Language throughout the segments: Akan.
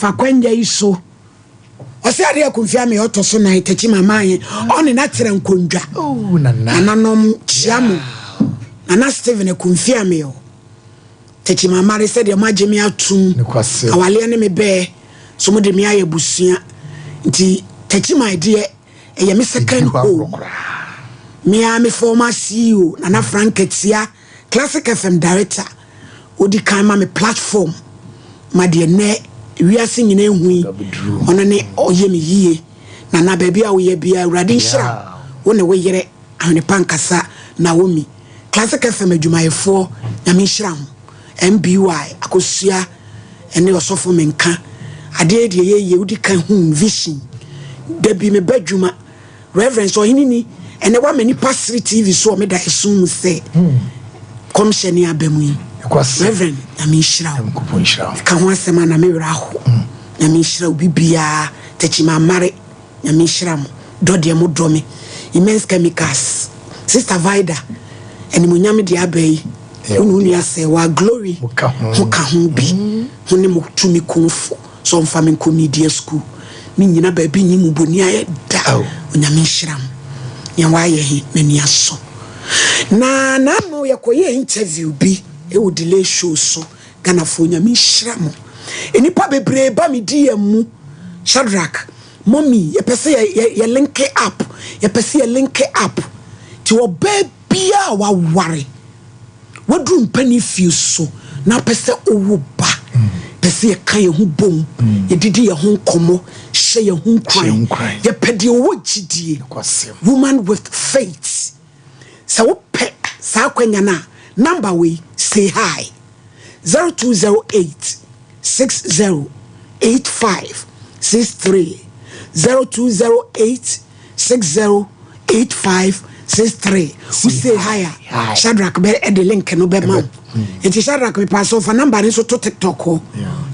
Fa kwanya yi so. Ɔsɛ adeɛ akumfia me ɔtɔ so nan takyi ma maa yɛn ɔne na tena nkondwa. Oh, nana. Nananom kyia mo. Nana Steven akumfia me o. Takyi ma mare sɛdeɛ mo agye me atum. Nokwasɛm. Awaleɛ ne me bɛɛ so mo de me ayɛ busua. Nti takyi ma deɛ ɛyɛ me second Ɛdi hɔ agorɔ home. koraa. Me a me former CEO Nana Frank Atia Classic FM director odi kan ma me platform ma deɛ nnɛ wiase nyinaa ehu yi Abɛduru. ɔno ne ɔyɛ me yie. Nana baabi a woyɛ biara Awurade nhyira wo ne wo yere Ahwenepa Nkasa Naomi. Classic FM adwumayɛfoɔ Nyame nhyira ho. MBY Akosua ɛne ɔsɔfo Menka. Adeɛ deɛ yɛyɛ wodi kan hu vision. Da bi meba adwuma Reverend sɛ ɔhene ni ɛnɛ wama nipa sere TV so ɔmeda ɛsom mu sɛ kɔmhyɛ ne aba mu yi. Nokwasɛm. Reverend Nyame nhyira wo. Nyankopɔn nhyira wo. Ka ho asɛm a na me werɛ aho. Nyame nhyira wo bibiara. Takyima amare. Nyame nhyira mo. Dɔ deɛ mo dɔ me. Immense Chemicals. Sister Vida. Animonyam deɛ aba yi. Ɛyɛ Wo ne wo wo dea. nua sɛ wa glory. Mo ka ho. Ho ka ho bi. Ho ne mo tumi kumfo. So ɔmfa me nkɔ media school. Me nyina baabi nyi mu boni ayɛ da. Aw. Onyame nhyira mo. Nea wayɛ he m'ani asɔ. Na n'ano yɛkɔyɛ interview bi ɛwɔ delay show so. Ghanafoɔ Nyame nhyira mo. Nnipa bebree ba me DM mu. Shadrach, mommy, yɛpɛ sɛ yɛ, yɛ, yɛ link up. Yɛpɛ sɛ yɛ link up. Nti ɔbaa biara a waware, waduru mpanin fie so, na apɛ sɛ ɔwo ba. Pɛ sɛ yɛka yɛn ho bom, yɛdidi yɛn ho nkɔmmɔ, hyɛ yɛn ho Hyɛ nkuran. yɛn ho nkuran. Yɛpɛ deɛ ɔwɔ gyidie. Nokwasɛm. Woman with faith. Sɛ wopɛ saa akwanya no a, number wei, say hi. 0208 60 85 63 0208 60 85 63. Wo say hi a, Hi. Shadrach bɛ ɛde link no bɛma wo. Nti Shadrach mepa so fa number no nso to TikTok hɔ.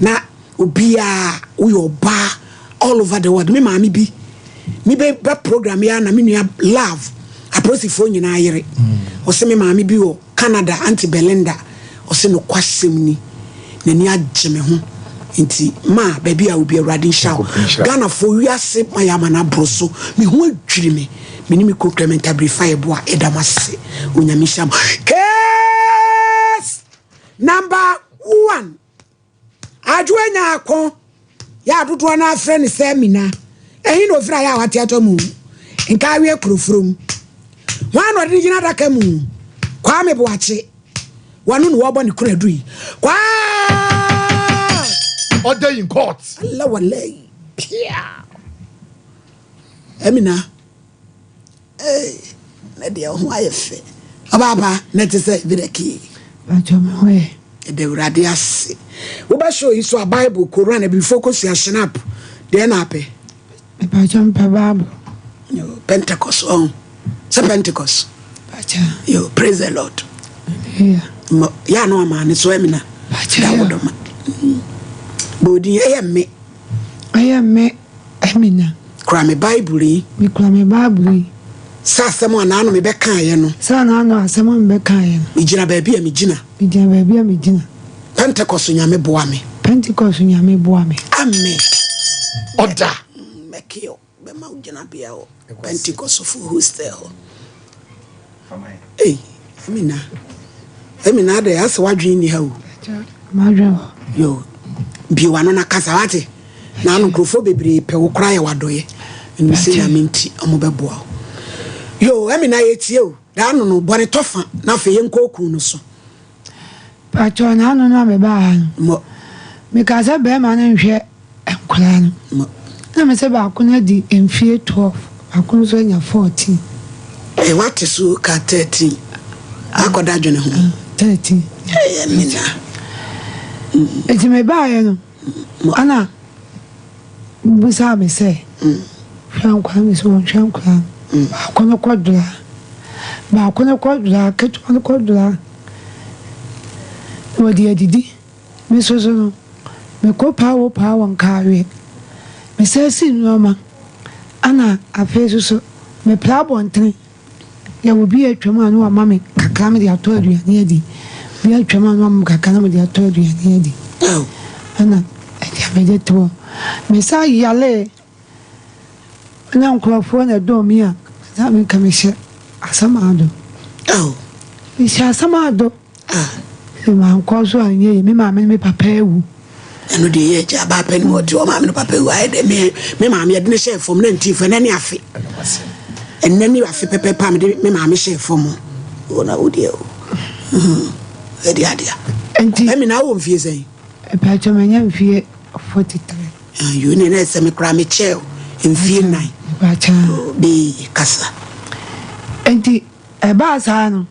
Na obiara woyɛ ɔbaa all over the world. Me maame bi me bɛ bɛ program yi a na me nua love apolisifoɔ nyinaa yere. Ɔsɛ me maame bi wɔ Canada, Auntie Belinda. Ɔsɛ nokwasɛm ni. N'ani agye me ho. Nti ma baabi a obi Awurade nhyira wo. Nyankopɔn nhyira wo. Ghanafoɔ wiase ma yɛ ama no aboro so. Me ho adwiri me. Me ne me kuro Clement Abirifa yɛ boa ɛda mo ase. Onyame nhyira mo. Case number 1. Adwoa Nyarko. Yɛ adodoɔ no afrɛ ne sɛ Mina. Ɛhe na ofiri ayɛ a wate atɔ mu? Nka awie kurofurom. Hwan na ɔde ne gyina adaka mu? Kwame Boakye. Wɔno na wɔbɔ ne kunu aduru yi. Kwaa! Order in court. Allah wallahi. Pia. Emina. Hey, na deɛ ho ayɛ fɛ. Ɔbaaba na te sɛ bi da kii. Bàtchɔ mi ho yɛ. Ɛda Awurade ase. Wobɛhyɛ oyi so a Bible, Koran, abibifo kosua Schnapp. Deɛ na apɛ. Bàtchɔ mpɛ Bible. Yo, Pentecost ɔn. Sɛ Pentecost. Bàtchɔ. Yo, praise the Lord. Hallelujah. Mo ya no ama ne so Emina. Bàtchɔ Da yɛ. wo dɔma. Bodi ɛyɛ me. Ɛyɛ me Emina. Kura me Bible yi. Me kura me Bible yi. Sɛ asɛm a n'ano me bɛka yɛ no. Sɛ n'ano asɛm a me bɛka yɛ no. Me gyina baabi a me gyina. Me gyina baabi a me gyina. Pentecost Nyame boa me. Pentecost Nyame boa me. Amen. Order. Mɛkio bɛma wo gyina bea wɔ Pentecost fo hostel hɔ. Ei, Emina. Emina de asɛ wadwene ni ha o. Bàtchɔ madwene hɔ. Yo, bie w'ano na kasa wate. Na ano nkurɔfoɔ bebree pɛ wo koraa yɛ w'adɔyɛ. Ɛnim sɛ Nyame nti ɔmo bɛboa wo. Yo, Emina yɛtie o. Daa no no bɔne tɔfa na afei yɛnkɔ okun no so. Bàtchɔ n'ano no a mebaa ha no. Mo. Meka sɛ bɛrima no nhwɛ nkwadaa no. Mo. Na me sɛ baako no adi mfie 12, baako nso anya 14. Wate so ka 13. Akɔda adwene ho. 13. Ɛyɛ Emina. Eti mebaeɛ no, ana busaa me sɛ, hwɛ nkwadaa no, sɛ wɔnhwɛ nkwadaa no. Baako no kɔdora. Baako no kɔdora, ketewa no kɔdora. Na wɔde adidi. Me nso so no, mekɔ paa wɔ paa wɔ nkaaweɛ. Mesan si nneɛma. Ana afei nso so, mepra abɔntene. Yɛwɔ bi atwam a na wama me kakra mede atɔ aduane adi. Bi atwam a na wama me kakra na mede atɔ aduane adi. Ɛna Agya mede to hɔ. Mesan yaree na nkurɔfoɔ na ɛdɔɔ me a, na menka mehyɛ Asamado. Oh. Mehyɛ Asamado. Ah. Mankɔ so anyɛ yie. Me maame ne me papa awu. Ɛno deɛ yɛ agya baa pɛ ne mu ɔte ɔmaame ne papa awu ayɛ dɛ me me maame yɛde ne hyɛɛ fam na nti fo ɛnɛ ne afe. Ɛnɛ ne afe pɛpɛpɛ a mede me maame hyɛɛ fam. Wo na wo deɛ o. Ɛde adeɛ. Nti. Ɛmi na awɔ mfie sɛn? Mpakyɛ manya mfie 43. Ayo ne na ɛsɛ me koraa me kyɛw mfie nan. Mpakyɛ. Bi kasa. Nti ɛbaa saa no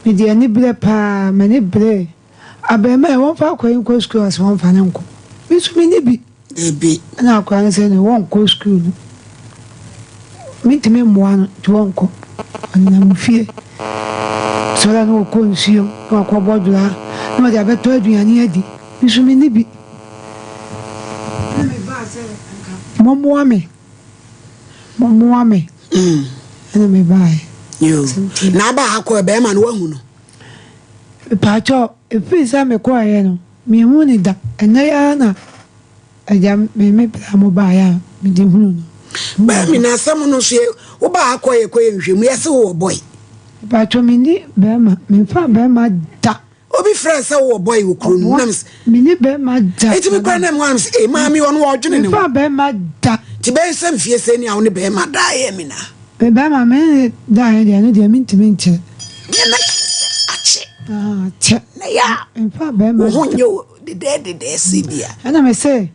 mede aniberɛ paa m'ani beree abarimaa yi wɔmfa akwadaa yi nkɔ sukuu ɔse wɔmfa no nkɔ me nso menni bi. Dabi. Ɛna akwadaa no sɛ ne wɔnkɔ sukuu no mentumi mmoa no nti wɔnkɔ ɔnenam fie sɔre a na ɔkɔ nsuom na wakɔbɔ dora na ɔde abɛtɔ aduane adi me nso menni bi ɛna mebaa sɛ nka mommoa me mommoa me ɛna mebaeɛ. Yoo na aba ha kɔɛ bɛrima no wahu no. Mepaakyɛw ɛfiri sɛ mekɔeɛ no menhuu no da ɛnnɛ yi ara na agya me me bra mo baeɛ a mede hunuu no. Bɛɛmi na asɛm no nso yɛ wo baa ha kɔɛ kɔyɛ nhwɛmu yɛse wo wɔ boy. Mepaakyɛw menni bɛɛma menfaa bɛɛma da. Obi frɛɛ sɛ wowɔ boy wɔ kuro no mu na mese. Menni bɛɛma da. Enti me koraa na mewɔ ha mese ee maame ɔno ɔdwene ne ho. Menfaa bɛɛma da. Nti bɛyɛ sɛ mfie sɛn ni a wo ne bɛɛma daeɛ Amina? Me bɛɛma me ne no daeɛ deɛ ɛno deɛ mentumi nkyerɛ. Nyɛ na kyerɛ sɛ akyɛ. Ah akyɛ. Na yɛ a Menfaa bɛɛma wo ho da. nyɛ wo dedɛɛ dedɛɛ sɛ bi a. Ɛna mese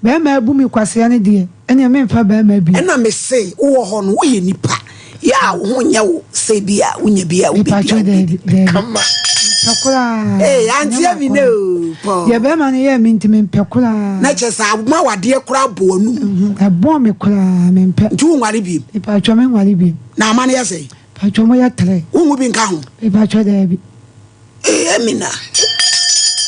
Bɛɛma abu me kwasea no deɛ, ɛneɛ menfa bɛɛma bio. Ɛna mese wowɔ hɔ no woyɛ nipa, yɛ a wo ho nyɛ wo sɛ bi a wonya bi a wobɛdi a Mepakyɛ daabi, wobɛdi. daabi. Kama. Mempɛ koraa. Ee, Ɛnyɛ Auntie Amina m'akɔnnɔ. oo, Paul. Deɛ bɛɛma no yɛɛ me nti mempɛ koraa. Na kyerɛ sɛ ama wadeɛ koraa bɔ w'anum. Mhm, ɛbɔɔ me koraa, mempɛ. Nti wonware biom? Mepakyɛ menware biom. Na ama no yɛ sɛn? Mepakyɛ ɔmo yɛ tre. Wonwo bi nka ho? Mepakyɛ daabi. Ee, Amina,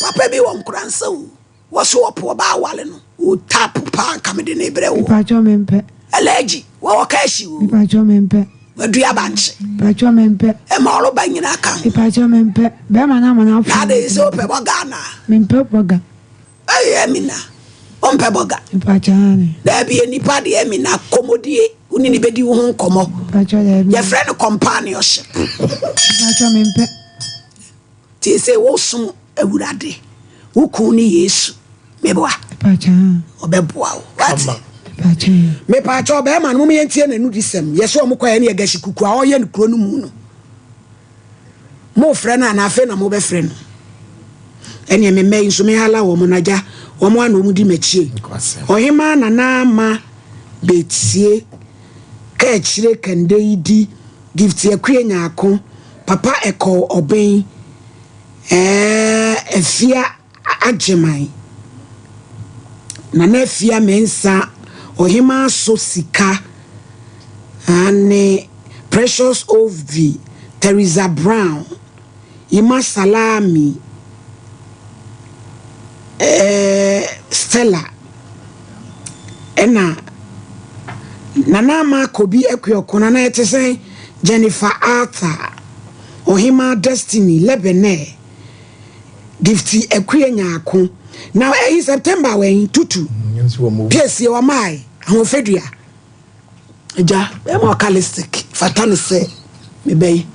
papa bi wɔ Nkoransa o. Wɔ so ɔpo ɔbaa awale no o tap paa nka mede ne brɛ wo. Mepakyɛw mempɛ. Allergy wɔ wɔ cash o. Mepakyɛw mempɛ. Wadua bankye. Mepakyɛw mempɛ. Ɛma ɔroba nyinaa ka ho. Mepakyɛw mempɛ. Bɛrima no ama no afo. Na ade sɛ wopɛ bɔga anaa? Mempɛ bɔga. Ɛyɛ Amina wompɛ bɔga. Mepakyɛw aane. Daabi nipa deɛ Amina kɔmɔdie wo ne ne bɛdi wo ho nkɔmɔ. Mepakyɛw daabi. Yɛfrɛ no companionship. Mepakyɛw mempɛ. Tie sɛ wosom Awurade, wo kun ne Yesu. Meboa. Ɔbɛboa wo. Wate? Mepaakyɛ ɔbɛrima no mom yɛntie n'anudisɛm. Yɛsɛ ɔmo kɔɛ ne yɛgahyi kuku a ɔyɛ no kuro no mu no. Mofrɛ no anaa afei na mobɛfrɛ no. Ɛneɛ me mma yi nso mehala wɔn na gya wɔn a na wɔn di m'akyie. Ɔhemaa Nana Ama Betie Kaakyire Kande yi di Gift Akue Nyarko Papa Ɛkɔw Ɔben Ɛɛ Afia Agyeman Nana Afia Mensah Ɔhemaa So Sika Aane Precious Ovvi Theresa Brown Yima Salami Ɛɛ Stella Ɛna Nana Ama Kobi Akuoko Nana ɛte sɛn Jennifer Arthur Ɔhemaa Destiny Lebeneh Gifty Akua Nyarko Na ɛyi September wɛn Tutu Piesie Ɔmae Ahoɔfɛdua Agya bɛrima ɔka lipstick fata no sɛ meba yi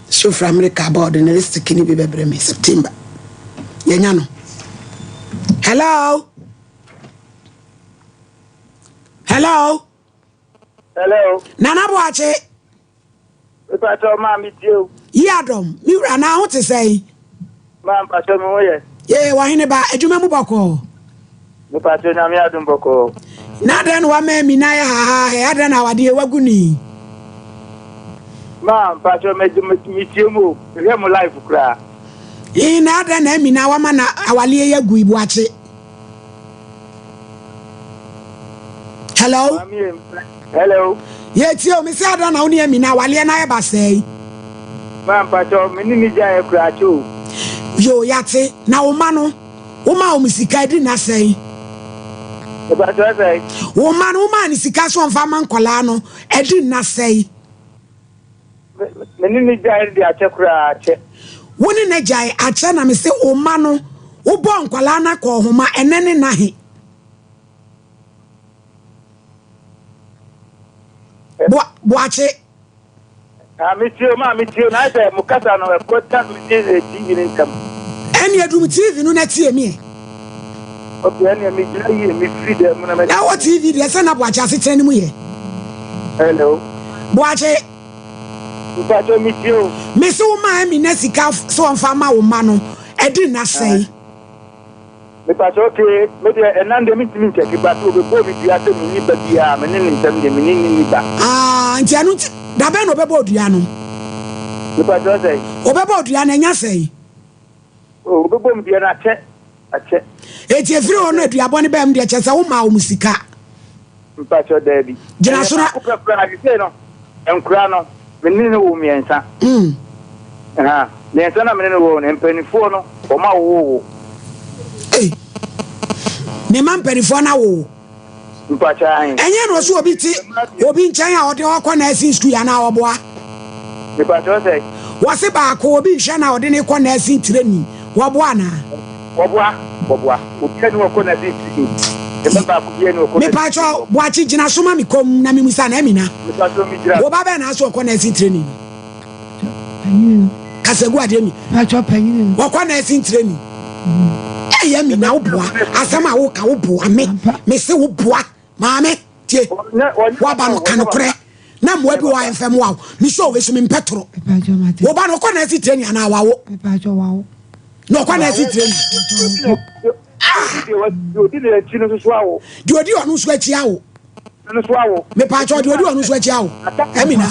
so firi America aba ɔde ne lipstick no bi bɛbrɛ me September yɛnya no hello hello hello Nana Boakye Mepakyɛw maa me tie o. Yi adɔm, me wura, na ho te sɛn? Maa mpakyɛw me ho yɛ. Yee, w'ɔhene ba, adwuma mu bɔkɔɔ? Mepakyɛw Nyame adom bɔkɔɔ. Na adɛn na wama ami na ayɛ hahaahɛ, adɛn na awadeɛ wagu no yi? Maa mpakyɛw me me tie mu o, mehwɛ mo live koraa. Ee, na adɛn na ami na wama na awaleɛ yi agu yi, Boakye? Hello? Hello. Yɛtie o, mese adɛn na wo ne Amina awaleɛ no ayɛ basaa yi? Ma mpakyɛ me ne ne gyaeɛ koraa akyɛ o. Yo, yɛate. Na wo mma no, womaa wɔn sika adi nna sɛn? Mepakyɛ sɛn? Wo mma no, womaa ne sika so ɔmfa ma nkwadaa no adi nna sɛn? Me ne no gyae de akyɛ koraa akyɛ. Wo ne no gyae akyɛ na mese wo mma no, Wobɔɔ nkwadaa no akɔnhoma ɛnɛ ne nna he? Boa Boakye. Ah, me tie o, maa me tie o, na ayɛ sɛ mo kasa no ɛkɔ ta me ne eh, TV no ntam. Ɛne adum TV no na tie me ɛ. Ok, ɛne me gyina yie, me firi dɛm mu na mɛ. Na wɔ TV deɛ sɛ na Boakye asetena no mu yɛ. Hello. Boakye. Mpakyɛ me tie o. Me se wo maa Amina sika sɛ ɔmfa ma wo mma no, ɛdi nna sɛe. Mepakyɛ ok me deɛ ɛnan deɛ mentumi nkyɛke but obɛbɔɔ me dua sɛ menni ba biaa me ne ne ntɛm deɛ me ne ne nni ba. Aah nti ɛno nti dabɛn na ɔbɛbɔ odua no? Mepakyɛ sɛn? Ɔbɛbɔ odua no ɛnya sɛn? Oh ɔbɛbɔ me dua no akyɛ akyɛ. Eti efiri hɔ no aduabɔ no baa mu deɛ kyerɛ sɛ womaa wɔn sika? Mpakyɛw daabi. Gyina so na. Ɛyɛ baako pɛ koraa sesei no nkora no me ne no wɔ mmiɛnsa. Ahaa mmiɛnsa na me ne no wɔ no mpaninfoɔ no wɔn awowo wo. Ei ne mma mpaninfoɔ no awowo. Mpakyɛw ahe. Ɛnyɛ na ɔsɛ obi te obi nkyɛn a ɔde ɔkɔ nursing school anaa ɔboa. Mepakyɛw sɛn? Wɔse baako obi nhwɛ na ɔde no kɔ nursing training wɔboa anaa? Wɔboa, wɔboa. Obiara ni wɔkɔ nursing training. Ne ba baako biara ni wɔkɔ nursing training. Mepakyɛw Boakye gyina so ma me komm na memusa no Amina. Mepakyɛw me gyina. Wo ba bɛn na ase ɔkɔ nursing training no? Panyini no. Kasa gu adeɛ mi. Mepakyɛw panyini no. Wɔkɔ nursing training. Ɛyɛ Amina wo boa asɛm a woka wo boa me mese wo boa maame. Tie, woaba no ka nokorɛ na mmoa bi wɔ a ɛmfɛ mmoa wo. Me show wei so mempɛ toro. Wo ba no ɔkɔ nurse training anaa wawo? Na ɔkɔ nurse training. Deɛ ɔdi ɔno nso akyi awo. Mepaakyɛw deɛ ɔdi ɔno nso akyi awo. Amina.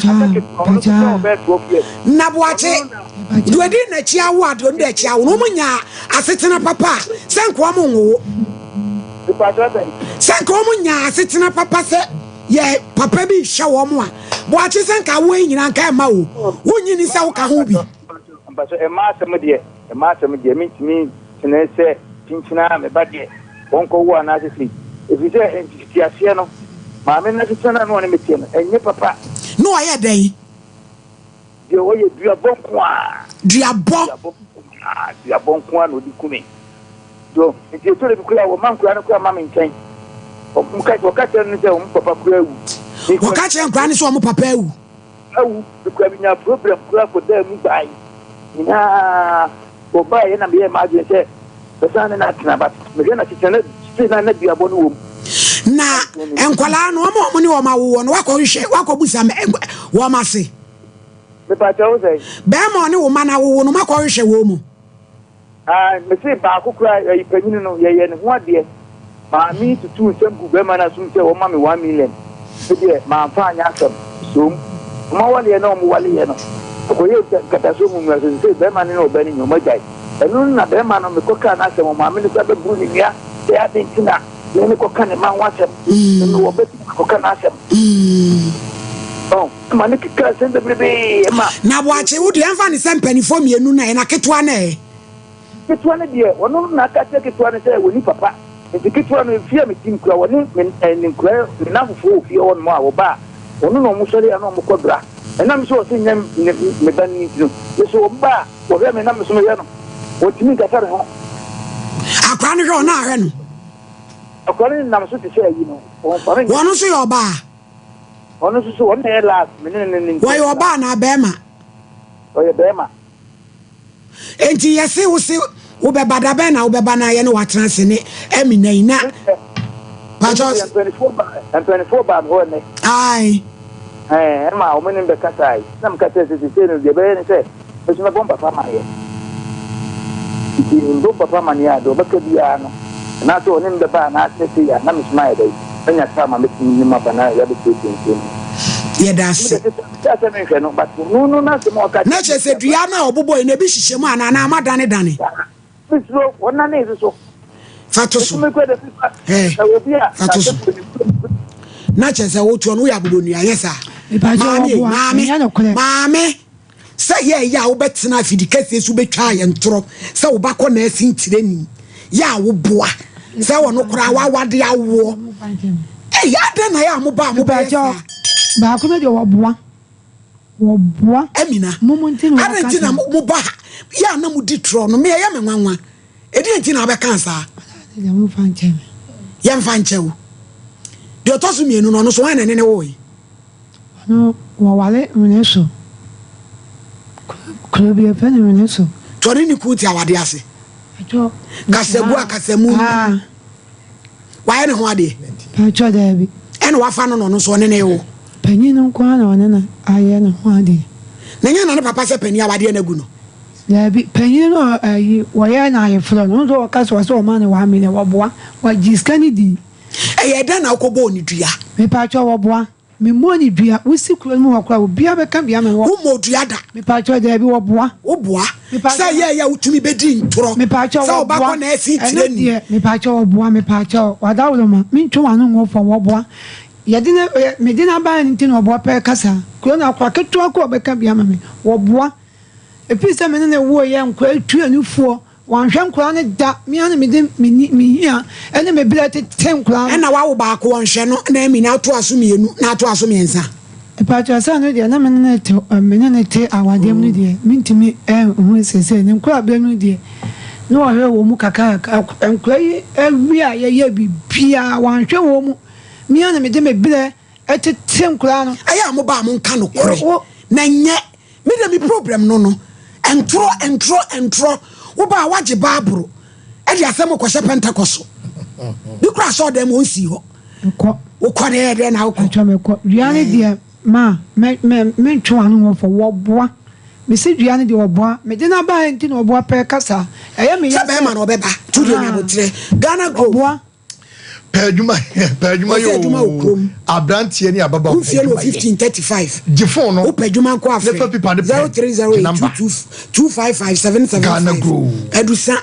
Naboakye deɛ ɔdi n'akyi awo a deɛ ɔdi n'akyi awo no wɔn nyaa asetena papa a sɛ nka wɔn nwowo. Sɛ nka wɔn nyaa asetena papa sɛ yɛ papa bi hwɛ wɔn a, boakye sɛ nka awoɔ yi nyinaa nka ɛma o. Wonnye ni sɛ woka ho bi. Mpakyɛ ɛma asɛm deɛ ɛma asɛm deɛ mentumi ntene sɛ kyinkyin ara me ba deɛ wɔnkɔ wo anaasɛ sei ɛfiri sɛ mfitiaseɛ no maame no asetena no a na ɔne me teɛ no ɛnyɛ papa. Na ɔyɛ dɛn? Deɛ ɔyɛ duabɔ nko ara. Duabɔ. Duabɔ nko ara, duabɔ nko ara na ɔde ku me. So nti ɛtɔ da bi koraa wɔma nkwadaa no koraa ma me nkyɛn. Wɔka wɔka kyerɛ no sɛ wɔn papa koraa awu. Wɔka kyerɛ nkwadaa no sɛ wɔn papa awu. Awu. Mekura menya problem koraa kɔdaa mu bae nyinaa. Wɔbaeɛ na meyɛɛ m'adwene sɛ mɛsan ne no atena but mehwɛ no asetena na still na na duabɔ no wɔ mu. Na nkwadaa no wɔn a wɔn ne wɔn awowɔ no wakɔhwehwɛ wakɔbusa wɔn ase. Mepakyɛ wo sɛn? Bɛrima ɔne wo mma no awowo no moakɔhwehwɛ wɔn mu? Ah, mese baako koraa, ɛyi panyini no, yɛyɛ ne ho adeɛ. Maame yi tutuu nsɛm guu bɛrima no asom sɛ wɔmma me 1 million. Me deɛ, mamfa anyɛ asɛm. Soom. Wɔn awaleɛ na wɔwaleeɛ no, ɛkɔyɛɛ nkatasoɔ mumua so. Seesei bɛrima no ne ɔbaa no nyinaa, wɔagyae. Ɛno no na bɛrima no, mekɔkaa n'asɛm, ɔmaame no koraa bɛboro ne nua sɛ adɛn nti na me mekɔka ne mma ho asɛm. Me mewɔ ba bi na mekɔka n'asɛm. Ɔn, ɛma no kekaa nsɛm bebrebe ma. Na Boakye, wo deɛ ɛmfa no sɛ mpanimfoɔ mmienu no ɛ, na ketewa no ɛ? Ketewa no deɛ, ɔno no na aka akyerɛ ketewa no sɛ ɔnni papa. Nti ketewa no, efie a mete mu koraa, ɔne me ne nkwadaa, me nnamfofoɔ wɔ fie hɔnom a, wɔba a, ɔno na wɔsɔre a na wɔkɔ bra. Ɛnam sɛ ɔse nyɛ ne me ba no nti no, me nso wɔba a, wɔhwɛ me na me nso mehwɛ no. Ɔntumi nkasa me ho. Akwadaa no hwɛ wo na ahwɛ no? Akwadaa no nenam so te sɛ ayi no, ɔmfa me nyɛ. Ɔno nso yɛ ɔbaa? Ɔno nso so, ɔno na ɛyɛ last, me ne no ne ntam. Ɔyɛ ɔbaa anaa bɛrima? Ɔyɛ bɛrima. Enti yɛse wo se wobɛba da bɛn na wobɛba na yɛne wo atena ase ne Amina yi na pakyɛ Mpanyinfoɔ ba mpanyinfoɔ baa me hɔ nnɛ. Ae. Ɛɛ ɛma wɔn ne me bɛkasae na meka kyerɛ sɛ sesei no deɛ ɛbɛyɛ ne sɛ me nso mɛbɔ mpapa amaneɛ. Nti mebɔ mpapa amaneɛ a deɛ ɔbɛka biara no anaasɛ ɔne me bɛba anaasɛ sei a na me nso mayɛ dɛn manya time a mɛtumi ne mo aba na yɛabɛsiesie nsɛm mu. Yɛda ase. Na kyerɛ sɛ dua no a ɔbobɔe no, ebi hyehyɛ mu anaa, anaa moadanedane? Fa to so. Ɛɛ, fa to so. Na kyerɛ sɛ wotoɔ no, woyɛ abobɔnua, nyɛ saa? Maame, maame, maame. Sɛ yɛ ɛyɛ a wobɛtena afidi kɛseɛ so bɛtwa ayɛ ntorɔ sɛ wo ba kɔ nursing training yɛ a woboa sɛ ɔno koraa wawade awoɔ ei adɛn na yɛ a moba a mobɛyɛ saa. Baako no deɛ wɔboa wɔboa Amina mom nti na adɛn wɔka nti na saa. moba ha yɛ a na modi torɔ no me ɛyɛ me nwanwa. Ɛdeɛn nti na wobɛkaa saa? Ɔno deɛ momfa nkyɛ me. Yɛmfa nkyɛ wo. Deɛ ɔtɔ so mmienu no, ɔno nso hwan na ɛne no woe? Ɔno wɔware Nwene so. Kuro bi yɛfrɛ no Nwene so. Nti ɔne ne kunu te awadeɛ ase? Ɛtɔ. Kasabu a kasamu no. Wayɛ ne ho adeɛ? Paatwɔ daabi. Ɛna wafa no na ɔno nso ɔne no rewo? Panyin no nko ara na ɔne no ayɛ ne ho adeɛ. Na ɛnyɛ na ne papa sɛ panin awadeɛ no agu no? Daabi, panyin no a ayi wɔyɛɛ no ayeforɔ no, ɔno nso ɔka sɛ ɔsɛ ɔma no 1 million, wɔboa, wɔgye sika no dii. Ɛyɛɛ dɛn na wokɔbɔɔ no dua? Mepaatwɔ wɔboa. Memmɔɔ no dua. Wosi kuro no mu hɔ koraa a, obiara bɛka bi ama me. Wommɔɔ dua da? Mepaatwɔ daabi, wɔboa. Woboa? Mepaatwɔ. Sɛ ɛyɛɛyɛ a wotumi bɛdi ntorɔ Mepaatwɔ sɛ wo ba wɔboa. kɔ nɛɛse Ɛno tirani. deɛ, mepaatwɔ wɔboa, mepaatwɔ, wadaworoma, mentwe w'ano ngu fam, wɔboa. Yɛde no, mede no abaeɛ no nti na wɔboa pɛɛ kasa. Kuro no akora ketewa koraa a ɔbɛka bi ama me, wɔboa. Ɛfiri sɛ me ne no woeɛ, nkwadaa tu anufoɔ, Wanhwɛ nkwadaa no da. Me ara na mede me ni, me hia ne me brɛ tete nkwadaa no. Ɛna wawo baako ɔnhwɛ no na Amina atoa so mmienu na atoa so mmiɛnsa. Mpakyɛw sɛ ɛno deɛ na me ne no te me ne no te awadeɛ mu no deɛ mentumi nhu seesei ne nkwadaa berɛ no deɛ na ɔhwɛ wɔn mu kakra kakra nkwadaa yi awie a yɛyɛ biribiara wanhwɛ wɔn mu me ara na mede me brɛ tete nkwadaa no. Ɛyɛ a mo ba a mo nka nokorɛ na nyɛ Me deɛ me problem no no ntorɔ ntorɔ ntorɔ wo ba a wagye baaboro ɛde asɛm kɔhyɛ pentecost so bi kora asɔɔ dɛm wɔn sii hɔ Mekɔ. Wokɔ dɛ dɛ na wokɔ. Atwa mekɔ. Dua ne deɛ ma mɛ mɛ mentwe w'ano wɔ fam wɔboa. Mese dua ne deɛ wɔboa. Mede no abaeɛ nti na wɔboa pɛɛ kasa. Ɛyɛ me ya sɛ. Sɛ bɛrima na ɔbɛba to deɛ nyabotrɛ Ghana Grove. Wɔboa. Pɛ adwuma pɛ adwuma yɛ oo abranteɛ ne ababaawa pɛ adwuma yɛ gye phone no wopɛ adwuma nko afrɛ ne fa pipa ne pɛn gye number 03082255775 Ghana grow adusa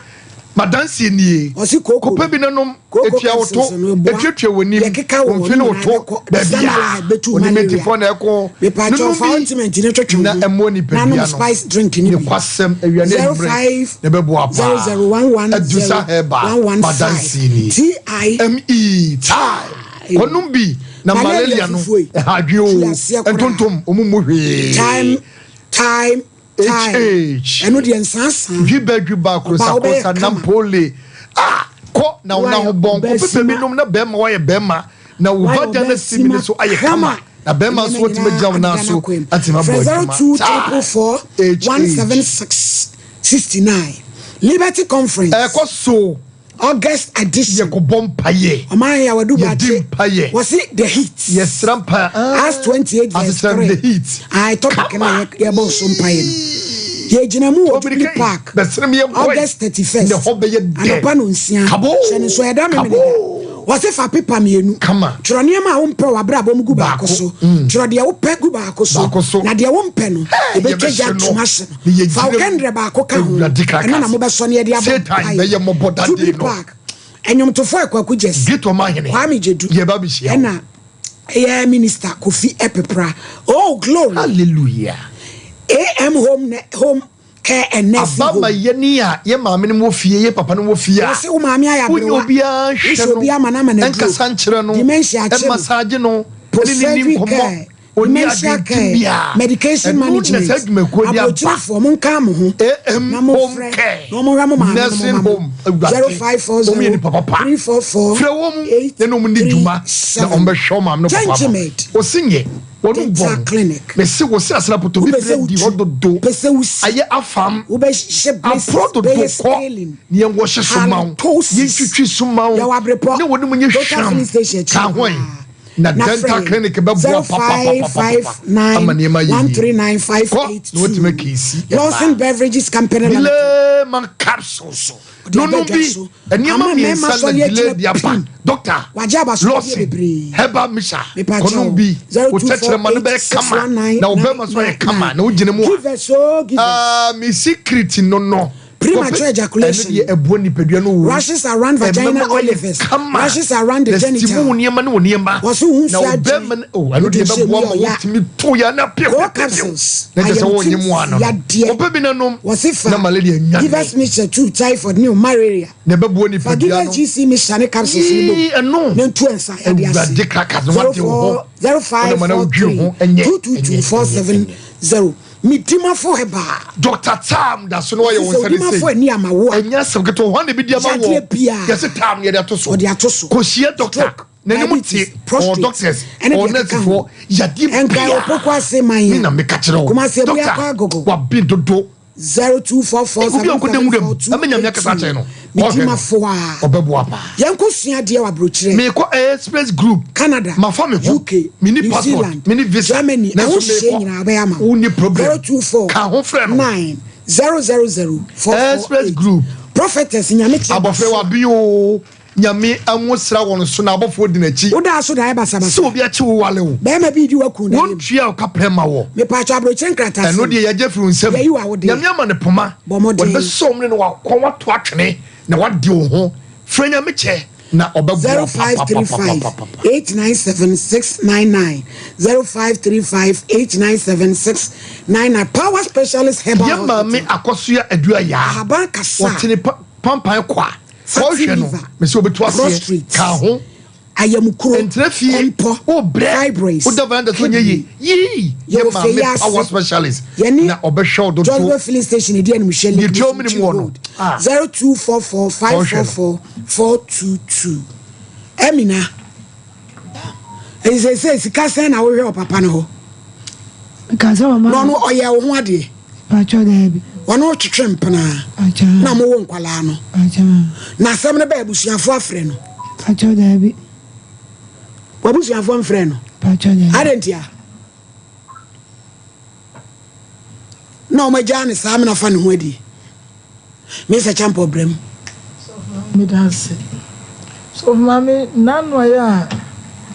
madanseɛ nie ɔsi kooko kɔpɛ bi nanom kooko etua wo to capsules no boa etuatua w'anim yɛkeka wo wɔ mfe ne wo nyinaa to bɛkɔ baabi a Malaha bɛtu ɔne malaria metifoɔ na ɛko mepatwɔ nonom fa bi ointment ne twetwe na ho ɛmmoa na nipadua nom no spice drink ne ne bi kwasɛm awia ne anwummerɛ 05 na ɛbɛboa paa Adusa Herbal madanseɛ nie 0500110 ME time kɔnom bi na malaria malaria no fufuo yi ɛha adwe twi o aseɛ koraa ntontom ɔmu mmu hwee time time time HH ɛno deɛ nsansan Dwiba dwiba ɔbaa krosa wobɛyɛ krosa kama nampole ah kɔ na wo na woayɛ ho bɔn ɔbaa kɔ pepa bi sima nom na bɛrima woayɛ bɛrima na wo woayɛ vagina ɔbaa simi no sima so ayɛ kama kama na bɛrima nneɛma nso watumi nyinaa agyina wo nan adeda so n'akwan mu atumi abɔ frɛ adwuma 02 time 444 HH 176 69 Liberty Conference Ɛkɔ so August edition Yɛkɔbɔ mpaeɛ Ɔman yɛ awadu Yɛdi bakye mpaeɛ wɔsi the heat Yɛsra mpaeɛ ah Acts 28 verse Asekyerɛ 3 the heat Ae topic na Kama yɛbɔ so mpaeɛ no yɛgyina mu wɔ Jubilee Omirika yi Park bɛsene me yɛnkɔe August 31st Na ɛhɔ bɛyɛ dɛ anɔpa nonsia Kabo hyɛ ne nso ɛda memene da Kabo Wɔse fa pepa mmienu. Kama. Twerɛ nneɛma a wompɛ wɔ w'abrabɔ mu gu baako Baako. so. Twerɛ deɛ wopɛ gu baako so. Baako so. Na deɛ wompɛ no, Hey, yɛbɛtwa gya yɛbɛhye atom no. ahye no. Na yɛgyina Fa wo mu. kɛndrɛ baako ka ho. Awurade Ɛno na krakase. mobɛsɔ na yɛde abɔ Satan mpaeɛ. bɛyɛ mmɔbɔ that Jubilee day no. Park, Nnwomtofoɔ Kwaku Gyasi, Gate Ɔmanhene, Kwame Gyedu, yɛba abɛhyia wo. ɛna ɛyɛ Minister Kofi Ɛpepra. Oh, glory! Hallelujah. AM Home, Home Care and Nursing Aba ma Home. yɛne a yɛ maame nom wɔ fie, yɛ papa nom wɔ fie a, Wɔse wo maame ayɛ wonyɛ aberewa, obiara nhwɛ wohyɛ no, obi ama no ama no aduro, nkasa nkyerɛ no, dementia akye no, mmasaagye no, ɛne post no nni surgery nkɔmmɔ, care, ɔnni dementia adwene care, biara. medication Ɛno na management. saa adwumakuo de aba. Aburokyerefoɔ monka mo ho AM na Home momfrɛ Care, na wɔnhwɛ mo maame no Nursing mo ma mo Home, Awurade, wɔn yɛ 0540 nipa papa. 344 Frɛ wɔn na ne wɔn nni dwuma na 837. wɔbɛhwɛ wo maame no papa ama wo. Gentlemed. Ɔse nyɛ. Wɔnom Dental bɔn. clinic. Mese wo se asena potɔ bi Wopɛ sɛ berɛ di wotu, hɔ dodo. pɛ sɛ wosi. Ayɛ afam. Wobɛhyɛ braces, Aporɔ dodo bɛyɛ kɔ scaling. ne yɛn wɔhye so ma wo. Halitosis. Yɛn twitwi so ma wo. Yɛwɔ abrepɔ. Ne wɔnom nyɛ Total hwam. filling station akyi Ka hɔ ho paa. ɛ. Na Na frɛ dental yɛn clinic bɛboa papapapapapa ama nneɛma ayɛ yie. Kɔ na watumi 0559139582. akisi Lawson ɛbaa. Beverages Company Limited. Delay capsules. Ɔde No aba nom dwa bi so. nneɛma Ama mmarima mmiɛnsa na sɔre delay agyina de aba pim. doctor Wagye abasodeɛ Lawson bebree. herbal mixture Mepakyɛw, kɔnom bi wo tɛkyerɛma no bɛyɛ kama na wo bɛrima nso ayɛ kama na wogyina mu a Give us, oh, give us. Ah, me secret no no Premature Kɔpɛ- ejaculation. ɛno deɛ ɛboa nipadua no o Rashes around vagina Ɛmɛma woayɛ orifice. kama Rashes around the na stimu genital. wo nneɛma ne wo nneɛma Wɔse wo ho na nsuo wo agye. bɛrima no oh, ɛno Wode deɛ nhyɛ mu ɛbɛboa yɛ ma ɔya. wotumi to yɛ na pew Go pew pew capsules. na kyerɛ sɛ Ayamtim wonyɛ mu ano no yadeɛ. wɔpɛ bi na nom Wɔse fa na malaria nwane Givers mixture tu typhoid ne malaria. na ɛbɛboa Fa nipadua Givers no GC mixture ne capsules no bom Yii, ɛno na ntu nsa yadeɛ ase. Awurade krakas no wade wo hɔ 05 wode ma na wodwi 04 ho 43 ɛnyɛ 222 ɛnyɛ ɛnyɛ 470. Medimafo Herbal. Doctor Tam da so na wayɛ wɔn nsa de sei. Ani ama wo a. Ɛnyɛ asɛm ketewa wɔn na ebi di ama wɔ. Yadeɛ biara. Yɛsi Tam yɛde ato so. Ɔde ato so. Kɔhyia doctor. N'anim te. Ɔwɔ doctors. Ɔwɔ nursefoɔ. Yadeɛ biara. Nka opoku ase man ya. Mi na meka kyerɛ wo. Kumasi ebuya kɔ agogo. Doctor wabi dodo. 0244774282 Medimafo a. Ɔbɛboa paa. Yɛnkɔ sua adeɛ wɔ aburokyerɛ. Mekɔ Express Group. Canada. Mafa me ho. UK. Mini New passport. Zealand. Mini visa. Germany. Nanso Ɛho hyehyɛ mekɔ. nyinaa ɔbɛyɛ ama wo. Wonni problem. 024 Ka ho frɛ no. 9 0 0 0 4 4 Express 8. Group. Prophetess Nyame kyerɛ Abɔfra basoa. waben oo. Nyame nwosra wɔn so na abɔfoɔ di n'akyi. Wodaa so daeɛ basabasa. Sɛ obi akye wo wale wo. Bɛɛma bi redi w'akunu daeɛ mu. Wɔntua wo kaprɛ mma wɔ. Mepaakyɛw aburokyire nkratasɛm. Ɛno deɛ yɛgye firi wo nsam. Yɛyi wo awodeɛ. Nyame ama no poma. Bɔ mmɔden. Wɔde bɛsɔ wo mene na wakɔn wato atwene na wade wo ho. Frɛ Nyame kyɛ na ɔbɛboa wo 0535 papapapapapa. 897 699 0535 897 699 Power Specialist Herbal Yɛn maame Hospital. Akɔsoa Aduayaa. Ahaban kasa. Wɔte ne pa pampan kwa. Fatty Kɔhwɛ no, liver, mesi obetu aseɛ. prostrate, Ka ho. ayamukuro, Ntina fie. kɔmpɔ, Wobrɛ. fibroids, Woda veranda so nyɛ yie. kidney. Yii. Yɛ Yɛwɔ maame Feyiase. power specialist. Yɛne Na ɔbɛhwɛ wo dodo. Joseph filling station edi animhwɛ Deɛ Lake tua wo menim Musuchi wɔ no. Road. Ah. 0244 Kɔhwɛ no. 544 422. Amina. Ɛyi sɛ sɛ sika sɛn na wohwɛ ɔpapa no hɔ? Meka sɛ ɔma Na ɔno ɔyɛ wo ho adeɛ. Pakyɛ daabi. Ɔno twetwe mpena. Pakyɛ. Na mo wo nkwalaa no. Pakyɛ. Na asɛm no bɛɛ abusuafoɔ afrɛ no. Pakyɛ daabi. Wabusuafoɔ mfrɛ no. Pakyɛ daabi. Adɛn ntia? Na wɔn agyaa ne saa amena fa ne ho adi. Mesa Champɔ brɛ mu. Sɔfo meda ase. Sɔfo maame nano ayɛ a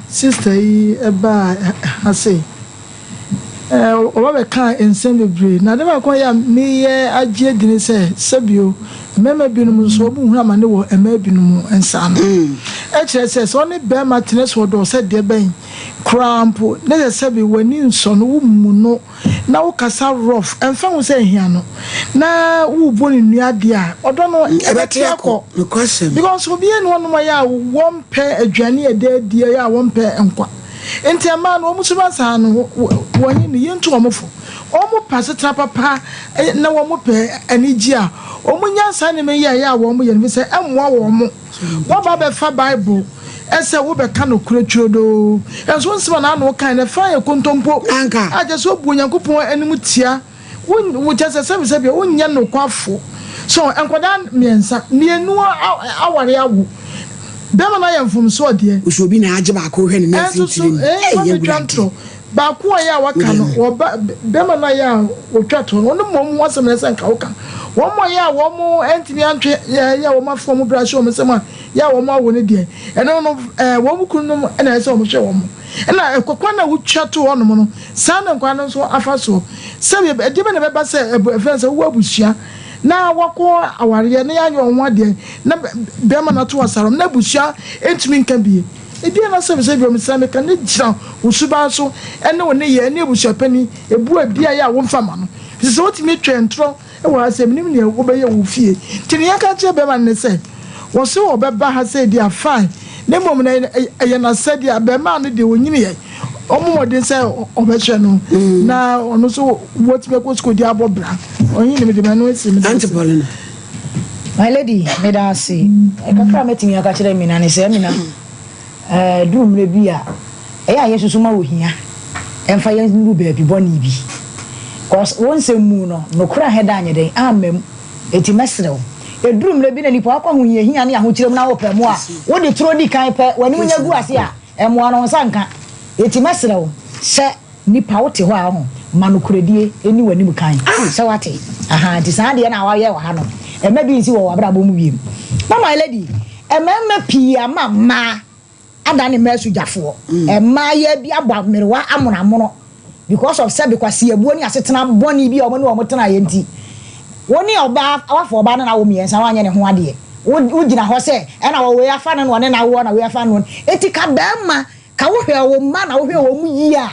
sister yi baa ha sei. Ɔba bɛkaa nsɛm bebree. Na ade baako a ɛyɛ a meyɛ agye adi ne sɛ sɛbio mmarima binom nso wɔn hunu amane wɔ mmaa binom nsa ano. Ɛkyerɛ sɛ sɛ ɔne barima tena sɛ ɔdɔ sɛ deɛ bɛn koraa mpo na sɛ sɛbi w'ani nsɔ no wommu no na wokasa rough, ɛmfa ho sɛ ahia no, na wobɔ no nnua deɛ a, ɔdɔ no ɛbɛte akɔ. Because obiara nni hɔnom a ɛyɛ a wɔmpɛ aduane a ɛda adi, ɛyɛ a wɔmpɛ nkwa. Nti mmaa no, wɔn suban saa no, wɔnye no, yɛntu wɔn fo. Wɔpɛ asetena papa na wɔpɛ anigye a, wɔnya saa nneɛma yi a ɛyɛ a wɔyɛ no, ɛfiri sɛ ɛmmoa wɔn. Woaba abɛfa Bible sɛ wobɛka nokorɛ turodoo, nanso wo nsɛm a n'ano kae no, ɛfa yɛ kontompo, a kyerɛ sɛ wobu Onyankopɔn anim tia. Wo, wo kyerɛ sɛ sɛbisɛbi wonyɛ nokwafo. So nkwadaa mmiɛnsa, mmienu aware awo, bɛrima no ayɛ mfomsoɔ deɛ. Wosɛ obi na agye baako hwɛ ne nan Ɛnso so, mfimfini mu. ee, Ei, wɔabɛtwa Awurade. ntorɔ. Baako a ɛyɛ a waka no, wɔba, bɛrima no ayɛ a wɔtwa toɔ no, ɔno mmom ho asɛm na ɛsɛ nka woka. Wɔn a ɛyɛ a wɔn antumi antwe yɛ a wɔn afa wɔn bra ahyɛ wɔn nsam a yɛ a wɔn awo no deɛ, ɛno no ɛɛ wɔn kununom na ɛsɛ wɔn hwɛ wɔn. Ɛna ɛkwan a wotwa to hɔnom no, saa na nkwadaa no nso afa soɔ. Sɛbi ɛdeɛ bɛ na ɛbɛba sɛ ɛbu ɛfɛn sɛ wowɔ abusua na wakɔ awareɛ na yɛanyɛ wɔn ho adeɛ na bɛrima no ato asarom na abusua ntumi nka bie. Ebia na sɛbi sɛbi ɔmo meka ne gyina wo suban so ɛne wo nneyɛɛ ne abusuapanin ebu a bia yɛ a womfa ma no. Nti sɛ wotumi twɛn ntorɔ wɔ ha sɛ menim nea wobɛyɛ wɔ wo fie. Nti nea yɛka kyerɛ bɛrima no ne sɛ wɔse ɔbɛba ha sɛ di a fine na mmom no ɛyɛ n'asɛdeɛ. Abarimaa no deɛ ɔnyiniiɛ ɔmmɔ mmɔden sɛ ɔbɛhwɛ no na ɔno nso watumi akɔ sukuu de abɔ bra. Ɔhene mede m'ano asi meda Auntie ase. Paulina. My lady, meda ase. Kakra a mɛtumi aka kyerɛ Amina ne sɛ, Amina, ɛduru mmerɛ bi a, ɛyɛ a yɛsusu ma ohia ɛmfa yɛn nnuru baabi bɔne bi. Cause wo nsɛm mu no, nokorɛ ahɛda anyɛ dɛn amma mu. Enti mɛsrɛ wo, ɛduru mmerɛ bi na nipa wakɔ ahohiahia ne ahokyerɛ mu na wopɛ mmoa a, wode turo di kan pɛ, w'anim nya gu ase a, mmoa no wo nsa nka. Enti mɛsrɛ wo sɛ nipa wote hɔ a ɔho, ma nokorɛdie ɛni w'anim kan. Sɛ wate? Ahaa, nti saa adeɛ no a wayɛ wɔ ha no, ɛmma bi nsi wɔ w'abrabɔ mu biom. Na my lady, mmarima pii ama mmaa adane mmaa sogyafoɔ. Mmaayɛ bi abɔ mmerewa amonamono because of sɛbe kwaseabuo ne asetena bɔne bi a wɔne wɔn tenaeɛ nti. Wo ne ɔbaa, wafa ɔbaa no na awo mmiɛnsa woanyɛ ne ho adeɛ. Wo, wogyina hɔ sɛ ɛna wɔ wei afa no na ɔne no awoɔ na wei afa no. Enti ka barima, ka wohwɛɛ wo mma na wohwɛɛ wɔn yie a,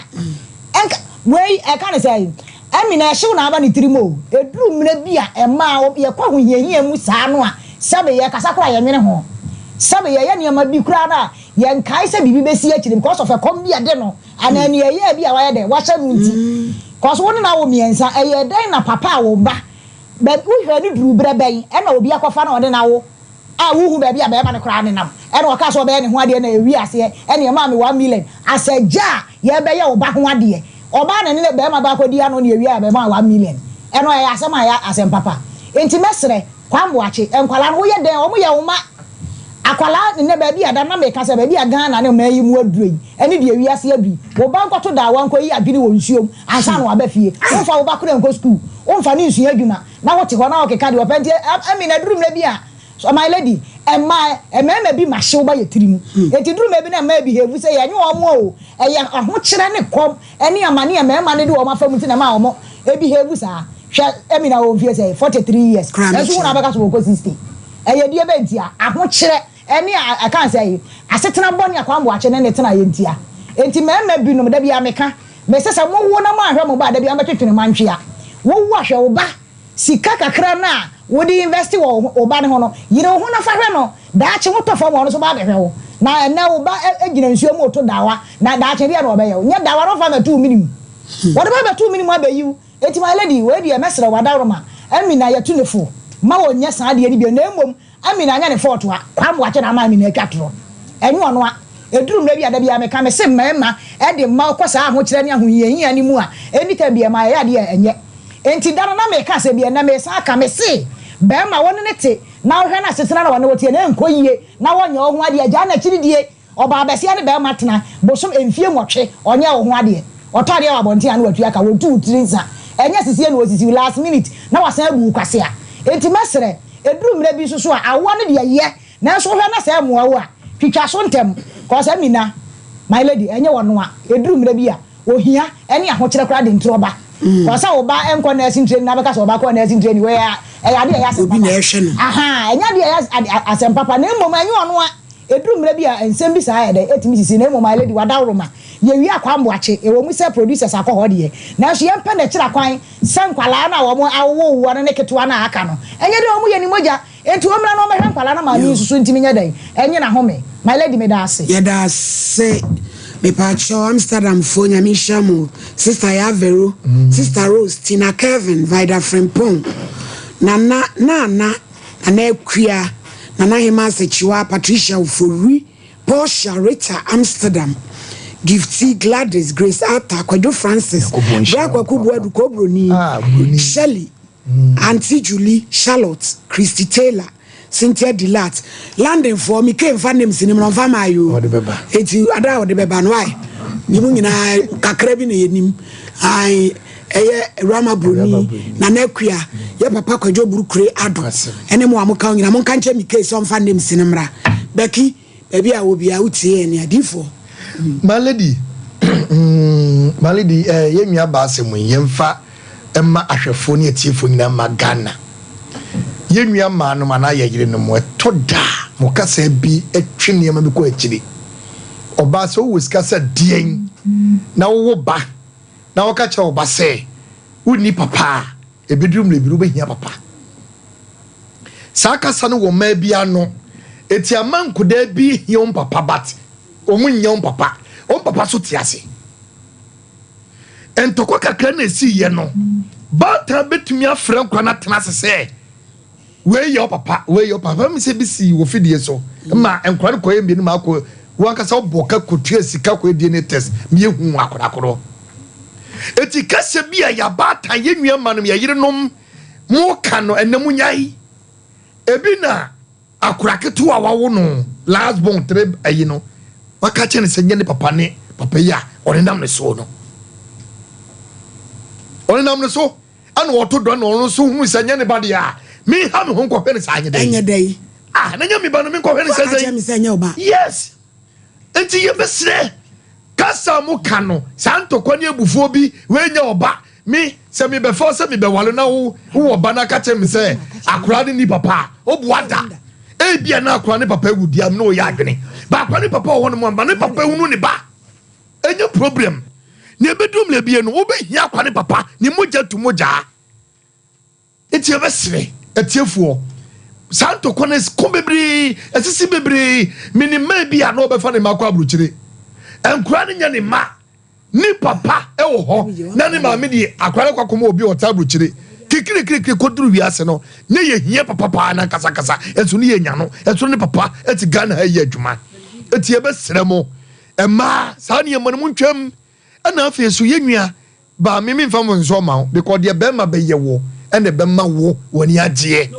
ɛnka, wei ɛka ne sɛn? Amina, ɛhyew na aba ne tirim o. Ɛduru mmerɛ bi a mmaa yɛkɔ ahohiahia mu saa no a, sɛbe yɛkasa koraa a yɛnwene ho. Sɛbe yɛyɛ nneɛma bi koraa no a, yɛnkae sɛ biribi bɛsi akyire because of ɛkɔm bi a ɛde no anaa nea ɛyɛɛ bi a wayɛ dɛn, wahyɛ no nti. Cos wo ne no awo miensa, ɛyɛɛ dɛn na papa a wo ba bɛ wo hwɛɛ no duruu berɛ bɛn ɛna obi akɔfa na ɔne no awo a wonhu baabi a bɛɛma no koraa nenam ɛna ɔkaa sɛ ɔbɛyɛ ne ho adeɛ na ɛwii aseɛ ɛne ɛmaa me 1 million as agya a yɛɛbɛyɛ wo ba ho adeɛ ɔbaa na ɛne bɛɛma ba akɔdi ano na ɛwie a bɛmaa 1 million ɛno ɛyɛ asɛm a ɛyɛ asɛm papa nti mɛsrɛ Kwame Boakye nkwadaa no woyɛ dɛn wɔn yɛ wo mma Akwadaa nnɛ baabi a da na meka sɛ baabi a Ghana ne ɔman yi mu aduru yi ɛne deɛ wiase aduru yi, wo ba nkɔto da a wankɔyi adwene wɔ nsuom ansa na waba fie, womfa wo ba koraa nkɔ sukuu, womfa no nsua adwuma na wote hɔ na wokeka deɛ ɔpɛ nti I mean aduru mmerɛ bi a so my lady mmaa mmarima bi ma hyew ba yɛ tiri mu nti duru mmerɛ bi na mmaa behave sɛ yɛnyɛ wɔn o ɛyɛ ahokyerɛ ne kɔm ɛne amane a mmarima no de wɔn afa mu nti na ɛma wɔn behave saa hwɛ Amina wɔ mfie sɛ 43 years nanso wo na wabɛka sɛ wɔkɔ 60. Ɛyɛ deɛ bɛn ntia? Ahokyerɛ ne a ɛka sɛ asetena bɔne a Kwame Boakye ne ne tenaeɛ ntia. Enti mmarima binom, da biara meka, mese sɛ mowo na moanhwɛ mo ba a, da biara mobɛtwetwene mo antwea. Wowo a, hwɛ wo ba. Sika kakra no a wode invest wɔ wo ba no ho no, yere wo ho na fa hwɛ no. Daakye wotɔ fam a, ɔno nso ba abɛhwɛ wo. Na ɛnnɛ wo ba gyina nsuo mu reto dawa, na daakye ɛdeɛn na ɔbɛyɛ wo? Nyɛ dawa no ɔmfa mmɛto wo mene mu. Wɔde ba abɛto wo mene mu abɛyi wo. Enti my lady, wei deɛ mɛsrɛ wo adaworoma, Amina yɛtu no fo ma ɔnyɛ saa adeɛ no bio na mmom Amina anyɛ ne fault a, Kwame Boakye na ama Amina atwa torɔ, ɛnyɛ ɔno a. Ɛduru mmerɛ bi a da biara meka, mese mmarima de mma kɔ saa ahokyerɛ ne ahohiahia no mu a, anytime biara ma yɛyɛ adeɛ a ɛnyɛ. Enti da no na meka asɛm bi, ɛnnɛ mesan aka, mese barima wo ne no te na wohwɛ no asetena na ɔne wo teɛ na ɛnkɔ yie na ɔnyɛ wo ho adeɛ a, gyaa no akyiridie. Ɔbaa basia ne barima tena bosom mfie nwɔtwe ɔnyɛ wo ho adeɛ. Ɔtɔ adeɛ wɔ abɔnten a na watua ka, wɔtu wo tiri nsa. Ɛnyɛ sisie na wɔsisi wo, last minute na wasan abu wo kwasea. Enti mɛsrɛ, ɛduru mmerɛ bi nso so a, awoɔ no deɛ yɛ, nanso wohwɛ na sɛ ɛmmoa wo a, twitwa so ntɛm. Cause Amina, my lady, ɛnyɛ ɔno a, ɛduru mmerɛ bi a, ohia ne ahokyerɛ koraa de ntorɔ ba. Cause sɛ wo ba nkɔ nursing training na wobɛka sɛ ɔba kɔɔ nursing training, wei ɛyɛ adeɛ a ɛyɛ asɛm Obi papa. na ɛhwɛ no. Ahaa, ɛnyɛ adeɛ a ɛyɛ asɛm papa, na mmom ɛnyɛ ɔno a. Ɛduru mmerɛ bi a nsɛm bi saa yɛ dɛn ɛtumi sisi na mmom my lady wadaworoma yɛwie a Kwame Boakye ɛwɔ mu sɛ producers akɔ hɔ deɛ nanso yɛmpɛ no akyira kwan sɛ nkwadaa no a wɔn awowo woɔ no ne ketewa no a aka no ɛnyɛ dɛ wɔn yɛ ne mogya enti wɔn mmra na wɔmmɛhwɛ nkwadaa no maame yi nso so ntumi nyɛ dɛn ɛnye n'ahome my lady meda ase. Yɛda ase mepaakyɛw Amsterdam foɔ nyame nhyira mo sister yaa vero sister Rose Tina Kelvin Vida Frimpong Nana Nana Nana Akua, Nana Hemaa Sekyiwa, Patricia Ofori, Portia, Rita, Amsterdam, Gifty, Gladys, Grace Arthur, Kwadwo Francis, Nyankopɔn nhyira Bra wo Kwaku papa. Boadu, Kobroni, Ah, Broni. Shirley, Auntie Julie, Charlotte, Christy Taylor, Cynthia Delat, London foɔ, me K mfa names no mu na ɔmfa maa yi o. Ɔde bɛba. Eti ada a ɔde bɛba no why? Yɛn mu nyinaa kakra bi na yɛnim. Ae. Ɛyɛ Rama Broni, Nana Akua, yɛ papa Kwadwo Burukure Ado, ɛne mo a moka ho nyinaa. Monka nkyerɛ Mikey sɛ ɔmfa names no mmra. Becky, baabi a wɔ biara wotie yɛn ne adiyifoɔ. My lady, my lady, eh, yɛn nua baa asɛm yi, yɛmfa mma ahwɛfoɔ ne atiefoɔ nyinaa mma Ghana. Yɛn nua mmaa nom anaa yɛn yerenom, ɛtɔ da a, mo kasa bi twe nneɛma bi kɔ akyire. Ɔbaa sɛ wowɔ sika sɛ deɛn na wowo ba na woka kyerɛ wo ba sɛ wonni papa a, ɛbɛduru mmerɛ bi no wobɛhia papa. Saa kasa no wɔ mmaa bi ano. Ɛti ama nkodaa bi hia wɔn papa but wɔn nnya wɔn papa. Wɔn papa so te ase. Ntɔkwa kakra na ɛsiiɛ no, baatan bɛtumi afrɛ nkora no atena ase sɛ Wei yɛ wo papa, wei yɛ wo papa. Mi sɛ bi si wɔ fidie so ma nkwadaa no kɔyɛ mmienu ma akɔ wɔn ankasa bɔ ka kotua sika kɔyɛ DNA test mi yɛ hu akwadaa korɔ. Eti kasa bi a yɛabaatan yɛ nua ma nom yɛ yerenom mo ka no ɛnɛ mo nyae. Ebi na akwadaa ketewa a wawo no last born tere ayi no waka kyerɛ no sɛ nyɛ ne papa ne papa yi a ɔnenam ne so no. Ɔnenam ne so. Ɛna ɔto dɔ na ɔno nso hunu sɛ nyɛ ne ba deɛ a, menha me ho nkɔhwɛ no saa nyɛ dɛn? Ɛnyɛ dɛn? Ah, na nyɛ me ba no menkɔhwɛ no sɛ Woaka kyerɛ me sɛ nyɛ wo ba. Yes. Nti yɛbɛsrɛ, kasa a moka no, saa ntɔkwa ne abufuo bi, wei nyɛ ɔba. Me, sɛ mebɛfa wo sɛ mebɛware na wo wowɔ ba na aka kyerɛ me sɛ akwadaa no nni papa a, woboa da. Ebia na akwadaa ne papa awu deɛ a, me ne wo yɛ adwene. Ba akwadaa ne papa wɔ hɔnom a, ma ne papa hunu ne ba. Ɛnyɛ problem. Nea ɛbɛduru mmerɛ bie no, wobɛhia akwa ne papa ne mogya tu mogyaa. Nti yɛbɛsrɛ atiefoɔ, saa ntɔkwa no ko bebree, asisi bebree. Menim mmaa bi a na wɔbɛfa ne mma akɔ aburokyire. Nkwadaa no nyɛ ne mma. Ne papa wɔ hɔ na ne maame deɛ akwadaa no kɔ akɔma obi a ɔte aburokyire kikirikirikiri kɔduru wiase no ne yɛ hia papa paa na nkasakasa nso ne yɛ nya no nso ne papa te Ghana ha yɛ adwuma eti yɛbɛsrɛ mo mmaa saa nneɛma no mo ntwam ɛna afei nso yɛ nua baa me memfa mo nso ɔma wo because deɛ bɛrima bɛyɛ wo ɛna ɛbɛma wo w'ani agyeɛ.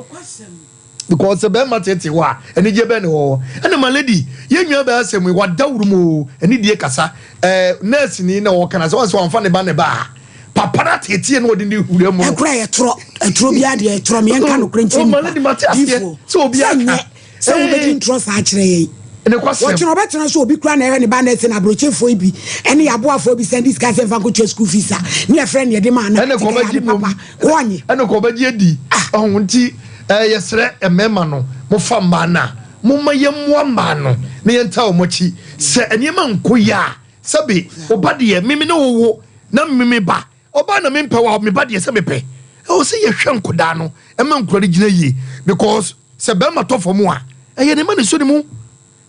Because sɛ bɛrima tete hɔ a, anigyeɛ bɛn na ɛwɔ hɔ? Ɛna my lady, yɛn nua bɛyɛ asɛm yi, wadaworo mu o, anidie kasa. Ɛɛ nurse ni na ɔka na sɛ wɔn sɛ wɔnfa ne ba ne ba a, papa no ateeteɛ na ɔde ne hura mu. Ɛkora yɛ torɔ, ɛtorɔ biara deɛ ɛtorɔ, meɛ nka nokorɛ nkyerɛ Oh, my lady, mate aseɛ difoɔ. sɛ obi Sɛ aka. nyɛ sɛ wobɛdi ntorɔ saa akyerɛ yɛn. Nokwasɛm. Wɔkyena ɔbɛtena so obi kura na ɛhwɛ ne ba nɛɛse na aburokyefoɔ yi bi ɛne yɛaboafoɔ bi sɛn de sika sɛ mfa nkɔtua school fees a ne yɛfrɛ ne yɛde maa na Ɛne sika yɛ kɔbɛgye ade mmom. papa wɔnye. Ɛne kɔbɛgye adi. Ɔho nti ɛɛ yɛsrɛ mmarima no mofa mmaa no a momma yɛmmoa mmaa no na yɛntaa wɔn akyi sɛ nneɛma nkɔ yie a sɛbe wo ba deɛ meme ne wo wo na meme ba ɔbaa na mempɛ wo a me ba deɛ sɛ mepɛ ɛwɔ sɛ yɛhwɛ nkodaa no ɛma nkura no gyina yie because Sɛ barima tɔ fam a, ɛyɛ ne mma na ɛsɔ ne mu.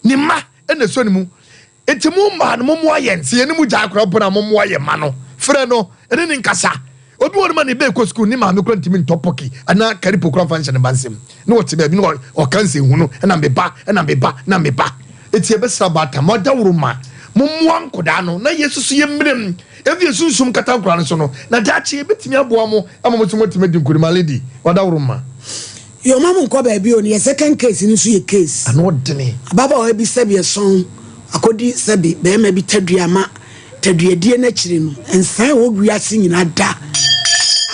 Ne mma na ɛsɔ ne mu. Enti mo mmaa no, mommoa yɛn. Sɛ yɛne mo gyae koraa mpo no a, mommoa yɛn mma no. Frɛ no, ne no nkasa. Obi wɔ hɔ no ma ne ba rekɔ sukuu, ne maame koraa ntumi ntɔ pɔki anaa karipo koraa mfa nhyɛ ne ba nsam. Na ɔte baabi na ɔka nsɛnhunu, ɛna me ba, ɛna me ba, na me ba. Enti yɛbɛsrɛ abaatan, mo adaworoma, mommoa nkwadaa no na yɛn nso so yɛmmrɛ mu. Ebia sunsum nkata nkwadaa no so no, na daakye yɛbɛtumi aboa mo ama mo nso moatumi adi nkonim. My lady, w'adaworoma. Yoo ma mo nkɔ baabi o ne yɛ second case no nso yɛ case. Ano ɔdene. Ababaawa bi sɛbi ɛsɔn akɔdi sɛbi bɛɛma bi tadua ma taduadie no akyiri no nsan ɛwɔ wiase nyina da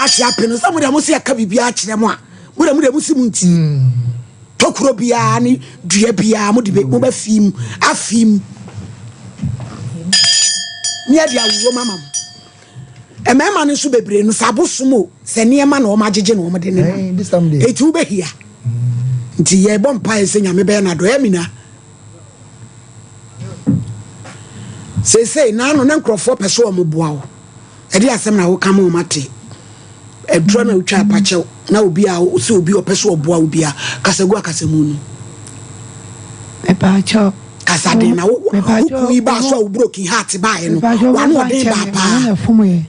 ate ape no sɛ mo deɛ mo se yɛka biribiara kyerɛ mo a mo deɛ mo deɛ mo se mo nti tokuro biara ne dua biara mo de bɛ mo bɛ fi mu afi mu ne yɛde awuo mama mo. Mmarima no nso bebree no, sɛ abosom o, sɛ nneɛma na wɔn agyegye na wɔn de nenam. Eti wobɛhia. Nti yɛbɔ mpaeɛ sɛ Nyame bɛyɛ no adɔeɛ. Amina. Seesei naano na nkurɔfoɔ pɛ sɛ wɔn boa wo. Ɛde asɛm na woka ma wɔn ate. Aduro na wotwa apakyɛw na obi a sɛ obi ɔpɛ sɛ ɔboa wo bia kasa gu akasamu no. Mepaakyɛw. Kasa den na wo wo yi baa so a wo broken heart baeɛ no wano ɔden baa paa.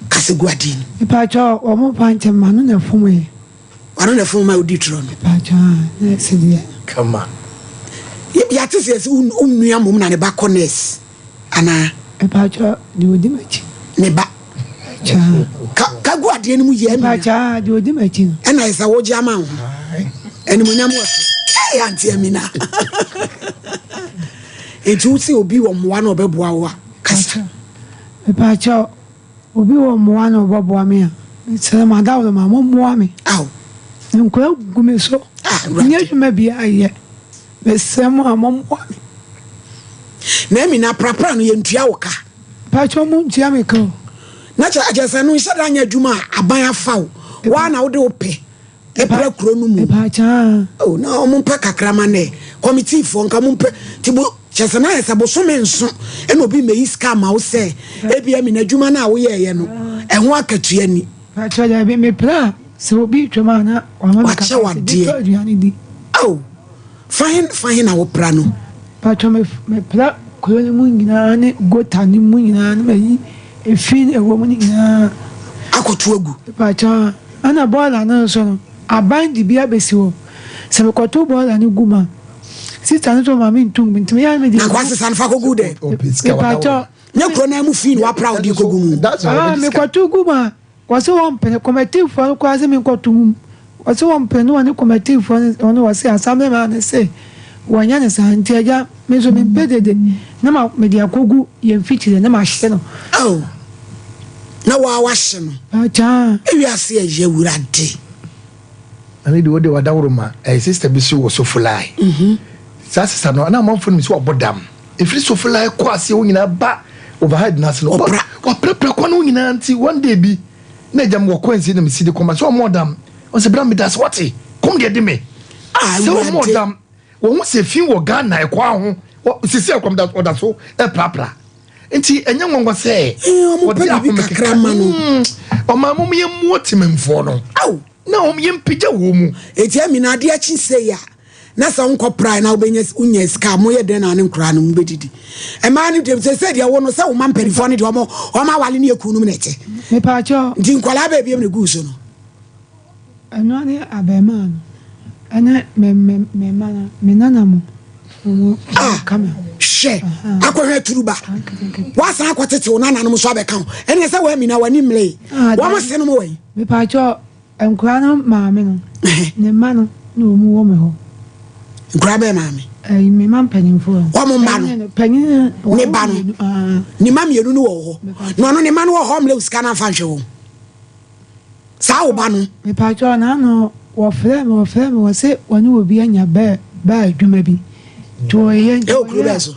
Kasa gu adeɛ no. Mepaakyɛw wɔn mfa nkyɛn ma no na ɛfom yɛ. Wano na ɛfom ma wodi torɔ no. Mepaakyɛw na ɛsɛ deɛ. Kama. Yɛate sɛ yɛsɛ wo nua mmom na ne ba kɔ nurse. Anaa? Mepakyɛ deɛ ɔdi m'akyi. Ne ba. Kyaa. Ka ka gu adeɛ no mu yie amina. Mepakyɛ deɛ ɔdi m'akyi no. Ɛna ayɛ sɛ wogye ama wo ho. Animuonyam wɔ so. Hey, Auntie Amina. Enti wo se obi wɔ mmoa na ɔbɛboa wo a, kasa. Mepakyɛ obi wɔ mmoa na ɔbɛboa me a, mesrɛ mo adaworo ma mommoa me. Aw. Nkwadaa gu me so. Ah, Awurade. Nyɛ adwuma biara yɛ. Mesrɛ mo a mommoa me. Naomi, na aprapra no yɛntua wo ka? Mpakyɛw montua me ka o. Na kyerɛ kyerɛ sɛ no nhyɛ da nyɛ adwuma a aban afa wo. Woa na wode wo pɛ pra kuro no mu. Mpakyɛw. Oh, na wɔn mpɛ kakra ma nɛ. Kɔmitiifoɔ nka wɔn mpɛ. Ti bo kyerɛ sɛ na ayɛ sɛ bosome nso ɛna obi mmɛyi sika ama wo sɛ ebi ami na adwuma no a woyɛɛyɛ no ɛho akatua ni. Mpakyɛw dabi mepra a sɛ obi retwam a na wama me kakra sɛ bi tɔ aduane di. Ao. Fa he fa he na wopra no? Mpakyɛw me mepra kuro no mu nyinaa ne gota no mu nyinaa na mayi efi no ɛwɔ mu no nyinaa. Akɔto agu. Mpakyɛw ɛna bɔɔla no nso no aban de bi abɛsi hɔ sɛ mekɔto bɔɔla no gu mu a sista no nso ma me nto ngu nti meyɛ a mede. Na nkwa sesa no fa kɔgu dɛ. Mpakyɛw. Nyɛ kuro no ara mu fi na wapra wode kɔgu mu. Ah mekɔto gu mu a Wɔse wɔmpene, kɔmɛtiifoɔ no koraa se menkɔto mu, wɔse wɔmpene ne wɔne kɔmɛtiifoɔ no wɔne wɔse asamleman no se wɔnyɛ no saa, nti agya me nso mempɛ dede na ma mede akɔgu yɛn mfikyire na mahye no. Ao, na woa wahye no. Agyaa. Ewiase ɛyɛ Awurade. Ɛno de wode wadaworo ma ɛyɛ sister bi so wɔ Sofolai. Saa sister no na amanfoɔ nim sɛ wabɔ dam. Ɛfiri Sofolai kɔ aseɛ hɔ nyinaa ba overhead no ase no Ɔpra. waprapra kwan no nyinaa nti one day bi na agya mewɔ kwan si na mesi de kɔma sɛ ɔmmɔ dam. Ɔsɛ bra meda ase wate kɔm deɛ de me. Ah, Sɛ ɔmmɔ Awurade. dam wɔn ho sɛ fi wɔ Ghana ɛkwan ho sisi ɛkɔm da ɔda so ɛprapra. Nti ɛnyɛ nwanwa sɛ Eh, wɔn pɛ ɔde biribi ahome kakra keka ma no. Ɔmaa mom yɛ mmoa temamfoɔ no. Ao. Na wɔn yɛ mpagya wɔn mu. Eti Amina adeɛ kye sei a. Na sɛ wonkɔ prae na wobɛnya wonya sika a, moyɛ dɛn na ne nkoraa no mobɛdidi? Mmaa no deɛ sɛ sɛ deɛ wo no sɛ wo ma mpanimfoɔ no deɛ ɔmo ɔmo awale ne yɛ kunom na ɛte. Mepaakyɛw. Nti nkwadaa bɛɛ biam na egu so no. Ɛno ne abarimaa no ɛne me me me mma no me nana mo wɔn Ah, ka me ho. hwɛ akɔhwɛ turuba wasan akɔtete wo nananom nso abɛka ho ɛneɛ sɛ woamina w'ani mmeree Ah, wɔn dabi. se nom wɔ yi. Mepaakyɛw Nkwadaa no maame no, ne mma no na wɔn wɔ me hɔ. Nkwadaa bɛyɛ maame? Ɛyi me mma mpanimfoɔ no. Wɔn mma no? Panyin no. Ne ba no? Ne mma mmienu no wɔ hɔ. Na ɔno ne mma no wɔ hɔ mmerɛ sika no amfa nhwɛ wɔn. Saa wo ba no? Mepatwɔ n'ano wɔfrɛ me wɔfrɛ me wɔse wɔne obi anya bɛɛ baa adwuma bi. Nti wɔyɛ nti Ɛwɔ kuro bɛɛ so?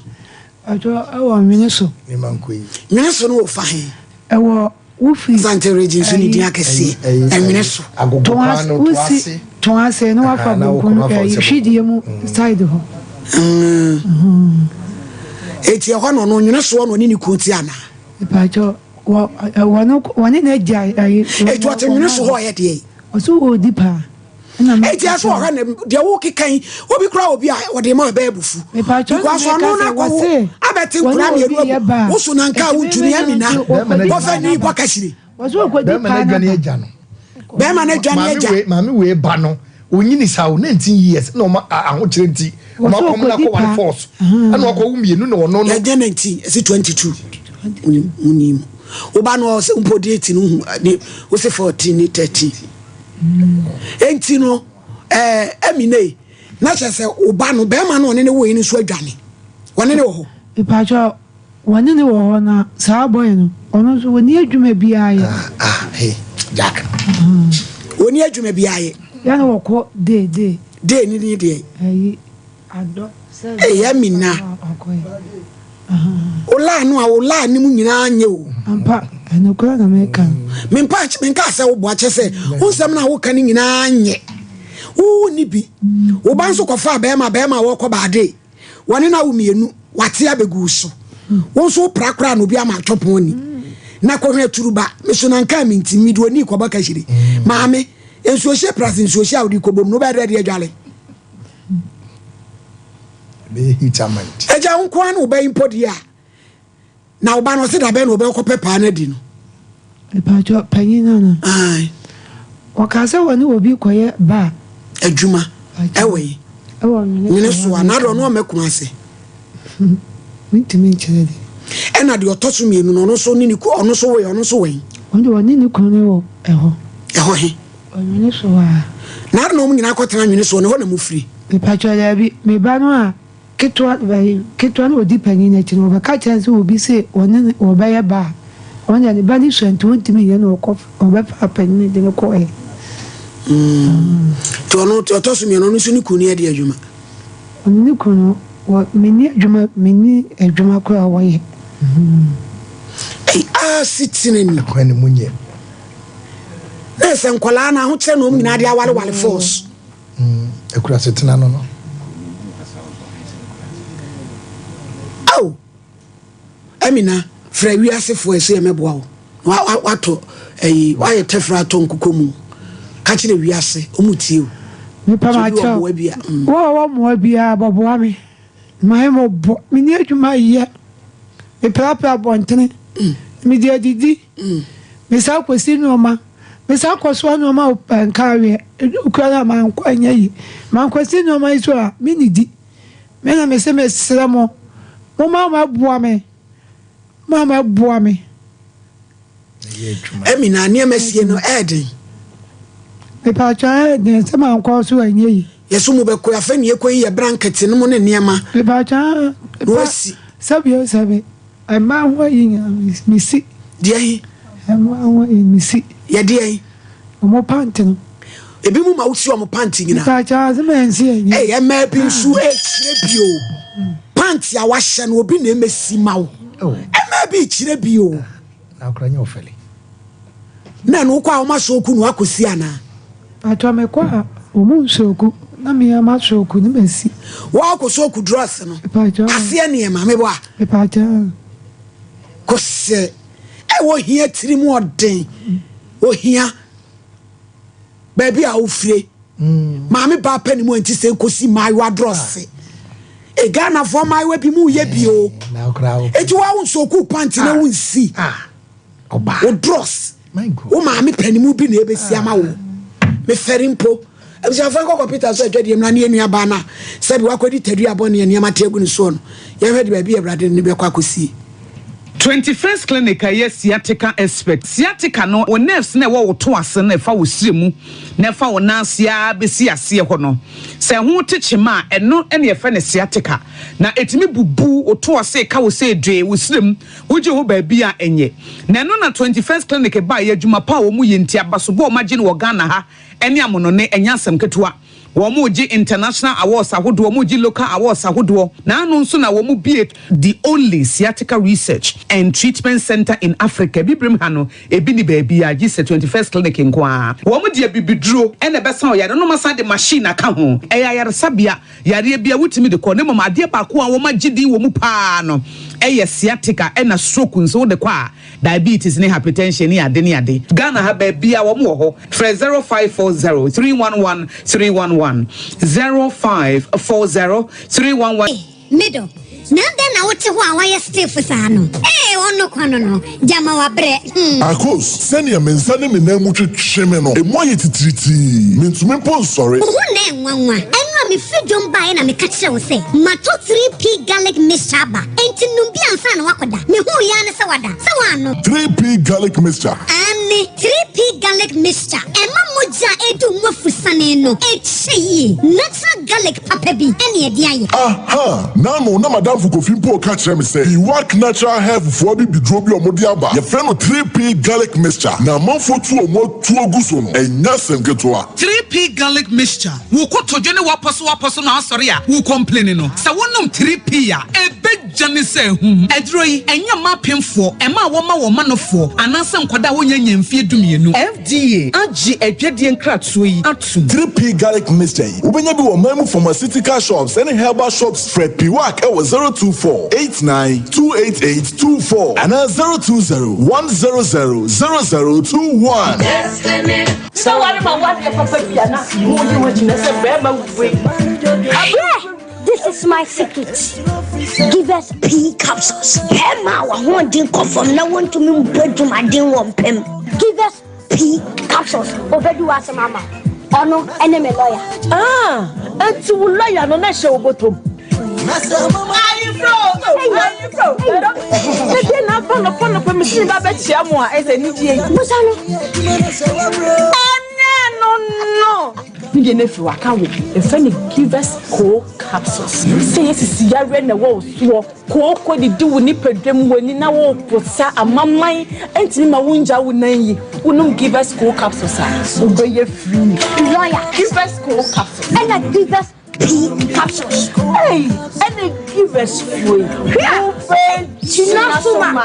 Patwɔ ɛwɔ Nwene so. Nwene so no wɔ fa he? Ɛwɔ Wofi Asante region so ne din akɛseɛ ɛnwene so. Wosi Toase na wafa bonkum ɛyi hwidie mu side hɔ. Eti ɛhɔ na ɔno nwene soɔ na ɔne ne kunu te anaa? Mpakyɛ wɔ wɔne wɔne n'agya ɛyi. Eti ɔte nwene so hɔ ɔyɛ deɛ yi? Ɔso ɔdi paa. Eti ɛso ɔhwɛ ne deɛ wokeka yi obi kura obi a ɔde ma ɔbɛyɛ bufu. Because ɔno na kɔwo abɛte nkura mmienu agu woso na nka wontumi amina kɔfɛ ni kɔ kahyire. Bɛrima no adwane agya no. Bɛrima no adwane agya. Maame wei ba no onyini saa o 19 years na ɔma ahokyerɛ nti ɔma kɔm na kɔ ware force ɛna ɔkɔ wo mmienu na ɔno no. Yɛnyɛ 19 ɛsi 22 woni mu woba no ɔsɛ mpo de 18 no hu wosɛ 14 ne 13. Enti no, ɛɛ Emine, na kyerɛ sɛ wo ba no, bɛrima no ɔne ne woe no nso adwane. Wɔne ne wɔ hɔ. Mepakyɛ wɔne ne wɔ hɔ na saa boy no, ɔno nso wɔnni adwuma biara yɛ. Ah, ah, hey, Jack. Wɔnni adwuma biara yɛ. Yɛ na wɔkɔ day day. Day ne ne deɛ. Ayi. Adɔ sɛ. Ei Amina. Wo line no a wo line no mu nyinaa nyɛ o. Ampa, ɛnokorɛ na meka no. Mempa menkaa sɛ woboa kyɛ sɛ wo nsɛm no a woka no nyinaa nyɛ. Wo ni bi. Wo ba nso kɔfaa bɛrima bɛrima a wɔkɔ baade. Wɔne no awo mmienu wate abɛgu wo so. Wo nso wopra koraa na obi ama atɔ pɔn ni. Na kɔhwɛ aturuba. Me so na nkaa me nti mede oni kɔbɔ kahyire. Maame, nsuohyɛ prase nsuohyɛ a wode kɔbom no wobɛyɛ dɛ de adwale. Agya wo nko ara ne wo ba yi mpo deɛ a, na wo ba no ɔse dabɛn na ɔbɛkɔ pɛ paa no adi no. Mepatwɔ panyin no ana? Ae. Ɔkaa sɛ wɔne obi kɔyɛ bar. Adwuma ɛwɔ yi. Ɛwɔ nwene Nwene so a, na adeɛ ɔno ɔmmɛ Kumase. Mentumi nkyerɛ de. Ɛna deɛ ɔtɔ so mmienu no ɔno nso ne ne ku ɔno nso wɔ ɔno nso wɛn. Ɔno deɛ ɔne ne kunu no wɔ ɛhɔ. Ɛhɔ he? Ɔnwene so hɔ a. Na adɛn na wɔn nyinaa kɔtena nwene soɔ no, ɛhɔ na mofiri? Mepakyɛw daabi, me ba no a ketewa bɛyi ketewa no ɔdi panyin no akyi no wɔbɛka kyerɛ no sɛ obi se ɔne no wɔbɛyɛ ba a ɔno deɛ ne ba no sua nti ɔntumi nyɛ na ɔkɔ ɔbɛfaa panyin no de no kɔɛ. Nti ɔno ɔtɔ so mmienu ɔno nso ne kunu no yɛ de adwuma. Ɔne ne kunu no wɔ menni adwuma menni adwuma koraa a wɔyɛ. Ei asetena ni. Ɛkwan no mu nyɛ. Na ɛsɛ nkwadaa no ahokyerɛ na wɔn nyinaa de awareware force. Akura asetena no no. Ao Amina frɛ wiasefoɔ ɛsɛ yɛ mɛboa wo na watɔ ɛyi wayɛ tɛfrɛ atɔ nkokɔ mu ka kyerɛ wiase wɔn tie o. Mepa ma kyɛw wo a wɔwɔ mmoa biara bɔboa me mayɛ mɔbɔ menni adwuma yɛ meprapra abɔntene mede adidi Mesan kɔsi nnoɔma, mesan kɔsoa nnoɔma wɔ Nkareɛ, ɛduru kura no a mankɔ anyɛ yie. Mankɔsi nnoɔma yi so a, mennidi. Me na mese mesrɛ mo, momma moaboa me, momma moaboa me. Emi na nneɛma sie no ɛyɛ den. Mepatwa ɛyɛ den sɛ mankɔ so anyɛ yie. Yɛso mo bɛkɔ afɛ ne yɛkɔ yi yɛ brankɛte no mo ne nneɛma. Mepatwa na wasi. Sɛbi o sɛbi. Mmaa ho ayi nyinaa mesi. Deɛ he? Mmaa ho ayi mesi. Yɛ deɛ he? Ɔmo pant no. Ebi mu ma wosi ɔmo pant nyinaa. Mpakyɛw ase ma ɛnsi ɛnyɛ. Ɛyɛ mmaa bi nso ɛkyerɛ bi o. Pant a wahyɛ no obi na ɛmɛsi ma wo. Mmaa bi kyerɛ bi o. Na akora nyɛ ɔfɛle. Na ɛno wokɔ a wɔn asooku no akɔsi anaa? Mpakyɛw mekɔ a wɔn nsooku na me ara masooku na masi. Woakɔ sooku drɔs no Mpakyɛw. aseɛ nneɛma mebɔ a. Mpakyɛw. Kɔsɛ ɛwɔ ohia tiri mu ɔden ohia baabi a wofire. Maame baa pɛ ne mu anti sɛ nkosi mmaayewa drɔse. E Ghanafoɔ mmaayewa bi mu yɛ bi o. Eti wa wo nsoku pant na wo nsi. Wo drɔs. Wo maame panimu bi na ebesi ama wo. Mefɛre mpo. Abusuafoɔ nkɔ kɔpita so adwadie mmra ne yɛn nua baa no a sɛbi wakɔdi tadua bɔne a nneɛma te agu ne soɔ no. Yɛnhwɛ de baabi a Awurade de no bɛkɔ akɔsie. 21st Clinic a ɛyɛ sciatica expert. Sciatica no, wo nerves no a ɛwɔ wo to ase no a ɛfa wo srɛ mu na ɛfa wo nan ase ara bɛsi aseɛ hɔ no, sɛ ɛho te kyema a, ɛno na yɛfrɛ no sciatica. Na ɛtumi bubu wo to ase, ɛka wo sɛ dwee, wo srɛ mu, wogye hɔ baabi a ɛnyɛ. Na ɛno na 21st Clinic baeɛ, adwuma pa a wɔyɛ nti, abasobɔ a wɔagye no wɔ Ghana ha ne amonone, ɛnyɛ asɛm ketewa. Wɔregye international awards ahodoɔ, wɔregye local awards ahodoɔ, na ano nso na wɔbue the only sciatica research and treatment centre in Africa. Abibirem ha no, ebi nni baabiara gye sɛ 21st Clinic nko ara. Wɔde abibiduro na ɛbɛsa ɔyare no na wɔasan de machine aka ho. Ɛyɛ ayaresabea, yareɛ biara wotumi de kɔ, na mmom adeɛ baako a wɔagye din wɔ mu pa ara no yɛ sciatica ɛna stroke nso wode kɔ a, Diabetes ne hypertension ne ade ne ade. Ghana ha baabiaa wɔn wɔ hɔ. Frɛ 0540 311 311, 0540 311. Ei me dɔ, na adɛn na wote hɔ a woayɛ stiff saa no? Ei ɔno kwa no no, gyama wabrɛ, hmm. Akos, sɛnea me nsa ne me nan mu twetwe me no, emu ayɛ titiritii. Mintumi mpo nsɔre. Wo ho nnɛ nwanwa. Ɛno a mefiri dwom baeɛ na meka kyerɛɛ wo sɛ matɔ 3P garlic mixture aba, enti nom bi ansa na woakɔda. Mehuu yi ara ne sɛ wada. Sɛ woannom. 3P garlic mixture. Aane, 3P garlic mixture. Ɛma mogya a ɛredi wo mu afusane no kyɛ yie. Natural garlic papa bi ne ɛde ayɛ. Aha! N'ano na m'adamfo Kofi mpo reka kyerɛ me sɛ Biwak Natural Health foɔ abibiduro bi a wɔde aba, yɛfrɛ no 3P garlic mixture, na amanfoɔ tu wɔn atuo gu so no, ɛnyɛ asɛm ketewa. 3P garlic mixture, Wo kotodwe ne w'apɔsowapɔso na asɔre a wo complaini no, sɛ wonom 3P a, ɛbɛgya ne sɛ ahum. Aduro yi, ɛnyɛ mma apemfoɔ, mmaa a wɔma wɔn manofoɔ, anaasɛ nkwadaa a wɔnnya nnya mfeɛ dumienu. FDA agye adwadie nkratoɔ yi atom. 3P Garlic Mixture yi, wobɛnya bi wɔ ɔman mu pharmaceutical shops ne herbal shops. Frɛ Piwak wɔ 024 89 288 24 anaa 020 100 0021. Sɛ ware ma wadeɛ papa bi a na mo yi ho akyi na sɛ bɛrima wei. Hwɛ! This is my secret. Give us pea capsules. Bɛrima a w'ahoɔden kɔ fam na wontumi mbɔ adwumaden wɔ mpam. Give us pea capsules. Obedi w'asɛm ama wo. Ɔno ɛne me lawyer. Ah, enti wo lawyer no na ɛhyɛ wo bɔtɔm. Ɛdeɛ na afa nɔpa nɔpa mesi ba bɛkyia mo a ɛsɛ anigyeɛ yi. Busa no. Ɛnɛ no no. Ne deɛ no afiri waka wo ɛfɛ ne givers co capsules. Sɛ yɛ sisi yareɛ na ɛwɔ wo soɔ kooko didi wo nipadwam w'ani na wo posa amaman ɛntumi ma wo ngya wo nan yi wonom givers co capsules a wobɛyɛ free. Lawyer. Givers co capsules. Ɛna givers P capsules. Ei, ɛna givers foɔ yi. Hwɛ, gyina so ma.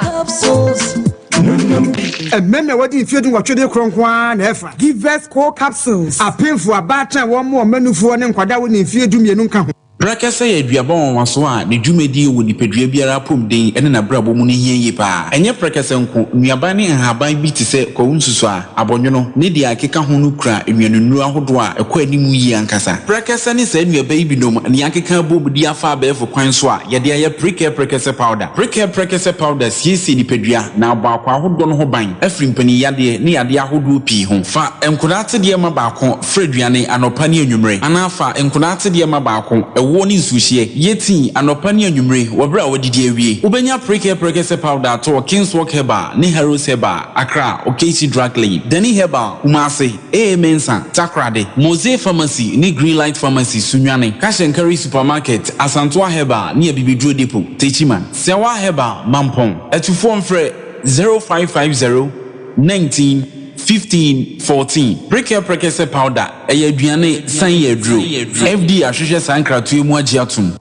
Mmarima a wɔadi mfeɛ dunwɔtwe de korɔ nko ara na ɛfa. Givers Co Capsules, Apemfo, abaatan a wɔmmoa wɔn mma nufoɔ ne nkwadaa a wɔnni mfeɛ dumienu nka ho. Prɛkɛsɛ yɛ aduaba nwanwaso a ne dwumadie wɔ nipadua biara apɔmuden ne n'abrabɔ mu no hia yie pa ara. Ɛnyɛ prɛkɛsɛ nko, nnuaban ne nhaban bi te sɛ kwawu nsusuaa, Abɔnwono, ne deɛ ɛkeka ho no kura nnuanennuro ahodoɔ a ɛkɔ anim yie ankasa. Prɛkɛsɛ ne saa nnuaba yi binom na yɛakeka abom de afa abɛɛfo kwan so a yɛde ayɛ Prekɛ Prɛkɛsɛ Powder. Prekɛ Prɛkɛsɛ Powder siesie nipadua na abɔ akwaa ahodoɔ no ho ban afiri mpaninyadeɛ ne yadeɛ ahodoɔ pii ho. Fa nkodaa atedeɛ ma baako fra aduane anɔpa ne anwummere anaa fa nkodaa atedeɛ ma baako ɛwoɔ ne nsuohyeɛ yɛ tii anɔpa ne anwummere wɔ berɛ a woadidi awie. Wobɛnya Prekɛ Prɛkɛsɛ Powder atɔ wɔ Kingswalk Herbal ne Harrows Herbal. Accra, Okaichi Drug Lane, Danny Herbal, Kumasi, AA Mensah, Takoradi, Mose Pharmacy ne Greenlight Pharmacy, Sunyani, Cash and Carry Supermarket, Asantoa Herbal ne Abibiduro Depot, Techiman, Sewa Herbal, Mampong. Atufoɔ mfrɛ 0550 19 15 14. Prekɛ Prɛkɛsɛ Powder, ɛyɛ aduane san yɛ aduro. FDA ahwehwɛ saa nkratoɔ yi mu agye atom.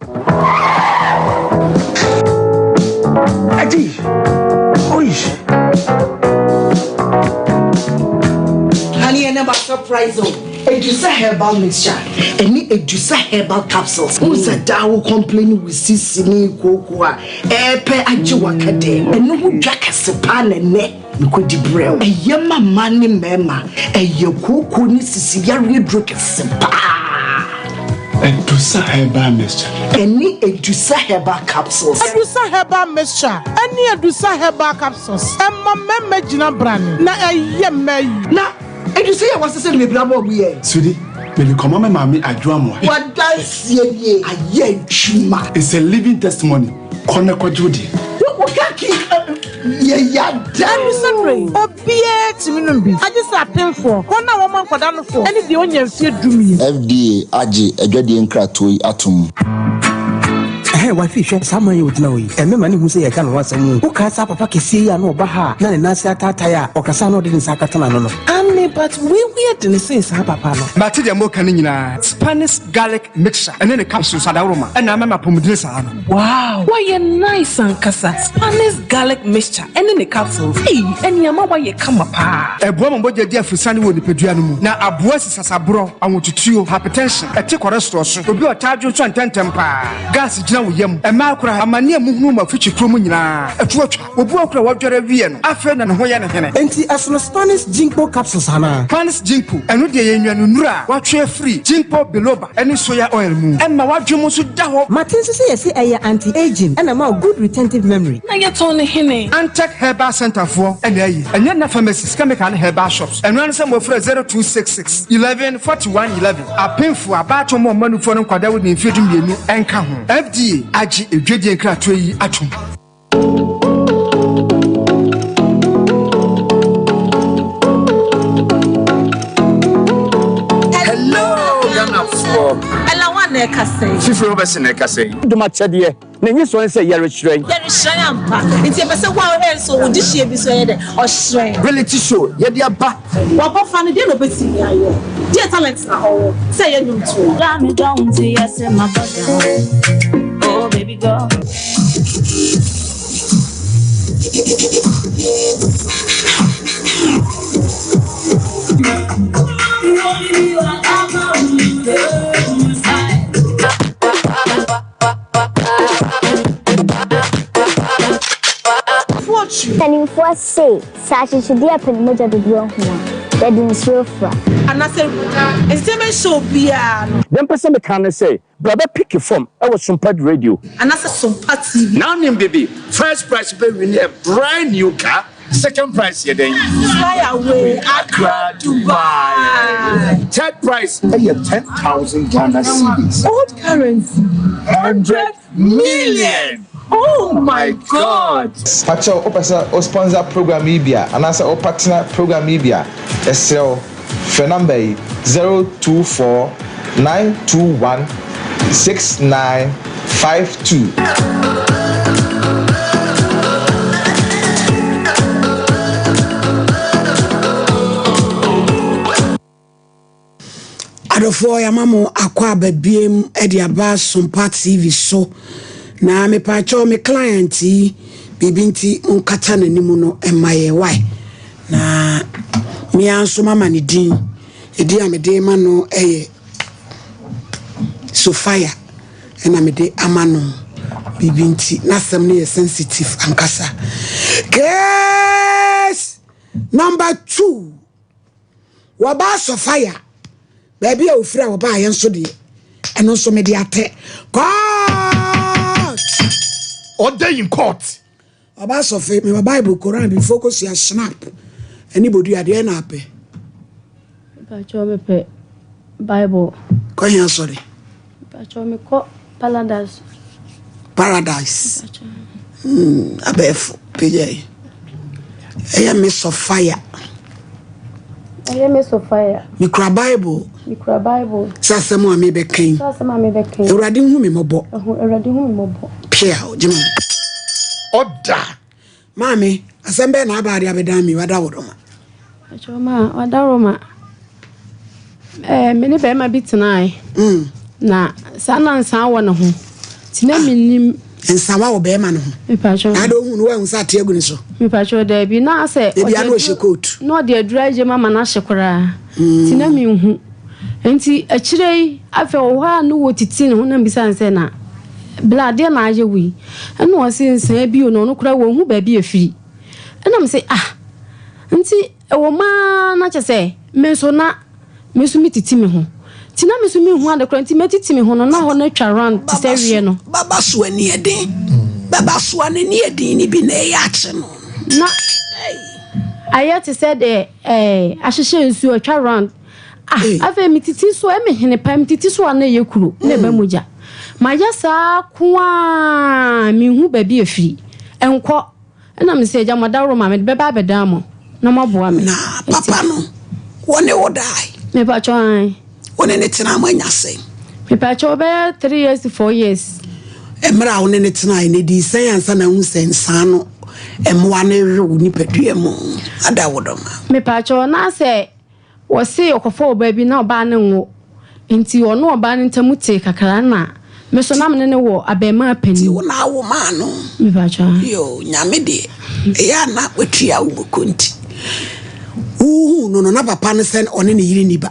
Aji, oish. Honey, and about surprise o. Edusa herbal mixture ɛne Edusa herbal capsules. N sɛ daa wo complain wo sisi ne kooko a ɛɛpɛ agye waka dɛm. Ɛno ho dwa kɛse paa na ɛnɛ. Mekɔdi brɛ wo. Ɛyɛ ma mmaa ne mmarima. Ɛyɛ kooko ne sisi yareɛ duro kɛse paa. Adusa Herbal Mixture. Ɛne Adusa Herbal Capsules. Adusa Herbal Mixture ɛne Adusa Herbal Capsules ɛma mmarima gyina brane na ɛyɛ mmaa yi. Na Adusa yi a wɔasesa no bebree ama wɔn yɛ. Sweetie, mede kɔma me maame Adwo Amoah. W'adanseɛ nie, ayɛ adwuma. It's a living testimony, kɔ na kɔgye wo deɛ. Wo ka ki yɛ yada. Ɛno sɛ berɛ yi, obiara tumi nom bi, agye sɛ apemfoɔ, wɔn a wɔma nkwadaa nofoɔ, ne deɛ ɔnnya mfeɛ dumien. FDA agye adwadie nkratoɔ yi atom. Ɛhɛn, wifey hwɛ saa man yi a ogyina hɔ yi, ɛmmɛma no nhu sɛ yɛreka ne ho asɛm o. Wokae saa papa kɛseɛ yi a na ɔba ha a na ne nan ase ataatae a ɔkasa a na ɔde ne nsa akata n'ano no? Aane, but wei ho yɛ dene sen saa papa no. Mate deɛ moka no nyinaa. Spanish garlic mixture ɛne ne capsules adaworoma ɛna ama me apɔmuden saa no. Wow! Wayɛ nice ankasa! Spanish garlic mixture ɛne ne capsules, ei ɛne ama wayɛ kama paa. Ɛboa ma mogya di afurusiane wɔ nipadua no mu, na aboa si sasaborɔ, ahotutuo, hypertension, ɛte cholesterol so, obi a ɔtaa dwonsɔ ntɛmntɛm paa, gas gyina wo yam, mmaa koraa, amane a muhunu wɔ afikyikuo mu nyinaa, ɛto atwa. Obi wɔ hɔ koraa a wadware awie no, afei na ne ho yɛ no hene. Enti ɛsono Spanish Ginkgo capsules anaa? Spanish Ginkgo, ɛno deɛ yɛ nnuanennuro a wɔatwe afiri Ginkgo biloba ne soya oil mu. Ɛma w'adwene mu nso da hɔ. Mate nso sɛ yɛse ɛyɛ anti-aging ɛna ɛma wo good retentive memory. Na yɛtɔn no hene? Antec Herbal Centre foɔ na ayi. Ɛnyɛ nna pharmacies, chemical ne herbal shops. Ɛno ara ne sɛ mofrɛ 0266 11 41 11. Apemfoɔ, abaatan mu ɔmanufoɔ ne nkwadaa a wɔdi mfeɛ 12 nka ho. FDA agye edwadie nkratoɔ yi atom. Hello, Ghanafoɔ. Ɛla wa na ɛkasa yi. Fifiri Robertson na ɛkasa yi. Dom akyɛdeɛ na enyi soɔ ne sɛ yɛrehyerɛn. Yɛrehyerɛn ampa. Nti yɛpɛ sɛ wo a wohwɛ nso wo dehyeɛ bi nso ɛyɛ dɛ ɔhyerɛn. Reality show yɛde aba. W'abɔfra no deɛ na ɔbɛtumi ayɛ? Deɛ talent na ɔwɔ sɛ ɛyɛ nnwomtoɔ? Got me down to yes in my down. Oh baby girl. Mpanimfoɔ se, sɛ akyekyedeɛ pɛ ne mogya dodoɔ ahu a, yɛde nsuo fra. Anaasɛ nsɛm nhyɛ obiara no. Deɛ mpɛ sɛ meka ne sɛ, bra bɛ picke fam wɔ Sumpad Radio. Anaasɛ Sompa TV. Now nim bibi, first prize bɛ win a brand new car, second prize yɛ dɛn? Fly away Accra Dubai. Third prize yɛ 10,000 Ghana cedis. Old currency. 100 million! Oh my God! Pakyɛw wopɛ sɛ wo sponsor program yi bi a anaasɛ wo partner program yi bi a, yɛsrɛ wo frɛ number yi, 024 921 6952. Adɔfoɔ yɛama mo akɔ aba biem de aba Sompa TV so na mepaakyɛw me client yi biribi nti monkata n'anim no mma yɛ why na mea nso mama ne din edin a mede ma no yɛ Sophia ɛna mede ama no biribi nti n'asɛm no yɛ sensitive ankasa case number two Wɔbaa Sofia, baabi a ofiri a wɔbaeɛ nso deɛ, ɛno nso mede atɛ court. Order in court. Ɔbaa Sɔfe, mewɔ Bible, Koran, bifo kosua, snap, ɛne bodua deɛ na apɛ. Mpakyɛw mepɛ Bible. Kɔ he asɔre? Mpakyɛw mekɔ Paradise. Paradise. Hmm, abɛɛfo pagya yi. Ɛyɛ me sɔ fire. Ɛyɛ me sɔ fire. Mekura Bible. Mekura Bible. Sɛ asɛm a mebɛka yi. Sɛ asɛm a mebɛka yi. Awurade hu me mmɔbɔ. Awurade hu me mmɔbɔ. Pia, gyina. Ɔda. Maame, asɛm bɛn na aba ade abɛdan mi wada wo dɔma? Akyɛw ma wada Roma. Ɛɛ me ne bɛrima bi tenae. Mm. Na saa na nsaa wɔ ne ho. Nti na menim. Nsawa wɔ bɛrima no ho. Mepakyɛw. Na ade ohun no wahu sɛ ate agu ne so. Mepakyɛw daabi na asɛ. Ebi ano ɔhyɛ coat. Na ɔde aduru agye ma ma no ahye koraa. Mm. Nti na menhu. Nti akyire yi afei wɔ hɔ a ne wɔ titi ne ho na mbisa ne sɛ na bla adeɛ na ayɛ wo yi. Ɛna ɔse nsaa bio na ɔno koraa wɔnhu baabi efiri. Ɛna mese ah. Nti ɛwɔ mu ara na kyerɛ sɛ me nso na me nso metiti me ho. Nti na me nso menhu ade koraa nti matiti me ho no na hɔ no atwa round te sɛ weɛ no. Baba so ani yɛ den. Baba so a n'ani yɛ den no bi na ɛyɛ akye no. Na ayɛ te sɛ deɛ ɛɛ ahyehyɛ nsuo atwa round. Ah, afei metiti so ɛme hene paa metiti so a na ɛyɛ kuro na ɛba mogya. Mayɛ saa ko ara menhu baabi afiri. Ɛnkɔ. Ɛna mese, Agya, mo adaworoma, mede bɛba abɛdan mo na moaboa me. Na papa no, wɔne wo dae? Mepakyɛw, ae. Wo ne no tenaa moanya sɛn? Mepakyɛw, bɛyɛ three years to four years. Mmerɛ a wo ne no tenae no, ɛdii sɛn ansa na wohu sɛ nsaa no mmoa no rewe wo nipadua mu adawodoma? Mepakyɛw, na sɛ Wɔse ɔkɔfa ɔbaa bi na ɔbaa no nwo nti ɔno ɔbaa no ntamu tee kakra na me so na mene no wɔ abɛɛmaa panin. Nti wo na wo maa no? Mepakyɛ ahe. Yoo Nyame deɛ ɛyɛ a na watua wo moko nti wo huu no no na papa no sɛ ɔne ne yere ni ba.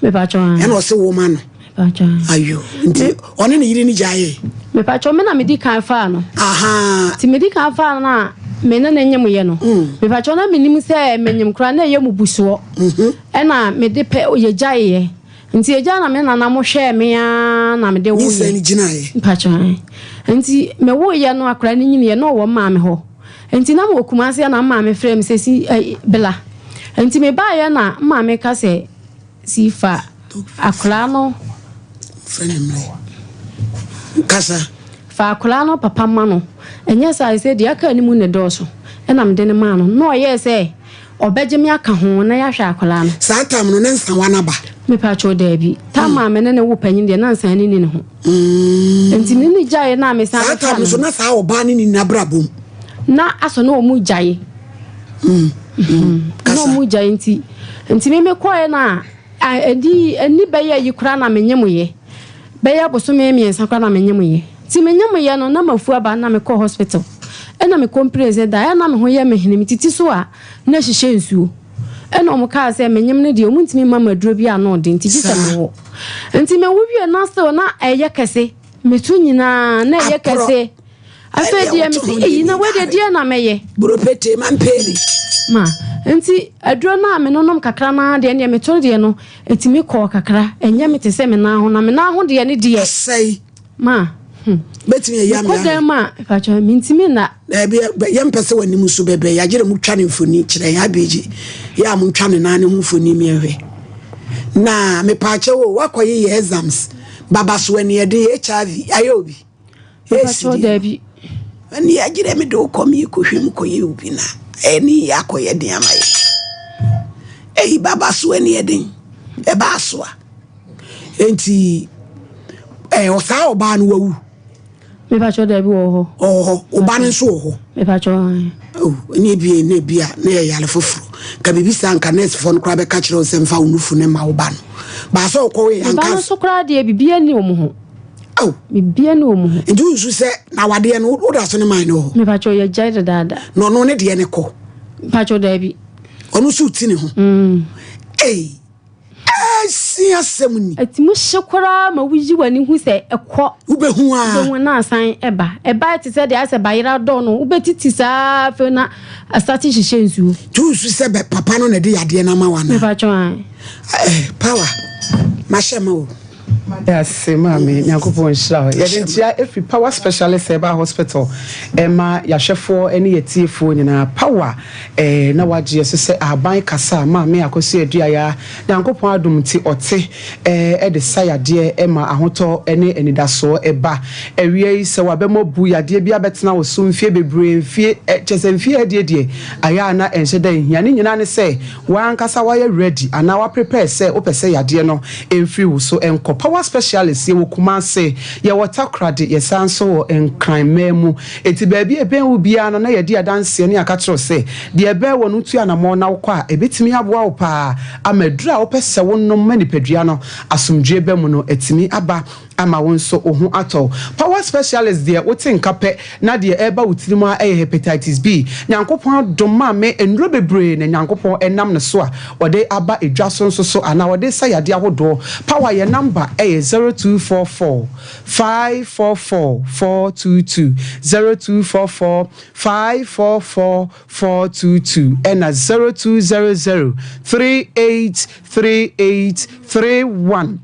Mepakyɛ ahe. Ɛna ɔse wo ma no. Mepakyɛ ahe. Ayo nti ɔne ne yere ni gyaee. Mepakyɛ me na medi kan faa no. Ahaa. Nti medi kan faa no a me ne no nyem yɛ no. Mepakyɛ na menim sɛ menyem koraa na ɛyɛ mubusoɔ. Ɛna mede pɛ yɛgyaeɛ. Nti yɛgyae na me nana mo hwɛɛ me ara na mede woeɛ. Nyinsɛn no gyinaeɛ. Mepakyɛ nti mewoeɛ no akwadaa no nyiniiɛ na ɔwɔ maame hɔ. Nti na mewɔ Kumasi na maame frɛɛ me sɛ si eh, bla. Nti mebaeɛ na maame ka sɛ Si fa akwadaa no. Frɛ no mmerɛ. Kasa. Fa akwadaa no papa ma no. Ɛnyɛ saa sɛ deɛ aka anim na ɛdɔɔso. Ɛna mede no maa no. Na ɔyɛɛ sɛ ɔbɛgye me aka ho na yɛahwɛ akwadaa no. Saa tam no ne nsawa no aba? Mepakyɛw daabi. Tam a me ne no wo panyin deɛ na nsa no nni ne ho. Nti me ne no gyaeɛ na mesan Saa bɛfaa tam no no so no. na saa ɔbaa no nni n'abrabɔ mu? Na asɔ na wɔn gyae. Na wɔn gyae nti nti me mekɔɛ na ɛdi ɛni bɛyɛ yi koraa na menye mo yɛ bɛyɛ bosome mmiɛnsa koraa na menye mo yɛ nti menye mo yɛ no na mafu aba na mekɔ hospital ɛna me complain sɛ da ɛna me ho yɛ me hene me titi so a na ɛhyehyɛ nsuo ɛna wɔn kaa sɛ menyem no deɛ wɔn ntumi mma ma aduro bi a na ɔde nti gye sɛ mewo nti mewo wie na still na ɛyɛ kɛse metu nyinaa na ɛyɛ kɛse. Afei deɛ mese eyi na wei deɛ deɛ na mɛyɛ. Buropete ma mpɛɛli. Ma nti aduro no a menonom kakra no ara deɛ deɛ meto deɛ no ɛtumi kɔɔ kakra ɛnyɛ me te sɛ me nan ho na me nan ho deɛ ne deɛ. Asɛe. Ma hmm. Bɛtumi ayi ame Mekɔ dan mu a mpakyɛ mentumi nna. Daabi yɛmpɛ sɛ w'anim nso bɛbɛ yɛagyere mo twa ne mfoni kyerɛ yɛn abeegye yɛ a montwa ne nan ne ho mfoni miɛnhwɛ na mepaakyɛ o wakɔyɛ yɛ exams baba so aniɛden HIV ayɛ obi. Mepakyɛw daabi. Ɛne agyerɛ me de wo kɔ me kɔhwɛ mu kɔyɛ wo bi na ɛne yɛ akɔyɛ den ama yɛ. Ɛyi baba so ɛne ɛden ɛbaa so a enti ɛɛ ɔsaa ɔbaa no wawu. Mepakyɛw daabi wɔ hɔ. Ɔwɔ hɔ ɔba no nso wɔ hɔ. Mepakyɛw. Oh, ɛne ebi ne ebi a na yɛ yare foforɔ nka biribi saa nka nɛɛsefoɔ no koraa bɛka kyerɛ wo sɛ mfa wo nufu ne ma wo ba no baasa ɔkɔ yɛ anka. Ba no nso koraa deɛ biribi ani wɔn ho. Ao. Biribiara nni wɔn ho. Nti wonsu sɛ na awadeɛ no woda so ne man no wɔ hɔ? Mepakyɛw yɛgyae dedaada. Na ɔno ne deɛ ne kɔ? Mepakyɛw daabi. Ɔno nso ti ne ho? Mm. Ei, ɛsi asɛm ni. Ɛtumi hye koraa ma woyi w'ani hu sɛ ɛkɔ. Wobɛhu a. Wobɛhu na asan ɛba. Ɛba te sɛ deɛ ayɛ sɛ bayera dɔ no wobɛtiti saa afei na asate hyehyɛ nsuo. Nti wonsu sɛ bɛ papa no na ɛde yadeɛ no ama wo anaa? Mepakyɛw ae. Eh, power, mahyɛ ma o. Ase maame Nyankopɔn nhyira wo. Yɛde nkyia ɛfiri Power Specialist Herbal Hospital ɛma yɛahwɛfoɔ ne yɛtiefoɔ nyinaa. Power eh, na wagye yɛ so sɛ ahaban kasa a maame Akosua Aduaya Nyankopɔn adom nti ɔte eh, ɛde sa yadeɛ ɛma ahotɔ ne anidasoɔ ɛba. Awia yi sɛ wabɛmɔ bu yadeɛ bi abɛtena wo so mfie bebree mfie eh, kyɛ sɛ mfie adie deɛ ayɛ a na ɛnhyɛ da nhia. Ne nyinaa ne sɛ W'ankasa w'ayɛ ready anaa wa prepare sɛ wopɛ sɛ yadeɛ no mfiri wo so nkɔ. Power specialist, yɛwɔ Kumase, yɛwɔ Takoradi, yɛsan nso wɔ Nkran man mu. Enti baabi a ɛbɛn wo biara no na yɛadi adanseɛ ne yɛaka kyerɛ wo sɛ deɛ ɛbɛn wo no wotu anamɔn na wokɔ a ɛbɛtumi aboa wo paa ama aduro a wopɛ sɛ wonom ma nipadua no asomdwoeɛ ba mu no atumi aba. ama wo nso wo ho atɔ wo. Power specialist deɛ wote nka pɛ na deɛ ɛreba wo tirim ara yɛ hepatitis B. Nyankopɔn adom maa me nnuro bebree na Nyankopɔn nam ne so a ɔde aba dwa so nso so anaa ɔde sa yadeɛ ahodoɔ. Power yɛ number yɛ 0244 544 422, 0244 544 422 ɛna 0200 3838 31.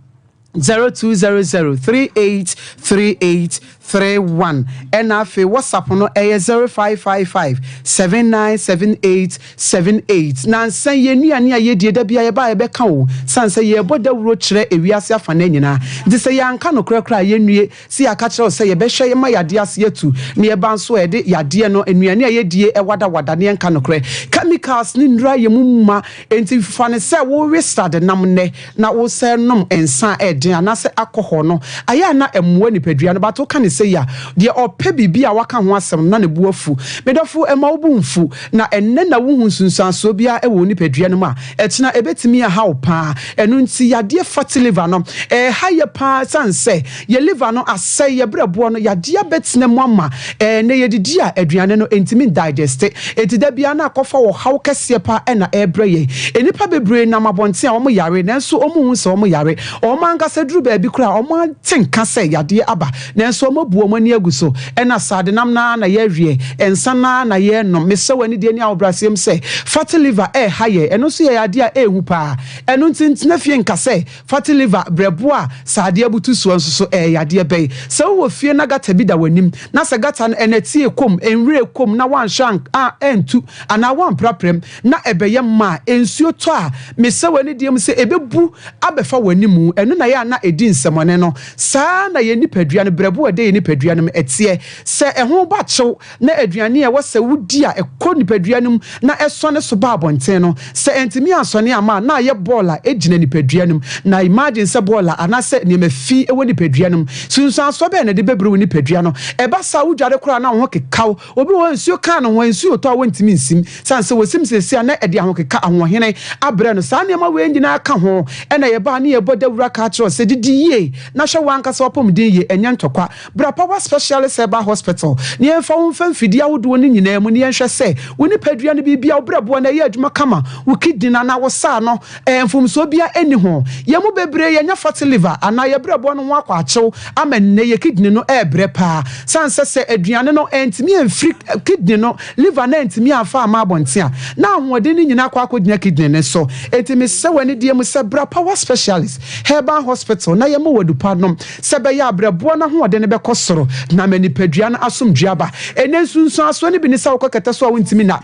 0200 3838 31 ɛna afei WhatsApp no ɛyɛ 0555 7978 78. Nansa yɛn nnuane a yɛdie da bia yɛba a yɛbɛka o sane sɛ yɛbɔ dawuro kyerɛ ewiase afanaa nyinaa nti sɛ yɛanka nokorɛ koraa a yɛnnue sɛ yɛaka kyerɛ wo sɛ yɛbɛhwɛ ma yadeɛ ase atu na yɛba nso a yɛde yadeɛ no nnuane a yɛdie wadawada na yɛnka nokorɛ chemicals ne nnuro ayɛ mu ma enti fa no sɛ wowe sradenam nnɛ na wosɛ nom nsa a ɛyɛ den anaasɛ alcohol no, ayɛ a na ɛmmoa nipadua no, but woka no sei a, deɛ ɔpɛ biribi a waka ho asɛm no na ne bo afu. Me dɔfo, mma wo bo mfu, na ɛnnɛ na wonhu nsunsuansoɔ biara wɔ wo nipadua no mu a, ɛkyena ɛbɛtumi aha wo paa. Ɛno nti yadeɛ fatty liver no, ɛreha yɛ paa ɛsiane sɛ yɛ liver no asɛe, yɛ berɛboɔ no, yadeɛ abɛtena mu ama ɛnnɛ yɛdidi a aduane no ɛntumi ndigeste, enti da biara na akɔfa ɔhaw kɛseɛ paa na ɛrebrɛ yɛn. Nnipa bebree nam abɔnten a wɔyare nanso wɔnhu sɛ wɔyare. Wɔn ankasa duru baabi koraa a, wɔte nka sɛ yadeɛ aba nanso wɔabu wɔn ani agu so. Ɛna sradenam no ara na yɛreweɛ, nsa no ara na yɛrenom. Mesrɛ wo anidie ne ahobrɛaseɛ mu sɛ, fatty liver ɛreha yɛn. Ɛno nso yɛ yadeɛ a ɛyɛ hu paa. Ɛno nti ntena fie nka sɛ fatty liver, berɛboɔ a sradeɛ abutu soɔ nso so ɛyɛ yadeɛ bɛn? Sɛ wowɔ fie na gata bi da w'anim na sɛ gata no ɛnɛteɛ kɔ mu, nwire kɔ mu na woanhwɛ antu anaa woamprapra mu, na ɛbɛyɛ ma a nsuo tɔ a, mesɛ wo anidie mu sɛ ɛbɛbu abɛfa w'animu. Ɛno na ɛyɛ a na ɛdi nsɛmɔne no. Saa ara na yɛn nipadua no, berɛbo a ɛda yɛn nipadua no mu teɛ. Sɛ ɛho ba kyew na aduane a ɛwɔ sɛ wodi a ɛkɔ nipadua no mu na ɛsɔne so ba abɔnten no, sɛ ɛntumi ansɔne amma a, na ayɛ bɔɔl a ɛgyina nipadua no mu. Na imagine sɛ bɔɔl a anaasɛ nneɛma fi wɔ nipadua no mu. Sunsuansoɔ bɛn na ɛde bɛbrɛ wo nipadua no? Ɛba saa a, wodware koraa a na wo ho keka wo. Obi wɔ hɔ a, nsuo kaa ne ho a, nsuo retɔ a wɔntumi nsim. Sane sɛ wɔsim seesei a, na ɛde ahokeka, ahoɔhene, abrɛ no. Saa nneɛma wei nyinaa ka ho na yɛba a ne yɛbɔ dawuro aka akyerɛ wo sɛ didi yie na hwɛ w'ankasa w'apɔmuden yie, ɛnyɛ ntɔkwa. Bra Power Specialist Herbal Hospital na yɛmfa wo mfa mfidie ahodoɔ no nyinaa mu na yɛnhwɛ sɛ wo nipadua no biribiara, wo berɛboɔ no ɛyɛ adwuma kama, wo kidney no anaa wo saa no, Mfomsoɔ biara nni ho. Yɛn mu bebree yɛanya fatty liver anaa yɛn berɛboɔ no ho akɔ akyew ama nnɛ yɛn kidney no rebrɛ paa. Sane sɛ sɛ aduane no antumi amfiri kidney no, liver no antumi amfa amma abɔnten a, na ahoɔden no nyinaa akɔ akɔgyina kidney no so. Enti mesrɛ wo anidie mu sɛ bra Power Specialist Herbal Hospital na yɛmmɔ wo adupa nom sɛ ɛbɛyɛ a berɛboɔ no ahoɔden no bɛkɔ soro na ama nipadua no asomdwoeɛ aba. Ɛnnɛ nsunsuansoɔ no bi ne sɛ wokɔ kɛtɛ so a wontumi nna.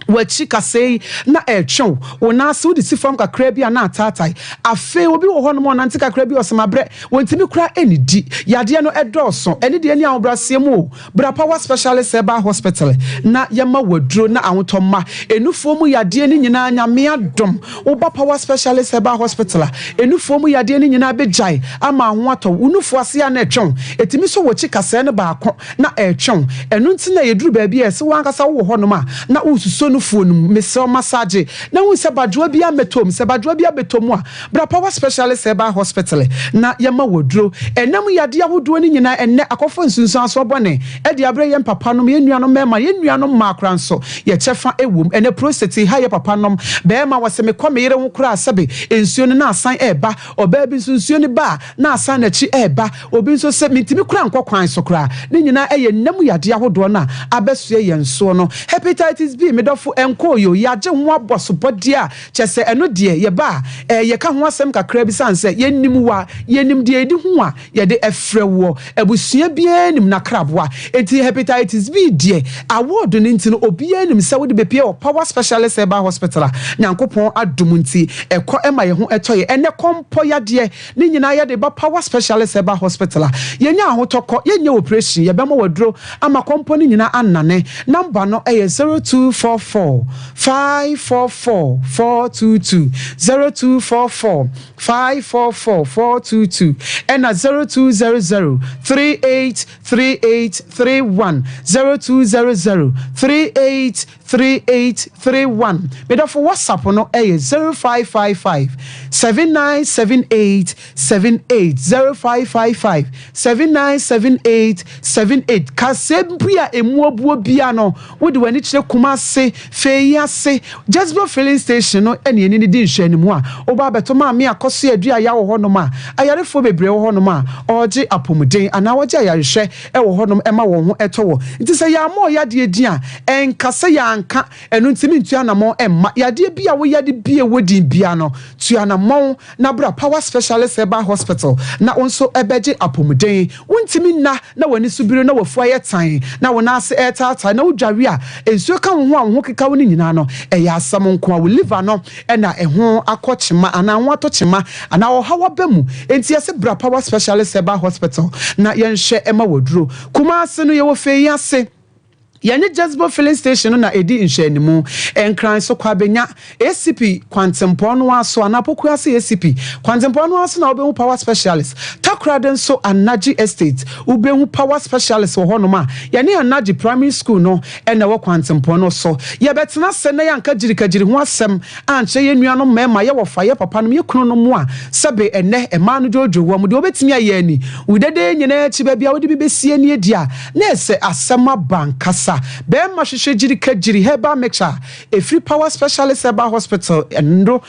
W'akyi kasɛe yi na ɛretwe wo. Wo nan ase wode si fam kakraa bi a na ataatae. Afei obi wɔ hɔnom a ɔnante kakraa bi a ɔse mabrɛ. Wɔntumi koraa nnidi. Yadeɛ no ɛdɔɔso. Ɛne deɛ ɛne ahobrɛaseɛ mu o. Bra Power Specialist Herbal Hospital na yɛma wo aduro na ahotɔ mma. Enufoɔ mu yadeɛ no nyinaa Nyame adom. Woba Power Specialist Herbal Hospital a, enufoɔ mu yadeɛ no nyinaa bɛgyae ama ho atɔ wo. Wo nufoɔ ase a na ɛtwe wo. Ɛtumi sɔ w'akyi kasɛɛ no baako. na ɛretwe wo. Ɛno nti na yɛduru baabi a ɛsɛ wo ankasa wowɔ hɔnom a na woresusuo nufoɔ no mu. Mesrɛ wo, massage na hu sɛ badwoa biara mmɛtɔ mu. Sɛ badwoa biara bɛtɔ mu a, bra Power Specialist Herbal Hospital na yɛma wo aduro. Ɛnam yadeɛ ahodoɔ no nyinaa, ɛnnɛ akɔfa nsunsuansoɔ bɔne de abrɛ yɛn papanom, yɛn nuanom mmarima, yɛn nuanom mmaa koraa nso, yɛn kyɛfa wɔ mu. Ɛnnɛ prostate ha yɛn papanom. Barima, wɔse mekɔ me yere ho koraa a, sɛbe nsuo no na asan reba. Ɔbaa bi nso nsuo no ba a, na asan n'akyi reba. Obi nso sɛ, Mentumi koraa nkɔ kwan so koraa. Ne nyinaa yɛ nna mu yadeɛ ahodoɔ no a abɛsoɛ yɛn soɔ no. Hepatitis B, me dɔfo, ɛnkɔɔ yoo, yɛagye ho abɔsobɔdeɛ a kyerɛ sɛ ɛno deɛ yɛba a, eh, yɛka ho asɛm kakra bi sane sɛ yɛnim wo a, yɛnim deɛ yɛdi ho a yɛde frɛ woɔ. Abusua biara nim n'akraboa. Enti Hepatitis B deɛ, award no nti no, obiara nim sɛ wode bɛpue wɔ Power Specialist Herbal Hospital a, Nyankopɔn adom nti, ɛkɔ ma yɛn ho tɔ yɛn. Ɛnnɛ kɔmpɔ yadeɛ ne nyinaa yɛde ba Power Specialist Herbal Hospital a, yɛnya ahotɔ kɔ, yɛnyɛ operation, yɛbɛma wo aduro ama kɔmpɔ no nyinaa anane. Number no yɛ 0244 544 422, 0244 544 422 ɛna 0200 38 38 31, 0200 38. 3831. Me dɔfo WhatsApp no yɛ 0555 7978 78, 0555 7978 78. Kaseɛ bi a ɛmu abuo biara no, wode w'ani kyerɛ Kumase, Fei ase, Jezebel Filling Station no ne yɛne no di nhwɛanimu a, woba abɛto Maame Akɔsoɛ Aduaya wɔ hɔnom a, ayarefoɔ bebree wɔ hɔnom a wɔregye apɔmuden anaa wɔgye ayarehwɛ wɔ hɔnom ma wɔn ho tɔ wɔn. Nti sɛ yɛammɔ ɔyadeɛ din a, ɛnka sɛ yɛanka. Ɛno nti mentu anammɔn mma yadeɛ bi a wo yade bi a ɛwɔ din biara no. Tu anammɔn na bra Power Specialist Herbal Hospital na wo nso bɛgye apɔmuden. Wontumi nna na w'ani so biri na w'afu ayɛ tan na wo nan ase retaatae na wodware a nsuo ka wo ho a wo ho keka wo no nyinaa no, ɛyɛ asɛm nko ara. Wo liver no na ɛho akɔ kyema anaa ho atɔ kyema anaa ɔhaw aba mu. Enti yɛse bra Power Specialist Herbal Hospital na yɛnhwɛ ma wo aduro. Kumasi no yɛwɔ Fei ase. Yɛne Jezebel Filling Station no na ɛdi nhwɛanimu. Nkran so Kwabenya ACP kwantempɔn no ara so anaa Pokuase ACP kwantempɔn no ara so na wobɛhu Power Specialist. Takoradi nso Anagye Estate wobɛhu Power Specialist wɔ hɔnom a yɛne Anagye Primary School no na ɛwɔ kwantempɔn no so. Yɛbɛtena ase na yɛanka gyirikagyiri ho asɛm ankyerɛ yɛn nuanom mmarima, yɛn wɔfa, yɛn papanom, yɛn kununom a sɛbe ɛnnɛ mmaa no dwoodwoo wɔn. Deɛ wobɛtumi ayɛ ani, wo dede nyinaa akyi, baabi a wode bi bɛsie nie deɛ a, na ɛsɛ asɛm aba ankasa. Barima hwehwɛ gyirikagyiri herbal mixture a ɛfiri Power Specialist Herbal Hospital no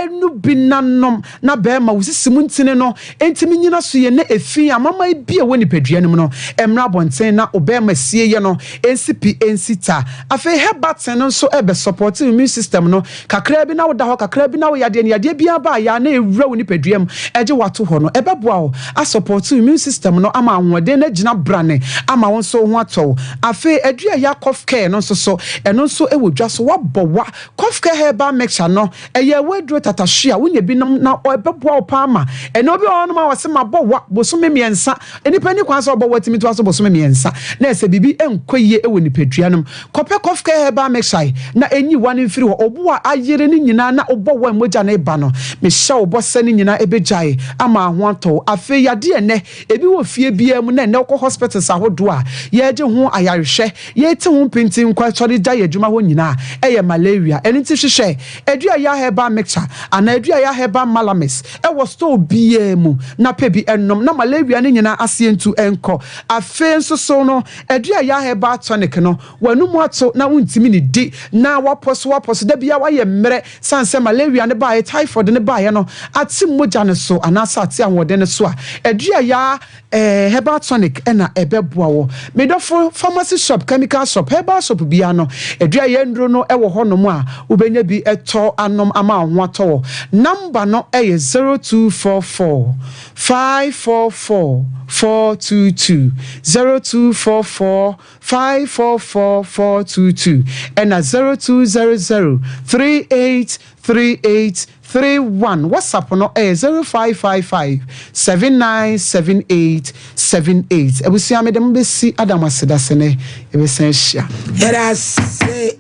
nu bi na nom na barima wo sisi mu ntini no ntumi nnyina so yie na efi amamman bi a ɛwɔ nipadua no mu no mmra abɔnten na wo barima sieyɛ no nsi pi nsi ta. Afei Herbatin no nso bɛ sɔpɔte immune system no kakraa bi na woda hɔ kakraa bi na wo yadeɛ no yadeɛ biara ba a yɛ a na ɛwura wo nipadua mu gye wo ato hɔ no ɛbɛboa wo asɔpɔte immune system no ama ahoɔden no agyina brane ama wo nso wo ho atɔ wo. Afei aduru a ɛyɛ cough care no nso so ɛno nso wɔ dwa so woabɔ wa cough care herbal mixture no Ɛyɛ w'aduro tatahwe a wonya bi nom na ɛbɛboa wo paa ma ɛnɛ obi wɔ hɔnom a ɔse mabɔ wa bosome mmiɛnsa. Nnipa nni kwan sɛ ɔbɔ wa tumi toa so bosome mmiɛnsa na ɛsɛ biribi nkɔ yie wɔ nipadua no mu. Kɔpɛ Kɔfkɛ herbal mixture na ɛnyi wa no mfiri hɔ. Obo a ayere no nyinaa na wobɔ wa a mogya no reba no, mehyɛ wo bɔ sɛ ne nyinaa ɛbɛgyae ama ho atɔ wo. Afei yadeɛ ɛnɛ ebi wɔ fie biara mu na ɛnɛ wokɔ hospitals ahodoɔ a yɛregye ho ayarehwɛ Yei te ho mpintin nkɔ asɔre gya yɛ adwuma hɔ nyinaa ɛyɛ malaria ɛno nti hwehwɛ Aduaya herbal mixture anaa Aduaya herbal malamis ɛwɔ store biaa mu na pɛ bi nom na malaria no nyinaa aseɛ ntu nkɔ. Afei nso so no Aduaya herbal tonic no w'anum ato na wontumi nidi na wapɔ so wapɔ so da biaa wayɛ mmerɛ sane sɛ malaria no baeɛ typhoid no baeɛ no ate mogya no so anaasɛ ate ahoɔden no so a Aduaya Eh, herbal tonic na ɛbɛboa wo. Me dɔfo, pharmacy shop, chemical shop, herbal shop biara no, aduru a ɛyɛ nnuro no wɔ hɔnom a wobɛnya bi tɔ anom ama wo ho atɔ wo. Number no yɛ 0244 544 422, 0244 544 422, ɛna 0200 38 38 31 WhatsApp no yɛ 0555 7978 78 Abusua mede mo bɛsi ada mo ase dasene yɛbɛsan ahyia. Yɛda ase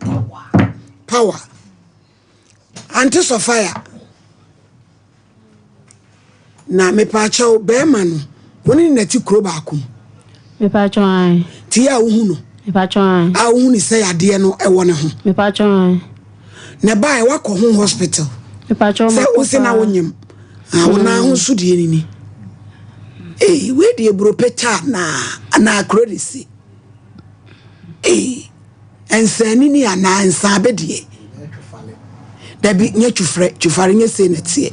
power ante sɔfaya Na mepaakyɛw, bɛɛma no, wo ne no na ɛte kuro baako mu? Mepaakyɛw ae. Ti a wohu no? Mepaakyɛw ae. A wohu ne sɛ yadeɛ no ɛwɔ ne ho? Mepaakyɛw ae. Na ɛbaeɛ wakɔ ho hospital? Mepaakyɛw Sɛ makɔ wo se na paa. wonyem, ah, wo nan ho so deɛ nini. Ee, wei deɛ buro pɛtɛ anaa, anaa kuro de si. Ee. Nsanini anaa nsabe deɛ. Dabi, nyɛ twufrɛ, twufare nyɛ sei na ɛteɛ.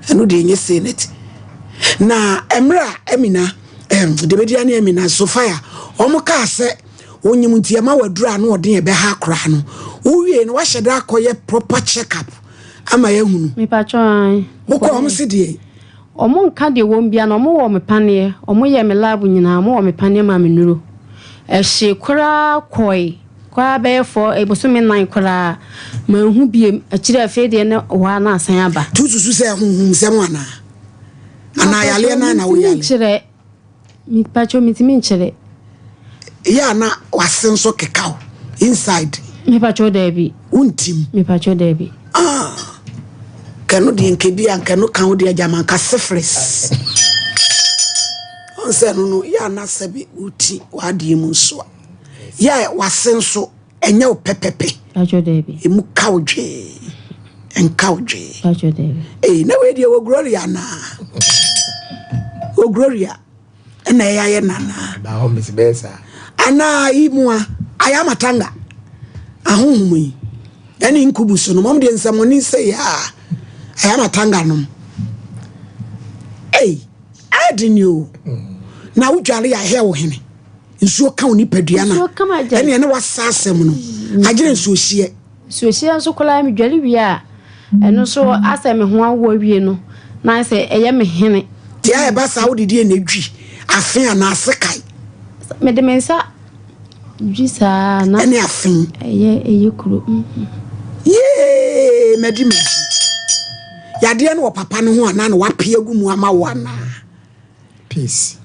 Ɛno deɛ nyɛ sei na ɛte. Na mmerɛ a Amina, ɛm, Debedia ne Amina, Sofia, wɔn kaa sɛ onyim nti ɛma waduru ano ɔden ɛbɛha koraa no, wowie no wahyɛ da akɔyɛ proper check up ama yɛahunu. Mepatwɔ ae. Wokɔ wɔn se deɛ? Ɔmo nka deɛ wɔm biara no, ɔmo wɔ me paneɛ, ɔmo yɛɛ me lab nyinaa, ɔmo wɔ me paneɛ maa me nnuro. Ɛhyee koraa kɔe koraa bɛyɛ fɔ eh, bosome nan koraa, manhu biem. Akyire afei deɛ na hɔ ara na asan aba. Nti wosusu sɛ honhomsɛm anaa? Anaa yareɛ no ara na woyare? Mentumi nkyerɛ. Mepakyɛw mentumi nkyerɛ. Eyɛ a na w'ase nso keka wo inside. Mepakyɛw daabi. Wontim. Mepakyɛw daabi. Ah, kɛno deɛ nka bi a nka no ka wo deɛ gyama nka syphilis. Ɔn sɛ no no yɛ a na sɛbe woti w'adeɛ mu nso a. Yɛ a w'ase nso. Ɛnyɛ wo pɛpɛpɛ. Emu ka wo dwee. Ɛnka wo dwee. Ee, na wei deɛ wɔ Gloria anaa? Wɔ Gloria ɛna ɛyɛ ayɛ nanaa. Anaa yi mu a ayɛ amatanga ahohom yi ɛne nkubu so no mɔm deɛ nsɛmɔne sɛ yɛ a ayɛ amatanga nom. Ei, ɛde ni o. Na wodware yɛ ahɛ wo hene. Nsuo ka wo nipadua no a, ɛne ɛne wasa asɛm no. Agyere nsuo hyeɛ. Nsuohyeɛ nso koraa medware wie a, ɛno nso asɛ me ho awo awie no, na ayɛ sɛ ɛyɛ me hene. Deɛ a ɛba saa wode deɛ na ɛdwi afe anaa asekae? Mede me nsa dwi saa na. Ɛne afe. Ɛyɛ ɛyɛ kuro. Yee madi madi. Yadeɛ no wɔ papa no ho anaa na wape agu mu ama wo anaa? Peace.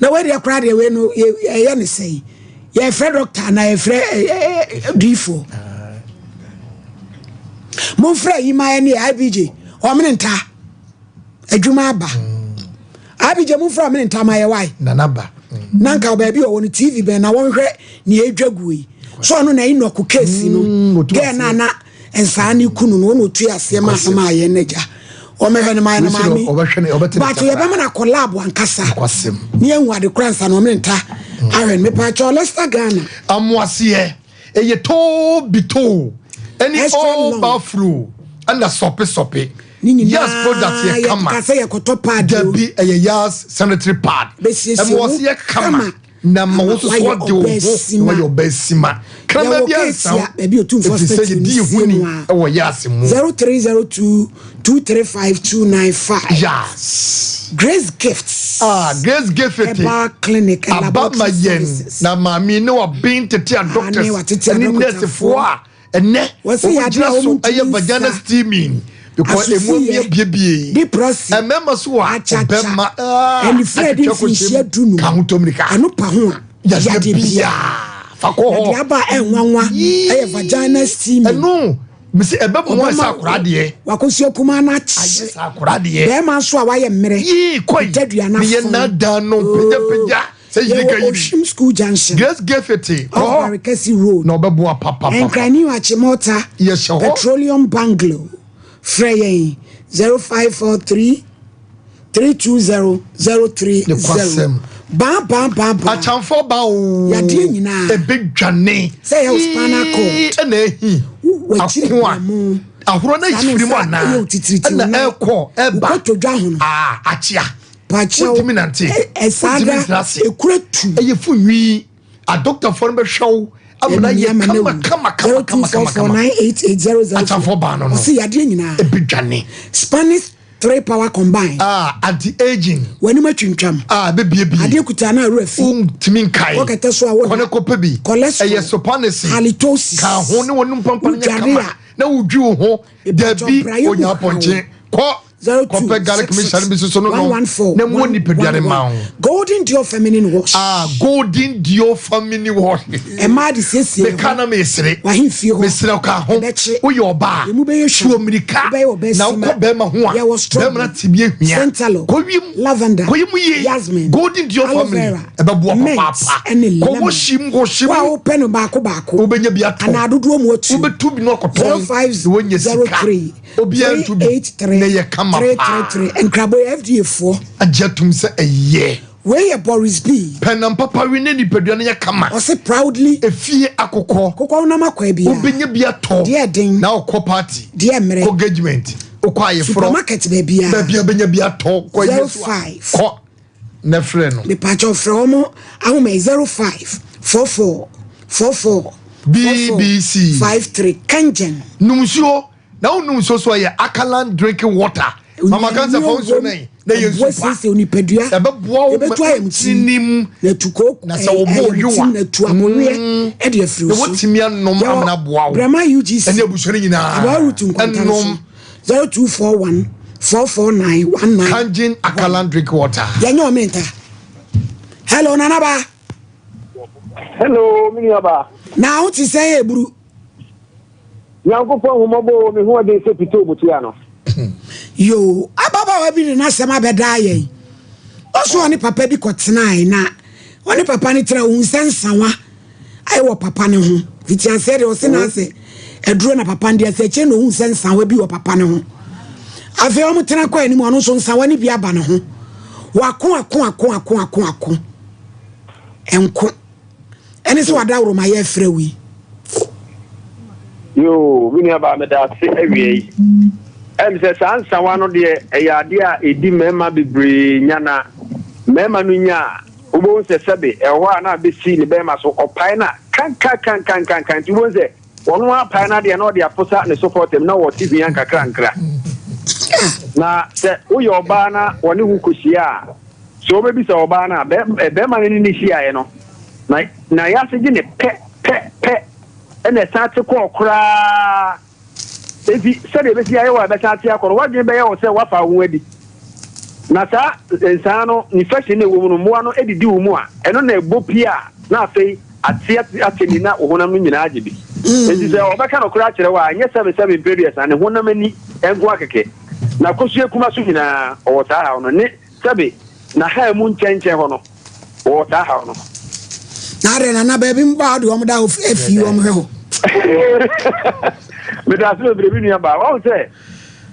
Na wei deɛ koraa deɛ wei no yɛyɛ ne sɛn? Yɛfrɛ dɔkta anaa yɛfrɛ diifoɔ? Momfrɛ yi ma ɛne IBJ ɔmene nta adwuma aba. IBJ momfrɛ ɔmene nta ma yɛ wae. Nana ba. Na nka baabi ɔwɔ no TV bɛn na wɔnhwɛ nea ɛdwa guo yi. So ɔno na Enoch case no. Gɛɛ na na nsaa ne kunu no ɔna otua aseɛ ma asɛm a yɛn n'agya ɔmɛhwɛ ne mayɛ no maame but yɛbɛma no akɔ lab ankasa ne yɛhu ade kora nsa na ɔmene nta ahwɛ no mepaakyɛ Leicester Ghana amoaseɛ ɛyɛ too bi too ɛne all bafro ɛna sɔpe sɔpe yas product yɛ kama dabi ɛyɛ yas sanitary pad ɛmoaseɛ kama Na ma wo nso so ɔde wo ho na wayɛ ɔbaa sima. Kraman bi ansa wo, ɛfiri sɛ yɛdi yɛn ho ni wɔ Yas mu. 0302 235 295. Yas. Grace Gifts. Ah, Grace Gift. Herbal Clinic and Aba ma Laboratory yɛn Services. na maame ne waben tete a doctors watete ne adɔkotafoɔ. nursefoɔ a ɛnɛ Wɔse wɔn yadeɛ gyina a so wɔn ɛyɛ ntumi vagina nsa. steaming because emu Asofiyɛ, abiebie leprosy, ɛmɛɛma so a akyakya, ɔbɛma ah, anifere a ɛde atwitwa kɔhyɛ mfinhyia mu dunum, ka ho tɔ mirika ano pa ho a, yadeɛ yadeɛ biaa biara. fa kɔ Na hɔ deɛ aba a ɛnwanwa ɛyɛ vagina steaming. Ɛno mesi ɛbɛmoa Ɔbɛma sɛ akora deɛ wakosua kumaa no akye. Ayɛ sɛ akora deɛ. Bɛrima nso a wayɛ mmerɛ. Yii kɔi Ntadua no ne yɛ afɔn. naadaa no pagyapagya. Sɛ yiri Yɛwɔ ka yiri. Oshim School Junction. Grace Gafete kɔ Off hɔ. Barekɛse Road. Na ɔbɛboa papapapa. Nkran New Achimota. Yɛhyɛ hɔ. Petroleum Bungalow. Frɛ yɛn 0543 320 030. Nokwasɛm. Baa baa baa baa. Akyamfoɔ ba oo. Yadeɛ nyinaa. Ɛbɛdwane. Sɛ ɛyɛ wo spinal cord. Yii ɛna ahi. W'akyiri Akoa. brɛmo. Ahorɔ no Saa ne afiri mu nsa anaa? ɛyɛ wo titiritii Ɛna wo nan. ɛrekɔ ɛreba. Wo kotodwe ahono. Ah akyea. Pakyɛw, Wontumi nante. ɛ saa Wontumi da ntena ase. ekura tu. Ɛyɛ fo nwi. Adɔktafoɔ no bɛhwɛ wo ama no ayɛ Ɛnua ma no kama awu. kama kama kama kama kama. 0244988004. Akyamfoɔ baa no no. Ɔse yadeɛ nyinaa. Ɛbɛdwane. Spanish 3 power combine. Ah, anti aging. W'anim atwintwam. Ah, ɛbɛbiebie. Adeɛ kutaa no awura fi. Wontumi nkae. Kɔ kɛtɛ so a wo Kɔ ne kɔpɛ bi. Cholesterol. Ɛyɛ sopanese. Halitosis. Ka ho ne wɔnum pampa no nyɛ Wodware kama. a. Na wodwi wo ho. Mepakyɛw, Dabi, praeɛ mu onya haw. apɔnkye. Kɔ. Kɔpɛ garlic mixture no bi soso no nom na mu nipadua no ma wo. Golden Dior feminine wash. Ah, Golden Dior feminine wash. Ɛmaa de siesie hɔ. Meka na mesere. Wahemfie hɔ. Mesere ka ho. Ɛbɛkye. Woyɛ ɔbaa. Emu bɛyɛ hwam. Tuo mirika. Wobɛyɛ ɔbaa Na sima. wokɔ bɛrima ho a. Yɛwɔ strawberry. Bɛrima no te bi ehwia. Centalo. Kɔwie mu. Lavender. Kɔyi mu yie. Yasmin. Golden Dior Aloe family. vera. Ɛbɛboa Mint papaapa. ɛne Kɔ lemon. wɔhyi mu kɔhyi mu. Wo a wopɛ no baako baako. Wobɛnya bi atɔ. Anaa dodoɔ mu atu. Wobɛtu bi no akɔtɔn. Na woanya sika. 0503. Obiara nto bi na ɛyɛ kama paa. 383 Nkrabɔ yɛ FDA foɔ. Agye atum sɛ ɛyɛ. Wei yɛ Boris B. Pɛ nam papa we ne nipadua no yɛ kama. Ɔse proudly. Efie akokɔ. Kokɔ wonam akɔ abia. Wobɛnya bi atɔ. Deɛ ɛden. Na wokɔ party. Deɛ mmerɛ. Kɔ engagement. Wokɔ ayeforɔ. Supermarket baabia. Baabia wobɛnya bi atɔ. Kɔ ayie so a. 05. Kɔ na frɛ no. Mepakyɛw frɛ wɔn ahoma yi 05 44 44 BBC. 53 Kangen. Nom nsuo. Na wo num nsuo so ɛyɛ alkaline drinking water. Mama kan sɛ fa wo nsuo nan na yɛ nsu pa. Ɛboa nipadua. Ɛbɛboa wo ma tinim. Na tu ko na sɛ wo bɔ yowa. Na tu amoweɛ ɛde afiri Na so. wotumi anom amena aboa wo. Brɛma UGC. Ɛne abusua no nyinaa. Aboa route nkwanta no so. 0241 449 19. Kangen alkaline drinking water. Yɛnyɛ ɔmenta. Hello Nanaba. Hello, me nuaba. Na wo te sɛn eburu? Nyankopɔn ahummɔbɔ o, me ho ɔden sɛ pitoo botua no. Yoo, ababaawa bi de n'asɛm abɛdaa yɛn. Ɔso ɔne papa bi kɔtenae na ɔne papa no tena ohun sɛ nsawa ayɛ wɔ papa no ho. Fitiaseɛ deɛ ɔse na asɛ aduro na papa no deɛ sɛ akyire na ɔhu sɛ nsawa bi wɔ papa no ho. Afei wɔn tena kɔ anim ɔno nso nsawa no bi aba ne ho. Wako ako ako ako ako ako. Nko. Ɛne sɛ wada woroma yɛ afrɛ wo yi. Yoo, me nua baa meda ase awia yi. Ɛm sɛ saa nsawa no deɛ ɛyɛ adeɛ a ɛdi mmarima bebree nya na mmarima no nya a wobɛhu sɛ sɛbe ɛwɔ hɔ a na abɛsi ne bɛrima so ɔpae no a kankankankankankan nti wobɛhu sɛ ɔno ara pae no adeɛ na ɔde aposa ne sopɔtam na wɔte hwia nkakrankra. Na sɛ woyɛ ɔbaa na wɔne wo kɔhyia a sɛ wobɛbisa ɔbaa no a bɛrima no ne ne hyiaeɛ no na na yɛase gye ne pɛ pɛ pɛ ɛna ɛsan te kɔɔ koraa. Enti sɛdeɛ ɛbɛsi ayɛ wo a ɛbɛsan ate akɔ no, w'adwene bɛyɛ wo sɛ woafa wo ho adi. Na saa nsaa no, infection no a ɛwɔ mu no, mmoa no didi wo mu a, ɛno na ɛbɔ pie a, na afei ate ate ni na wo honam no nyinaa agye bi. Enti sɛ ɔbɛka nokorɛ akyerɛ wo a, ɛnyɛ sɛbesɛbe mprɛ aduasa, ne honam ani nko ara kɛkɛ, na kosua kuma so nyinaa, ɔwɔ saa haw no, ne Sɛbe, na ha mu nkyɛnkyɛn hɔ no, wɔwɔ saa haw no. Na adɛn nana baabi mbɔ a wode wɔn da hɔ afi wɔn hwɛ hɔ. Meda ase bebree me nua baa. Wahu sɛ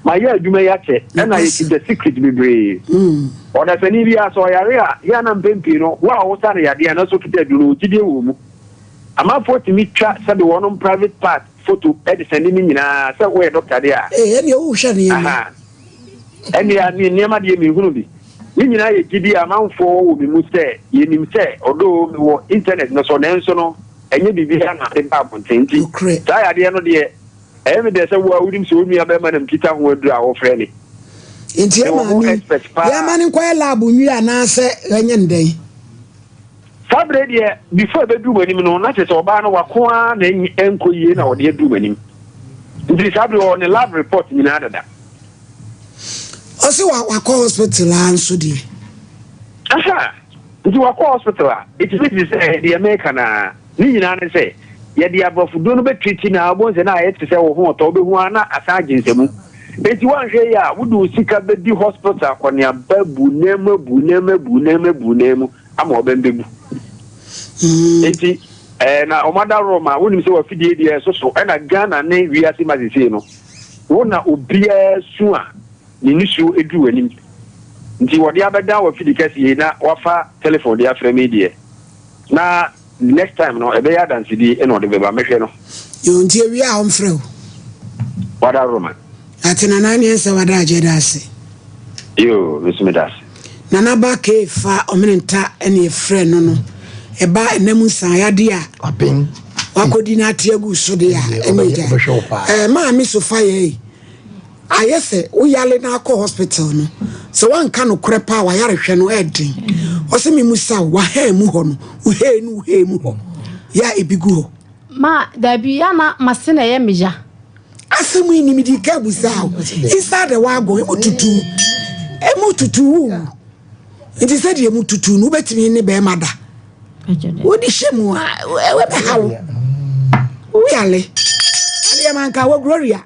mayɛ adwuma yi akyɛ ɛna yɛkita secret bebree. Ɔdasani biara sɛ ɔyare a yɛ ana mpɛn pii no wo a wosa no yadeɛ a nanso okita aduro no gyidie wɔ mu. Amanfoɔ tumi twa sɛbe wɔnom private part photo de sɛnde ne nyinaa sɛ woyɛ doctor deɛ a. Ee ɛneɛ wohwɛ nneɛma. Aha. Ɛnneɛ me nneɛma deɛ menhunu bi. Ne nyinaa yɛ gyidie a amanfoɔ wɔ wɔ me mu sɛ yɛnim sɛ although mewɔ internet no so nanso no ɛnyɛ biribiara na mede ba abɔnten nti saa yadeɛ no deɛ ɛyɛ me dɛ sɛ wo a wonim sɛ wo nua bɛrima na mekita ho aduro a wofrɛ me. Nti Mewɔ ɛma ho ni expert paa. yɛma no nkɔyɛ lab nwie anaasɛ ɛnyɛ no dɛn? Saa berɛ deɛ before ɛbɛduru m'anim no na kyerɛ sɛ ɔbaa no wako ara na ɛnkɔ yie na ɔde aduru m'anim nti saa berɛ ɔwɔ ne lab report nyinaa dada. Ɔse wa wakɔ hospital aa nso deɛ. Aha! Nti wakɔ hospital a, ɛtumi te sɛ deɛ meka no ara. Ne nyinaa ne sɛ, yɛde aborɔfo duro no bɛ treat no a, wobɛhu sɛ na ayɛ te sɛ wo ho ɔtɔ, wobɛhu ara na asan agye nsamu. Nti woanhwɛ yie a, wode wo sika bɛdi hospital akɔneaba bu nan mu abu nan mu abu nan mu abu nan mu ama ɔbɛn bɛbu. Nti eh, na wɔn adaworo ma wonim sɛ wafidie deɛ ɛsoso ɛna Ghana ne wiase ma sesei no. Wo na obiara su a ne nisuo duru w'anim. Nti wɔde abɛdan w'afidi kɛseɛ yi na wafa telephone de afrɛ me deɛ, na next time no ɛbɛyɛ adansedie na ɔde bɛba. Mɛhwɛ no. Yoo nti ewie a ɔmfrɛ wo. Wada Roma. Ate Nana neɛ sɛ wada agye da ase. Yoo me nso meda ase. Nana ba kee fa ɔmene nta ɛne ɛfrɛ no no ɛba ɛna mu nsaa yadeɛ a wakɔdi no ate agu so deɛ a ɛne agya ɛɛ maame so fa yɛ ayɛ sɛ woyale no akɔ hospital no sɛ wanka no korɛ paa wayarehwɛ no ɛden ɔsɛ me mu sa wahɛn mu hɔ no wohee no wohee mu hɔ yɛ a ebi gu hɔ. Ma dabi ya na mase na ɛyɛ me ya. Asɛm yi ni mede ka abusa o. Inside the wagon emu tutu emu tutu wo nti sɛdeɛ emu tutu no wobɛtumi ne bɛrima da wode hyɛ mu a ɛbɛha wo woyale adeɛ ma nka wɔ gloria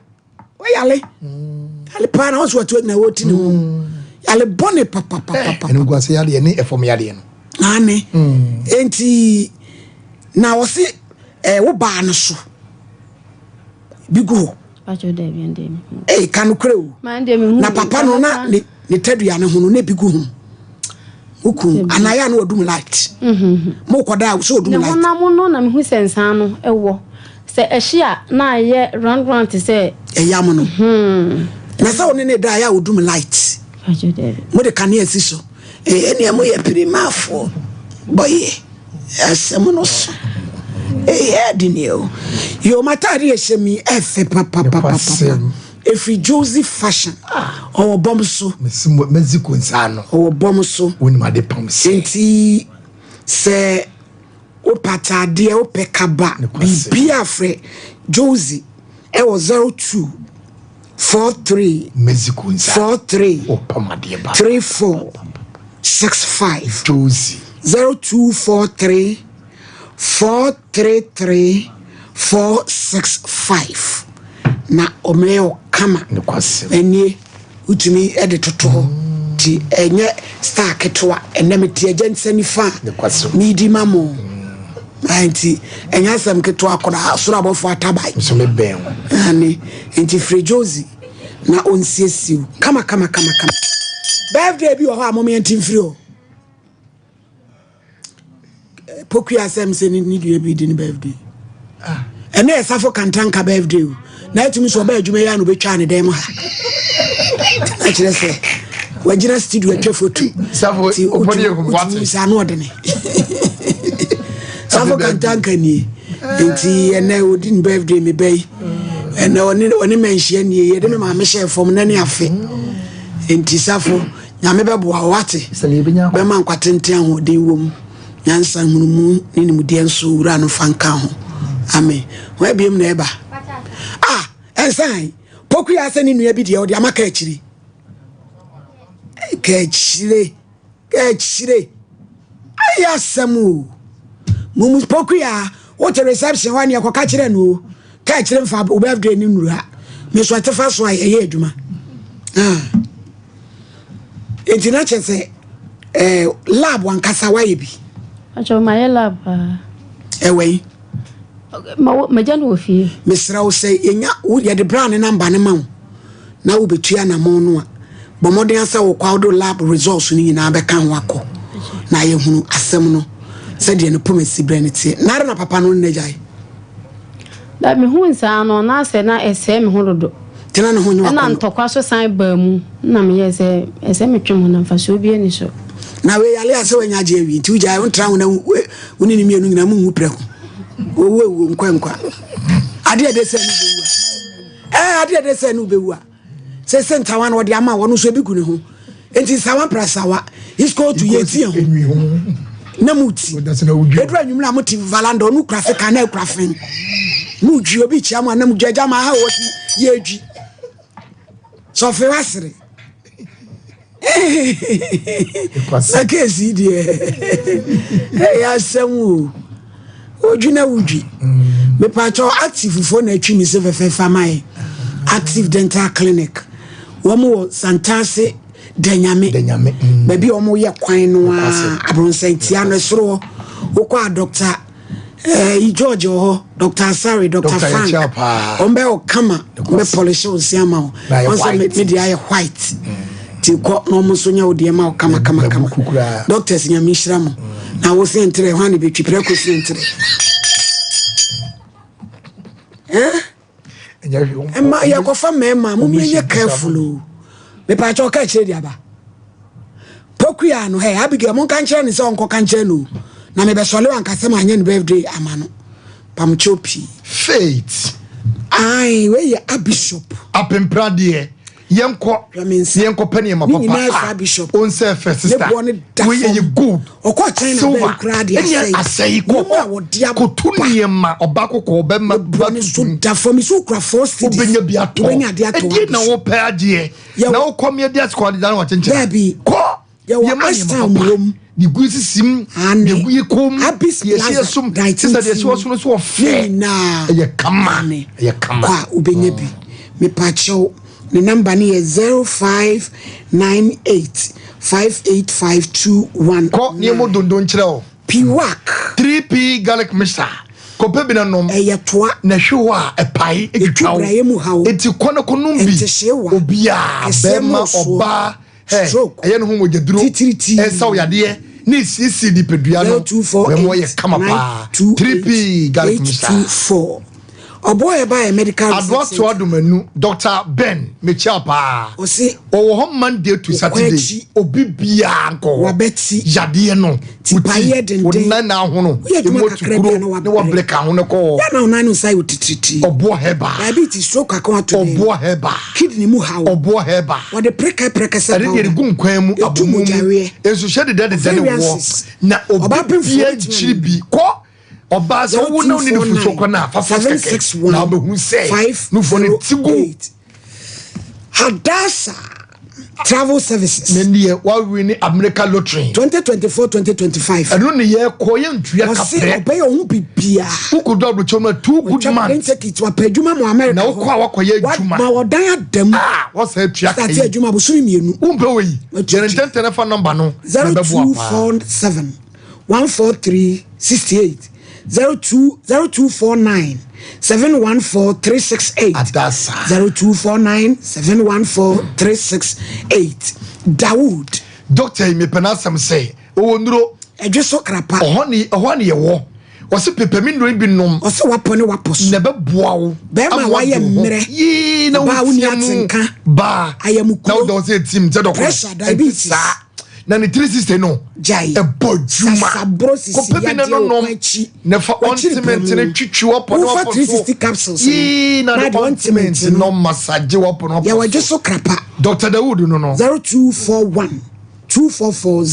woyale yale paa na wo so watu agyina wɔti ne ho yale bɔne papapapapa ɛno nkuase yadeɛ ne ɛfam yadeɛ no ane enti na wɔse eh, wo baa no so bi gu hɔ. Ee ka nokorɛ o. Na papa no na ne ne tadua no ho no na ebi gu ho. Wokun anaa yɛ a na wadum light. Mo kɔ da a so odum light. Ne honam no na mehu sɛ nsaa no wɔ. Sɛ ɛhye a na ayɛ round round te sɛ. Ɛyam no. Na sɛ wo ne ne da a yɛ a odum light. Mo de kanea si so. Ee ɛnea mo yɛ pirimafoɔ bɔyɛ. Asɛm no so. Ɛyɛ den o. Yo, m'ataade a ɛhyɛ mi ɛfɛ papapapapa. Ɛfiri Josie Fashion. Ɔwɔ bɔm so. Mexico nsa ano. Ɔwɔ bɔm so. Wonim ade pam sɛ. Nti sɛ wopɛ ataadeɛ, wopɛ kaba, biribiara frɛ Josie ɛwɔ 02 43 Mexico nsa. 43 Wopam adeɛ ba. 34 65. Josie. 0243 433 465 na ɔmɛyɛ wo kama. Nokwasɛm. Ɛnie wotumi de toto hɔ nti ɛnyɛ star ketewa ɛnɛ mete agya nsa nifa a Nokwasɛm. medi ma mo. Nti ɛnyɛ asɛm ketewa koraa soro abɔfo ataban. Nso me bɛn wo. Ane nti frɛ Josie na ɔnsiesie wo kama kama kama kama. Birthday bi wɔ hɔ a mom yɛnte mfiri hɔ. Pokuya asɛm sɛ ne ne dua bi di ne birthday. Ah. Ɛnɛ yɛ Safo Kantanka birthday o. Na atumi sɛ ɔbɛ adwuma yi a na ɔbɛtwa ne dan mu ha. Na kyerɛ sɛ wagyina studio atwa foto. Safo wotumi sɛ ano ɔdene. Safo Kantanka nie. Nti ɛnɛ ɔdi ne birthday me bɛ yi. Ɛnɛ ɔne ɔne manhyia nie yɛde me maame hyɛ fam na ne afe. Nti Safo Nyame bɛboa wo wate. Bɛma nkwa tenten ahoɔden wom. Nyansa, nhunumu ne nimdeɛ nso Wura no fa nka ho. Amen. Hwan biom na ɛba? Ah, ɛnsan. Pokuya sɛ ne nua bi deɛ ɔde ama ka akyiri. Ka akyire, ka akyire. Ayɛ asɛm o. Mumu Pokuya, wote reception hɔ a neɛ kɔka kyerɛ no o. Ka akyire mfa wo birthday ne nnuru ha. Me so ɛte fa so a yɛyɛ adwuma. Ah. Enti na kyerɛ sɛ ɛɛ eh, lab wankasa wayɛ bi. Akyɛ mayɛ lab paa. Ɛwɔ yi. Ma magya no wɔ fie. Mesrɛ wo sɛ yɛnya wo yɛde bra ne namba ne ma wo na wobɛtu anamɔn no a bɔ mmɔden asɛ wokɔ a wode lab results no nyinaa bɛka ho akɔ na yɛhunu asɛm no sɛdeɛ ne poma si berɛ no teɛ. Nare na papa no ne n'agyae. Na mehuu nsaa no, na asɛ na ɛsɛe me ho dodo. Tena ne ho nyɛ Ɛna w'akɔnnɔ. ntɔkwa so san baa mu, na meyɛɛ sɛ ɛsɛ metwe me ho na mfasoɔ biara nni so. Na wei yale a sɛ wanya agye awie nti wogyae wontra ho na wo ne ne mmienu nyinaa monwu prɛko. Owu awuo nkwa nkwa. Adeɛ ɛde sɛ ne wobɛwu a. Ɛɛ adeɛ ɛde sɛ ne wobɛwu a. Sese ntawa no ɔde ama wɔn nso ebi gu ne ho. Nti nsawa prasawa is called to yɛ ti ho. Na mu ti. Eduru anwummerɛ a mo te valanda ɔno kura sika na ekura fen. Mu dwi obi kyia mu a na mu dwi agya ma ha wɔ ti yɛ dwi. Sɔfe wasere. Na keesi yi deɛ ɛyɛ asɛm o wodwi na wodwi mepatwɔ active foɔ na atwi me se fɛfɛɛfɛ ama yɛ active dental clinic wɔn wɔ santase danyame baabi a wɔn yɛ kwan no a abrɔnsantia no ɛsoro hɔ wokɔ a doctor Eh, George wɔ hɔ, Dr. Asare, Dr. Frank. Wɔn bɛ wɔ kama, wɔn bɛ polish wɔn si ama wo. Wɔn sɛ me deɛ ayɛ white. Mm. Ti kɔ na wɔn nso nyɛ wo deɛ ma wo kama kama kama. Doctors nyame nhyira mo. Mm. Na wo se ntere hwan ne bɛtwi prɛko se ntere. Eh? Ɛma yɛkɔfa mmarima mo yɛnyɛ careful o. Mepaakyɛ ɔka akyire de aba. Pokuya no hey Abigail monka nkyerɛ ne sɛ ɔnkɔka nkyerɛ no na mebɛsɔle wankasɛ ma anyɛ ne birthday ama no. Pamkyɛw pii. Faith. Ae wei yɛ Abishop. Apempra deɛ yɛnkɔ yɛnkɔ pɛ nneɛma papa a onsɛ fɛ sista wei yɛ yɛ gold silver ɛnyɛ asɛe kɔ kɔtu nneɛma ɔba kɔkɔɔ bɛma ba tutum wobɛnya bi atɔ ɛdeɛ na wopɛ agyeɛ na wokɔ meɛ de asikɔ ade dane wakyenkyena kɔ yɛwɔ ashtown wom de gu sisim de gu yɛ kɔn mu deɛ ɛsi ɛsom sisa deɛ ɛsi ɔsom nso ɔfɛ ɛyɛ kama ɛyɛ kama kɔ a wobɛnya bi mepakyɛw ne namba no yɛ 0598 585219 kɔ nneɛma dondon kyerɛ o piwak 3p garlic mixture kɔpɛ bi na nom ɛyɛ toa na ɛhwe hɔ a ɛpae ɛtwitwa wo eti kɔ ne kɔ nom bi obiara bɛrima ɔbaa stroke, ɛyɛ ne ho mogyaduro, titiriti, ɛsaw yadeɛ, ne esiesie nipadua no, na ɛma ɔyɛ kama paa. 3P garlic mixture. Ɔboa yɛ ba yɛ medical research Adoa center. Toa Domanu, Doctor Ben, mekyia paa. Ɔse. Ɔwɔ hɔ Monday to Saturday. Obi biara nkɔ hɔ. Wabɛti. Yadeɛ no. Tipaeɛ denden. Wo nan na ahono. Woyɛ adwuma Emu kakra bi a na atukuro wabrɛ. ne wabrɛ ka ho no kɔ hɔ. Yɛ na wo nan no nsa yɛ otitiritii. Ɔboɔ herbal. Diabetes, stroke aka wato dɛn. Ɔboɔ herbal. Kidney mu haw. Ɔboɔ herbal. Wɔde prɛkɛprɛkɛsɛ Ɛde deɛ powder. gu nkwan mu Etu abomu mu. mogyaweɛ. Nsuhyɛ deda deda ne woɔ. Ovarian Na obi Ɔbaa pemfoɔ bia bɛtumi nkyiri anom. bi. Kɔ ɔbaa sɛ wo na wo ne nufusuo kɔ no a fa fast kɛkɛ na wobɛhu sɛ nufoɔ no ti gu. Hadassah Travel Services. Ne deɛ wawi ne America lottery. 2024 2025. Ɛno ne yɛ kɔ yɛ ntua Ɔse kaprɛ. ɔbɛyɛ ɔho bibia. Wokɔ du aburokyɛw mu a two good Watwa plane months. ticket wapɛ adwuma ma America Na wokɔ a wakɔyɛ adwuma. Ma wɔdan adamu. Ah wɔsɛ atua Start ka yi. adwuma abosome mmienu. Wompɛ wei. Yɛne ntɛntɛn na fa nɔmba no. Na ɛbɛboa paa. 0247 143 68. 02 0249 714 368. Adasa. 0249 714 368. Dawood. Doctor yi mepɛ n'asɛm sɛ ɔwɔ nnuro. Ɛdwe so krapa. Ɔhɔ ne ɛhɔ ne yɛwɔ. Ɔse pepɛ me nnuro yi bi nom. Ɔse wapɔ ne wapɔ so. Na ɛbɛboa wo. Bɛrima a wayɛ mmerɛ. Yee na Ɔbaa wonni wotia mu. atenka. Baa. Ayamukuro. Na wodɔ sɛ etim sɛ dɔkɔ. Pressure, Ɛnte diabetes. saa. Na ne 360 no. Gyae. Ɛbɔ adwuma. Sasaboro sisi Kɔpɛ bi na yadeɛ no wɔ nom. akyi. Na fa Wakyiri ointment pɛm. no twitwi wapɔ ne Wofa wapɔ so. 360 capsules no. Yee na Na de de ointment ointment no massage wapɔ ne wapɔ Yɛwɔ dwe so. so krapa. Dr. Dawood no no. 0241 244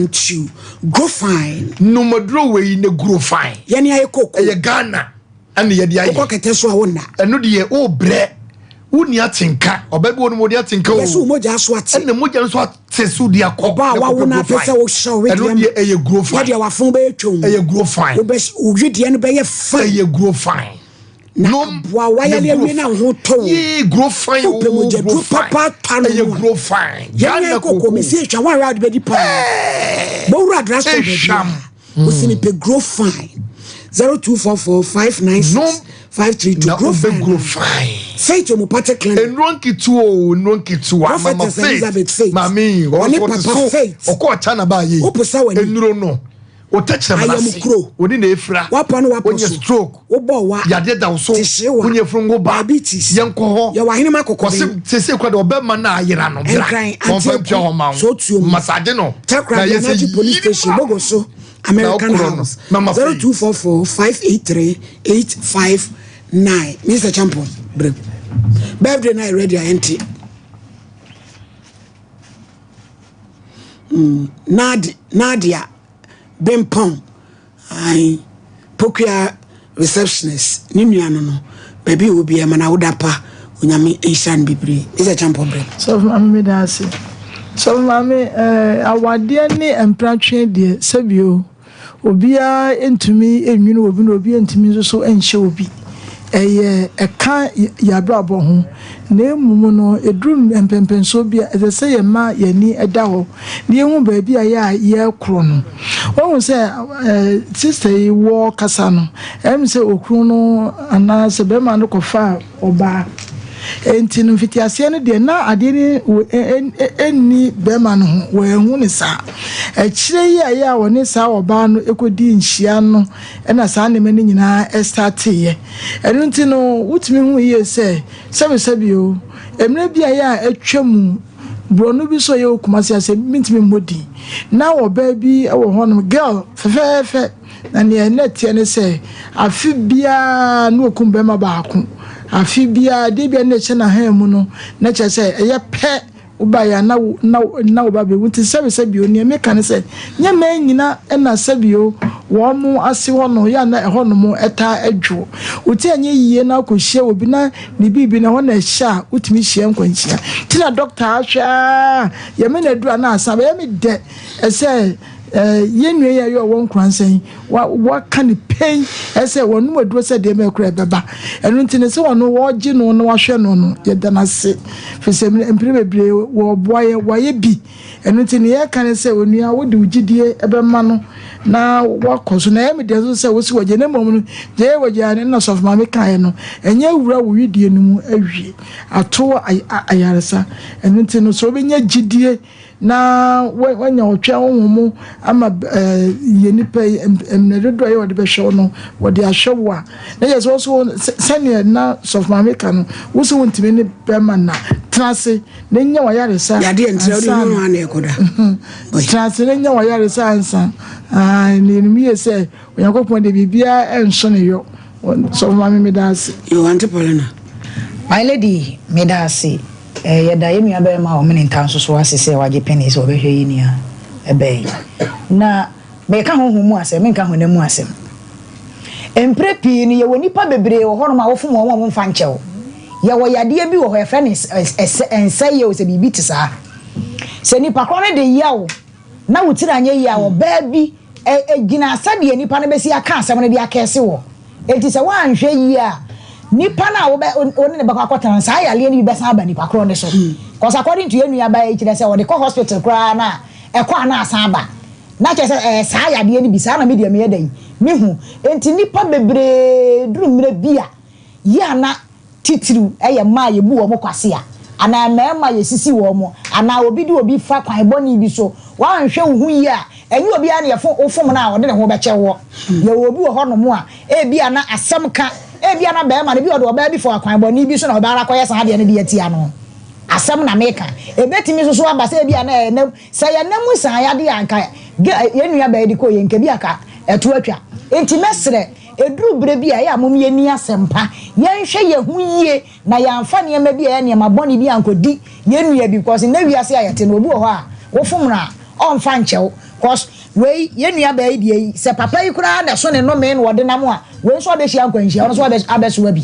012. Grow fine. Nomaduro wei ne grow fine. Yɛne ayɛ koko. Ɛyɛ Ghana ɛna yɛde ayɛ. Wokɔ kɛtɛ so a wonna. Ɛno deɛ o brɛ wonni atenka ɔbaa bi wɔ no mu ɔde atenka o. Yɛsɛ wo mogya so ate. Ɛna mogya nso ate so de akɔ. Ɔbaa a wawo no apɛ sɛ wohyɛ wo wedeɛ Ɛno deɛ ɛyɛ grow fine. Wɔdeɛ wafon bɛyɛ twom. Ɛyɛ grow fine. Wobɛ wo wedeɛ no bɛyɛ fine. Ɛyɛ grow fine. Na aboa wayale awie na wo ho tɔ wo. Yee grow fine Wopɛ o mogya grow duro fine. papa twa no Ɛyɛ mu a. grow fine. Yɛn Ghana yɛn koko koko. mesi etwa wɔn a wɔde bɛdi paa. Bowura drugstore baabi Ehwam. a. Wosi mi pɛ grow fine. 0244 596 532 Na grow wobɛ fine. grow fine. Faith Homeopathic Clinic. Nnuro nketewa o nnuro nketewa. Mama Prophetess Faith. Elizabeth Faith. Maame Ɔne ɔno Papa ɔte so Faith. ɔkɔ China baa yie. Woposa w'ani. Nnuro no. Wotɛkyerɛma no ase. Ayamukuro. Woni na efira. Wapɔ ne wapɔ Wonya so. stroke. Wobɔ wa. Yadeɛ da wo so. Tehyewa. Wonya fungo ba. Diabetes. Yɛnkɔ hɔ. Yɛwɔ ahenema kɔkɔbɛn. Wɔse sese kura de ɔbɛma na ayera no. Bra. Nkran, Wɔmfa Antioku, ntua hɔ ma wo. Sotuom. Masagye no. Na Takoradi yɛ sɛ Anagye Police yiri Station, ma. Bogo so, American Na wokoro no. House. Mama Faith. 0244 583 859. Mr. Champon, brem. Birthday na ready a ɛnte. Nadi, Nadia Bempong, ae, Pokuaa receptionist, ne nua no no, baabi a ɔwɔ biara ma no awoda pa, Onyame nhyira no bebree. Mr. Champon, brem. Sɔfo maame meda ase. Sɔfo maame eh, awadeɛ ne mpratwe deɛ sɛbio obiara ntumi nwini obi na obiara ntumi nso so nhyɛ obi. Ɛyɛ ɛka yɛn abrabɔ ho na mmom no ɛduru mpɛnpɛnsoɔ bi a ɛsɛ sɛ yɛma yɛn ani da hɔ na yɛhu baabi a yɛ a yɛrekorɔ no. Woahu sɛ eh, sista yi wɔ kasa no, ɛyɛ me sɛ okunu no anaasɛ bɛrima no kɔfaa ɔbaa. Enti no mfitiaseɛ no deɛ na adeɛ no ɛnni bɛrima no ho, wɔanhu no saa. Akyire yi a ɛyɛ a wɔne saa ɔbaa no kɔdii nhyia no na saa nneɛma no nyinaa starteeɛ. Ɛno nti no wotumi hu yie sɛ sɛbesɛbe o, mmerɛ bi a ɛyɛ a atwa mu borɔno bi so a ɛyɛ wɔ Kumasi ase mentumi mmɔ din, na ɔbaa bi wɔ hɔnom, girl fɛfɛɛfɛ, Na nea na ɛteɛ ne sɛ, afe biara na wɔkum barima baako. Afe biara, adeɛ biara na ɛhyɛ n'ahan mu no, na kyerɛ sɛ ɛyɛ pɛ wobaeɛ a na wo na na wo ba bɛwu. Nti sɛbesɛbe o, nea meka ne sɛ, nyɛ mmaa nyina na sɛbe o, wɔn ase hɔ no, yɛ a na ɛhɔnom taa dwo. Wo ti anyɛ yie na wokɔhyia obi na ne biribi no, ɛhɔ na ɛhyɛ a, wotumi hyia nkwanhyia. Nti na dɔkta ahwɛ ara, yɛma no aduru a na asan aba. Ɛyɛ me dɛ sɛ Yɛn nua yi a ɛyɛ ɔwɔ nkoransa yi, waka ne pɛn sɛ wɔnom aduro sɛ deɛ mɛkora ɛbɛba. Ɛno nti no sɛ ɔno wɔgye no na wahwɛ no no, yɛda no ase. Firi sɛ mpere bebree wɔboa yɛ, wayɛ bi. Ɛno nti ne yɛka ne sɛ onua wode wo gyidie ɛbɛma no na wakɔ so. Na ɛyɛ me deɛ nso sɛ wosi wɔgye na mmom no gye wɔgye a ne na sɔfo maame kaeɛ no, ɛnyɛ awura wo wedeɛ no mu awie ato ayaresa. Ɛno nti no sɛ wobɛnya gyidie na wanya ɔtwɛn honhom mu ama yɛ nipa yi mmerɛ dodoɔ a yɛ wɔde bɛhwɛ wo no wɔde ahwɛ wo a na yɛ sɛ wɔso sɛdeɛ na sɔfo maame ka no wo sɛ wontumi ne bɛrima na tena ase na nya wayaresa ansa tena ase na nya wayaresa ansa na yɛnim yie sɛ Onyankopɔn de biribiara ɛnso ne yɔ sɔfo maame meda ase. Yo, Auntie Paulina. My lady, meda ase. Eh, yɛda yɛn nua barima a ɔmene nta nso so ase sɛ wagye pene sɛ ɔbɛhwɛ yɛn nua ɛbɛ yi. Na meka honhom mu asɛm, menka honam mu asɛm. Mprɛ pii no, yɛwɔ nnipa bebree wɔ hɔnom a wofom wɔn a wɔmfa nkyɛ wo. Yɛwɔ yadeɛ bi wɔ hɔ, yɛfrɛ no ɛsɛeɛ o, sɛ biribi te saa. Sɛ nipa korɔ no de yaw na wo tiri anyɛ yie a, ɔbaa bi gyina sɛdeɛ nipa no bɛsi aka asɛm no de akɛse wɔ. Enti sɛ woanhwɛ yie a, nipa no a wobɛ wo ne no bɛkɔ akɔtena no, saa yareɛ no bi bɛsan aba nipa korɔ no so. Cause according to yɛn nua baa yi kyerɛ sɛ ɔde kɔ hospital koraa no a, ɛkɔ a na asan aba. Na kyerɛ sɛ ɛyɛ saa yadeɛ no bi, saa na me deɛ meyɛ dɛn? Mehu. Enti nnipa bebree duru mmerɛ bi a, yɛ a na titiriw yɛ mmaa a yɛbu wɔn kwasea, anaa mmarima a yɛsisi wɔn, anaa obi de obi fa kwan bɔne bi so. Woanhwɛ wo ho yie a, ɛnyɛ obiara na yɛfo wofom no a ɔde ne ho bɛkyɛ woɔ. Yɛwɔ obi wɔ hɔnom a, ebia na asɛm ka, ebia na barima no, ebia ɔde ɔbaa bi fa kwan bɔne bi so na ɔbaa no akɔyɛ saa adeɛ no de atia no. Asɛm na meka. Ɛbɛtumi nso so aba sɛ ebia na ɛyɛ nam, sɛ ɛyɛ nam mu nsaeɛ a anka yɛn nuabaa yi de kɔeɛ nka bi anka ɛto atwa. Enti mɛsrɛ, ɛduru berɛ bi a, ɛyɛ a mom yɛnni asɛmpa, yɛnhwɛ yɛn ho yie na yɛamfa nneɛma bi a ɛyɛ nneɛma bɔne bi ankɔdi yɛn nua bi because nnɛ wiase a yɛte no, obi wɔ hɔ a, wofom no a, ɔmfa nkyɛ wo cos wei, yɛn nuabaa yi deɛ yi, sɛ papa yi koraa na ɛso ne nnome na ɔde nam a, wei nso abɛhyia nkwanhyia, ɔno nso abɛsoa bi.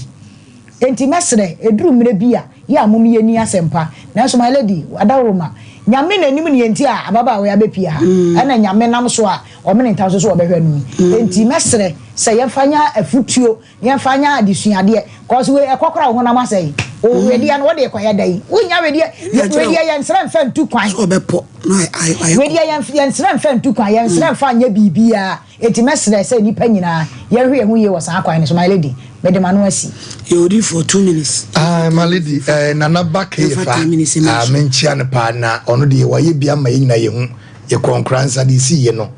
Enti mɛsrɛ, ɛduru mmerɛ bi a, yɛ a mom yɛnni asɛmpa. Nanso my lady, adaworoma, Nyame na nim neɛ nti a ababaawa yi abɛpie ha, ɛna Nyame nam so a ɔmene ntam so sɛ ɔbɛhwɛ no yi. Enti mɛsrɛ sɛ yɛmfa nyɛ afutuo, na yɛmfa nyɛ adesuadeɛ, cos wei ɛkɔ koraa wo honam asɛe. Wo wedeɛ no wode rekɔyɛ dɛn? Wonnya wedeɛ, wedeɛ yɛnsrɛ mfa ntu kwan. Wedeɛ yɛnsrɛ mfa ntu kwan, yɛnsrɛ mfa nyɛ biribiara. Enti mɛsrɛ sɛ nnipa nyinaa yɛnhwɛ yɛn ho yie wɔ saa kwan no so. My lady, mede m'ano asi. Yɛ odiyifoɔ, 2 minutes. Ah my lady eh, Nana ba Yɛmfa Kefa 10 minutes mma ah, so. menkyia no paa na ɔno deɛ wayɛ bi ama yɛn nyinaa yɛhu yɛkɔ Nkoranza deɛ ɛsiiɛ no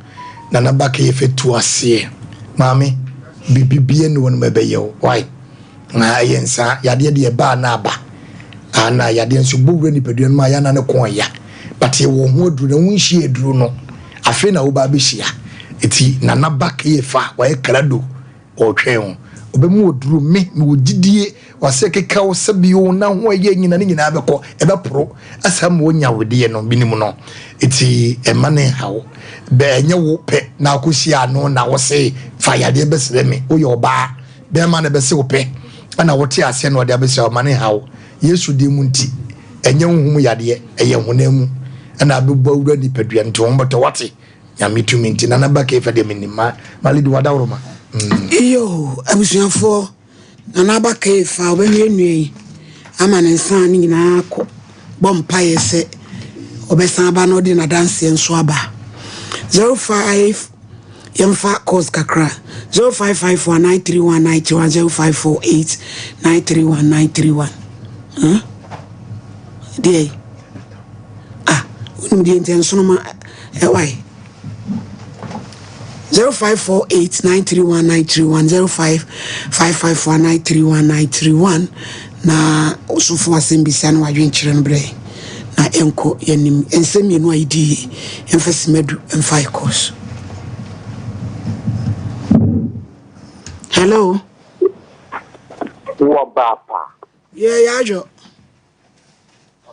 Nana ba Kefa tu aseɛ maame biribi bia ni hɔ nom ɛbɛyɛ wo why na ɛyɛ nsaa yadeɛ deɛ ɛbaa na aba ah, na yadeɛ nso bɔ wura nipadua no mu a yɛ na ne ko ɔya but yɛwɔ ho aduru na wonhyia aduru no afei na woba abɛhyia eti Nana ba Kefa wayɛ krado ɔretwɛn wo ɔbɛmu oduru me mewɔ gyidie wase keka wo sɛ bio na ho ɛyɛ nyina ne nyinaa bɛkɔ ɛbɛporo asa ma wonya wedeɛ no binom no eti ɛma ne nhaw bɛ ɛnyɛ wo pɛ na akɔhyia ano na wo se fa yadeɛ bɛsrɛ me woyɛ ɔbaa bɛrima na ɛbɛse wo pɛ ɛna wote aseɛ na ɔde abɛsrɛ wo ma ne nhaw Yesu din mu nti ɛnyɛ honhom yadeɛ ɛyɛ honam mu ɛna abɛbɔ awura nipadua nti wɔn bɛtɔ wate Nyame tumi nti Nana Bakay fɛ deɛ menim ma ma lady wadaworoma mm. Iyo abusuafoɔ Nana Bakay fa ɔbɛhwɛ nnua yi ama ne nsa no nyinaa akɔ bɔ mpaeɛ sɛ ɔbɛsan aba na ɔde n'adanseɛ nso aba 05 yɛmfa course kakra 0554 931 931 0548 931 931 huh? deɛ ah wonim deɛ nti nsoroma ɛwae 0548 931 931 0555 931 931 na wosofo asɛm bisa no wadwenkyerɛ no berɛ na ɛnkɔ yɛnim nsɛm mmienu a yɛdi yi ɛmfa simadu ɛmfa ɛkɔ so hello wɔ baapa yɛ yɛ adwo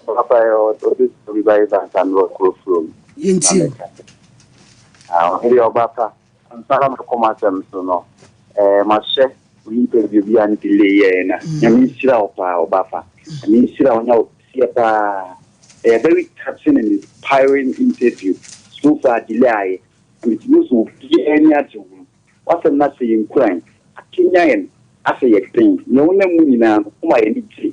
Papa yɛ ɔde obi ba yɛ basa no wɔ kuro furom. Yɛntie o. Ah, ɔde ɔba pa. Ansa na mɛkɔ m'asɛm so no, ɛɛ mahyɛ wo interview bi a ne delay yɛɛ na. Nyame nhyira wo paa ɔba pa. Nyame nhyira wo nya wo kɛseɛ paa. Ɛyɛ very touching and inspiring interview. So far delay ayɛ. Na metumi hu sɛ obiara ani agye ho. W'asɛm no ahyɛ yɛn nkuran, akanyan yɛn, ahyɛ yɛn den. Nea wonam mu nyinaa no, woma yɛn ani gye.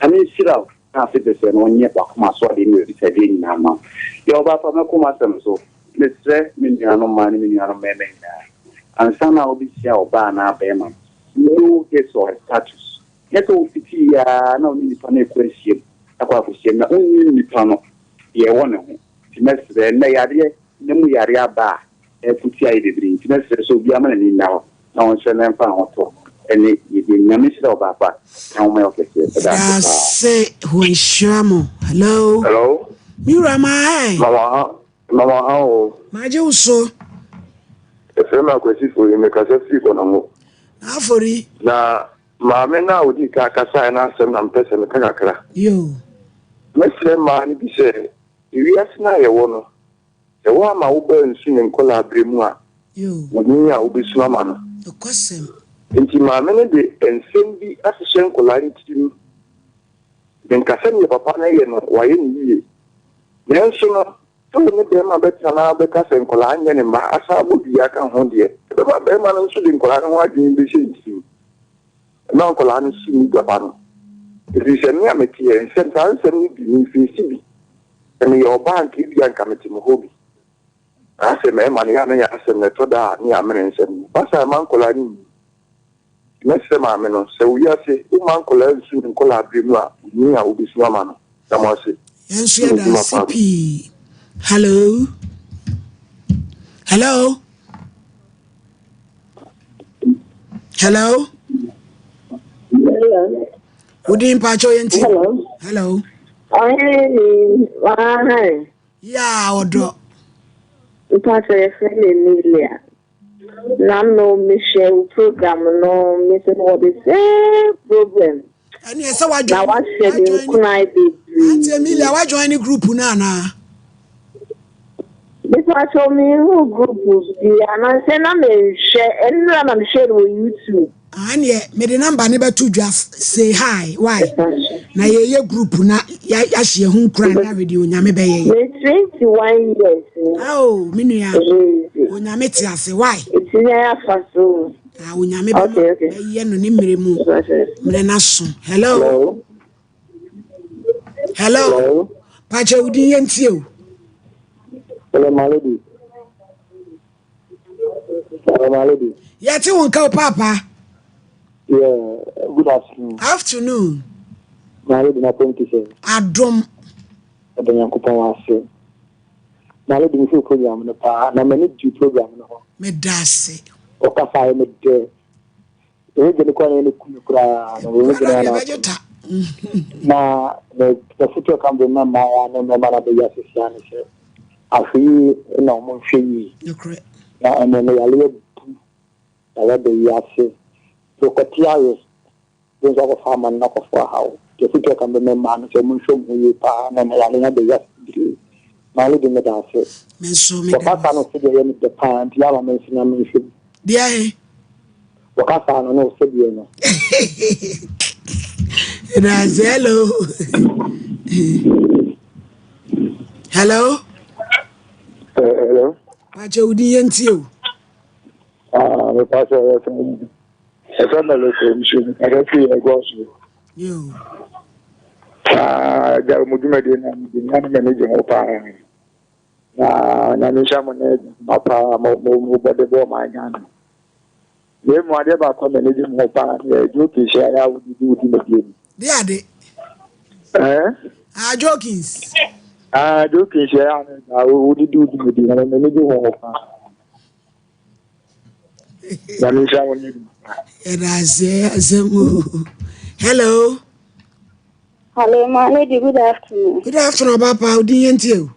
Nyame nhyira wo na afe sɛsɛɛ no ɔnyɛ w'akoma so adeɛ ne w'abisadeɛ nyinaa mma wo. Yɛ ɔbaa pa, mɛkɔ m'asɛm so. Mesrɛ me nuanom mmaa ne me nuanom mmarima nyinaa, ansa na wobɛhyia ɔbaa anaa barima no, know his or her status. Nyɛ sɛ wofitii ara na wo ne nipa no rekɔ ahyiam akɔ akɔhyiam na wonnim nipa no, deɛ ɛwɔ ne ho. Nti mɛsrɛ, nnɛ yareɛ, nna mu yareɛ aba a, ɛko tia yɛ bebree nti mɛsrɛ sɛ obiara ma n'ani nna hɔ na ɔnhyɛ na ɛmfa ahotɔ ne yiedie. Nyame nhyira wo baapa na ɔmma yɛ wo kɛseɛ. Meda ase paa. Yɛdase wɔ nhyira mo. Hello. Hello. Me wura ma ɛ. Mama ha mama ha o. Magye wo so. Efrɛ me Akwasi Fori me kasa firi Kɔnɔngo. Na Afori. Na maame no a odii kan kasaeɛ no asɛm na mepɛ sɛ meka kakra. Yoo. Mɛsrɛ mmaa no bi sɛ ewiase no a yɛwɔ no Sɛ woamma wo ba ansu ne nkwadaa-berɛ mu a, onyin a wobɛsu ama no. Enti maame no de nsɛm bi ahyehyɛ nkwadaa no tirim. Menka sɛ deɛ papa no reyɛ no, wayɛ no yie. Nanso no, sɛ wo ne barima bɛtena na wobɛka sɛ nkwadaa nyɛ ne mma asan abɔ dua aka ho deɛ, ɛbɛma barima no nso de nkwadaa no ho adwene bɛhyɛ ne tirim. Ɛma nkwadaa no su ne papa no. Ɛfiri sɛ me a meteɛ, nsɛm, saa nsɛm no bi, memfeesi bi. Sɛ meyɛ ɔbaa a anka ebia anka mete mo hɔ bi. Na asɛ mmarima no yɛ a na yɛn asɛm no ɛtɔ da a ne yɛamene nsɛm no. Ba saa mma nkwadaa no nni. Nti mɛsrɛ maame no sɛ wo wiase womma nkwadaa nsu ne nkwadaa berɛ mu a onyin a wobɛsu ama no. Da mo ase. Yɛn nso yɛda ase pii. Hello. Hello. Hello. Hello. Wodi mpakyɛw yɛn ti. Hello. Hello. Ɔhene ni wahan. Yaa ɔdɔ. Mpakyɛw yɛfrɛ me Emilia. Na no mehwɛ wo program no me nso mewɔ the same problem. Ɛne ɛsɛ wa join. Na wahyɛ me nkuran bebree. Auntie Emilia wa join ne group no anaa? Mepakyɛw menhu group bi anaasɛ na menhwɛ ɛnora na mehwɛ no wɔ YouTube. Ah neɛ mede number no bɛto dwa say hi why na yɛyɛ group na yɛahyɛ yɛn ho nkuran na ahwɛ deɛ onyame bɛyɛ yɛ. Me 21 years ni. Oh me nua onyame te ase why. Eti na yɛafa so. Ah onyame bɛma bɛyɛ no ne mmerɛ mu mmerɛ no aso. Hello. Hello. Hello. Pakyɛ wo din yɛntie o. Hello my lady. Hello, my lady. Yɛte wo nka o paapa. Yeah, good afternoon. Afternoon. My lady na pɔn ti sɛ. Adom. Ɛdɛ Nyankopɔn wɔ ase. My lady mi fi program no paa na m'ani gye program no ho. Meda ase. Ɔkasa yɛ me dɛ. Ɛyɛ gye ne kwan yɛ ne kum koraa na wɔn gyina na. Na na afutuo ka bɛ ma mmaa ne mmarima na bɛyɛ asese ano sɛ ahwɛ yie na wɔn nhwɛ yie. Na ɛnɛ no yare abu yare aba wiase. Yɛkɔte awe bi nso akɔfa ama no na akɔfo ahaw. Nti afutuo ka bɛ ma mmaa no sɛ wɔn nhwɛ wɔn ho yie paa na ɛnɛ yare no aba wiase bebree. Maame de meda ase. Me nso meda Wɔkasa no sɛdeɛ ɛyɛ me dɛ paa nti ama me nso na menhwɛ bi. Deɛ he? Wɔkasa no no sɛdeɛ no. Yɛda ase. Hello. Hello. Hello. Pakyɛ wo din yɛntie o. Ah, me pakyɛ yɛfrɛ me yɛfrɛ me loko nso mekasa firi ɛgɔ so. Yo. Ah, gya mo dwumadie na mede nea no m'ani gye ho paa. Na nyame nhyɛ mo ne adwuma paa mo mo mo bɔde bɔ ɔman Ghana. Na emu adeɛ baako a m'ani gye ho paa ne yɛ jokins a yɛ a wode di wo dwumadie no. De ade. Eh? Ah, jokins. Ah, jokins yɛ a wode di wo dwumadie no m'ani gye ho paa. Nyame nhyira wo ne adwuma pa. Yɛda ase asɛm o. Hello. Hello, my lady. Good afternoon. Good afternoon, Papa. Wo din yɛn tie o.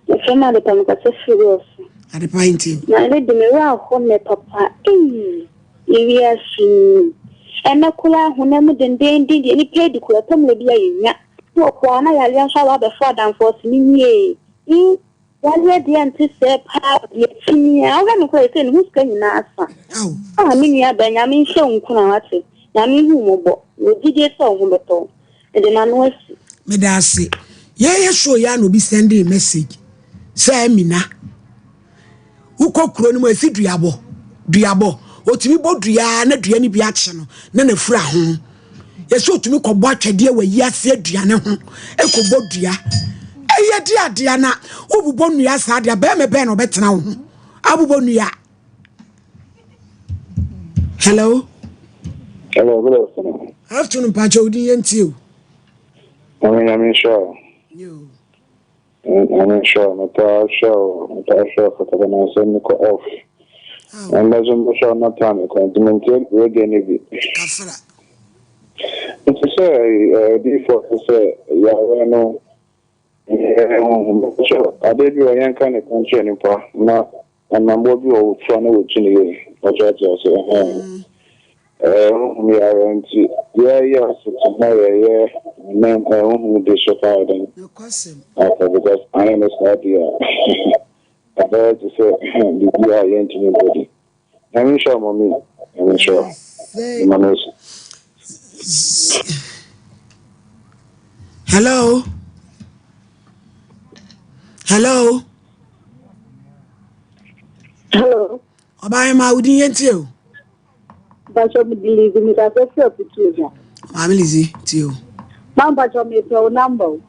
Mefrɛ no Adepa mekasa firi Ɔso. Adepa yɛn tie o. My lady, me werɛ aho nnɛ papa. Ei, ewiase ni. Ɛnnɛ koraa honam mu dendeenden deɛ nipa adi koraa ɛtɔ mmerɛ bi a yɛnya. Wɔ koraa na yareɛ nso aba abɛfo adamfo ɔse me nie. Hmm. Yareɛ deɛ nte sɛɛ paa o deɛ kyini a wohwɛ no koraa ɛsɛ ne ho sika nyinaa asa ah me nua baa nyame nhyɛ wo nkuran wate nyame nhu wo mmɔbɔ mewɔ gyidie sɛ wo ho bɛtɔ wo mede m'ano asi. Meda ase. Yɛyɛ show yi a na obi sɛndee message sɛ Amina wokɔ kuro no mu ɛsi duabɔ duabɔ otumi bɔ dua na dua no bi akye no na n'afura ho yɛsɛ otumi kɔbɔ atwɛdeɛ wɔ ayi ase aduane ho ɛkɔbɔ dua ɛyɛ de adeɛ na wobobɔ nnua saa deɛ bɛrima bɛn na ɔbɛtena wo ho abobɔ nnua hello hello good afternoon afternoon mpakyɛ wodin yɛntie o Nyame nyame nhyira wo Nyame nhyira wo metaa hwɛ wo metaa hwɛ wo pɔtɔkɔ na sɛ mekɔ off ɛnna so mbɛhwɛ wo na time kɔ nti mentie reggae no bi kafra nti sɛ odiyifoɔ no sɛ yareɛ no yɛ honhom sɛ adeɛ bi wɔ yɛnka ne ka nkyerɛ nipa na Anamboa bi wɔ hɔ wotu a na wotu no yie. Ɔkyɛ ɔte ase ɛhɛn. Ɛɛ honhom yareɛ nti yɛyɛ asete na yɛyɛ honam ɛɛ honhom de so ka yɛ dɛn akɔ because anyɛ no saa deɛ a ɛbɛyɛ te sɛ biribi a yɛntumi mbɔ din. Nyame nhyira wo mummy Nyame nhyira wo. Mema no nso. Hello. Hello. Hello. Ɔbaa ma wo din yɛn tie o. Mpatsɔ mi di Lizzy mi kasa fi ɔputu ogya. Maame Lizzy tie o. Ma mpatsɔ mi pɛ o namba o.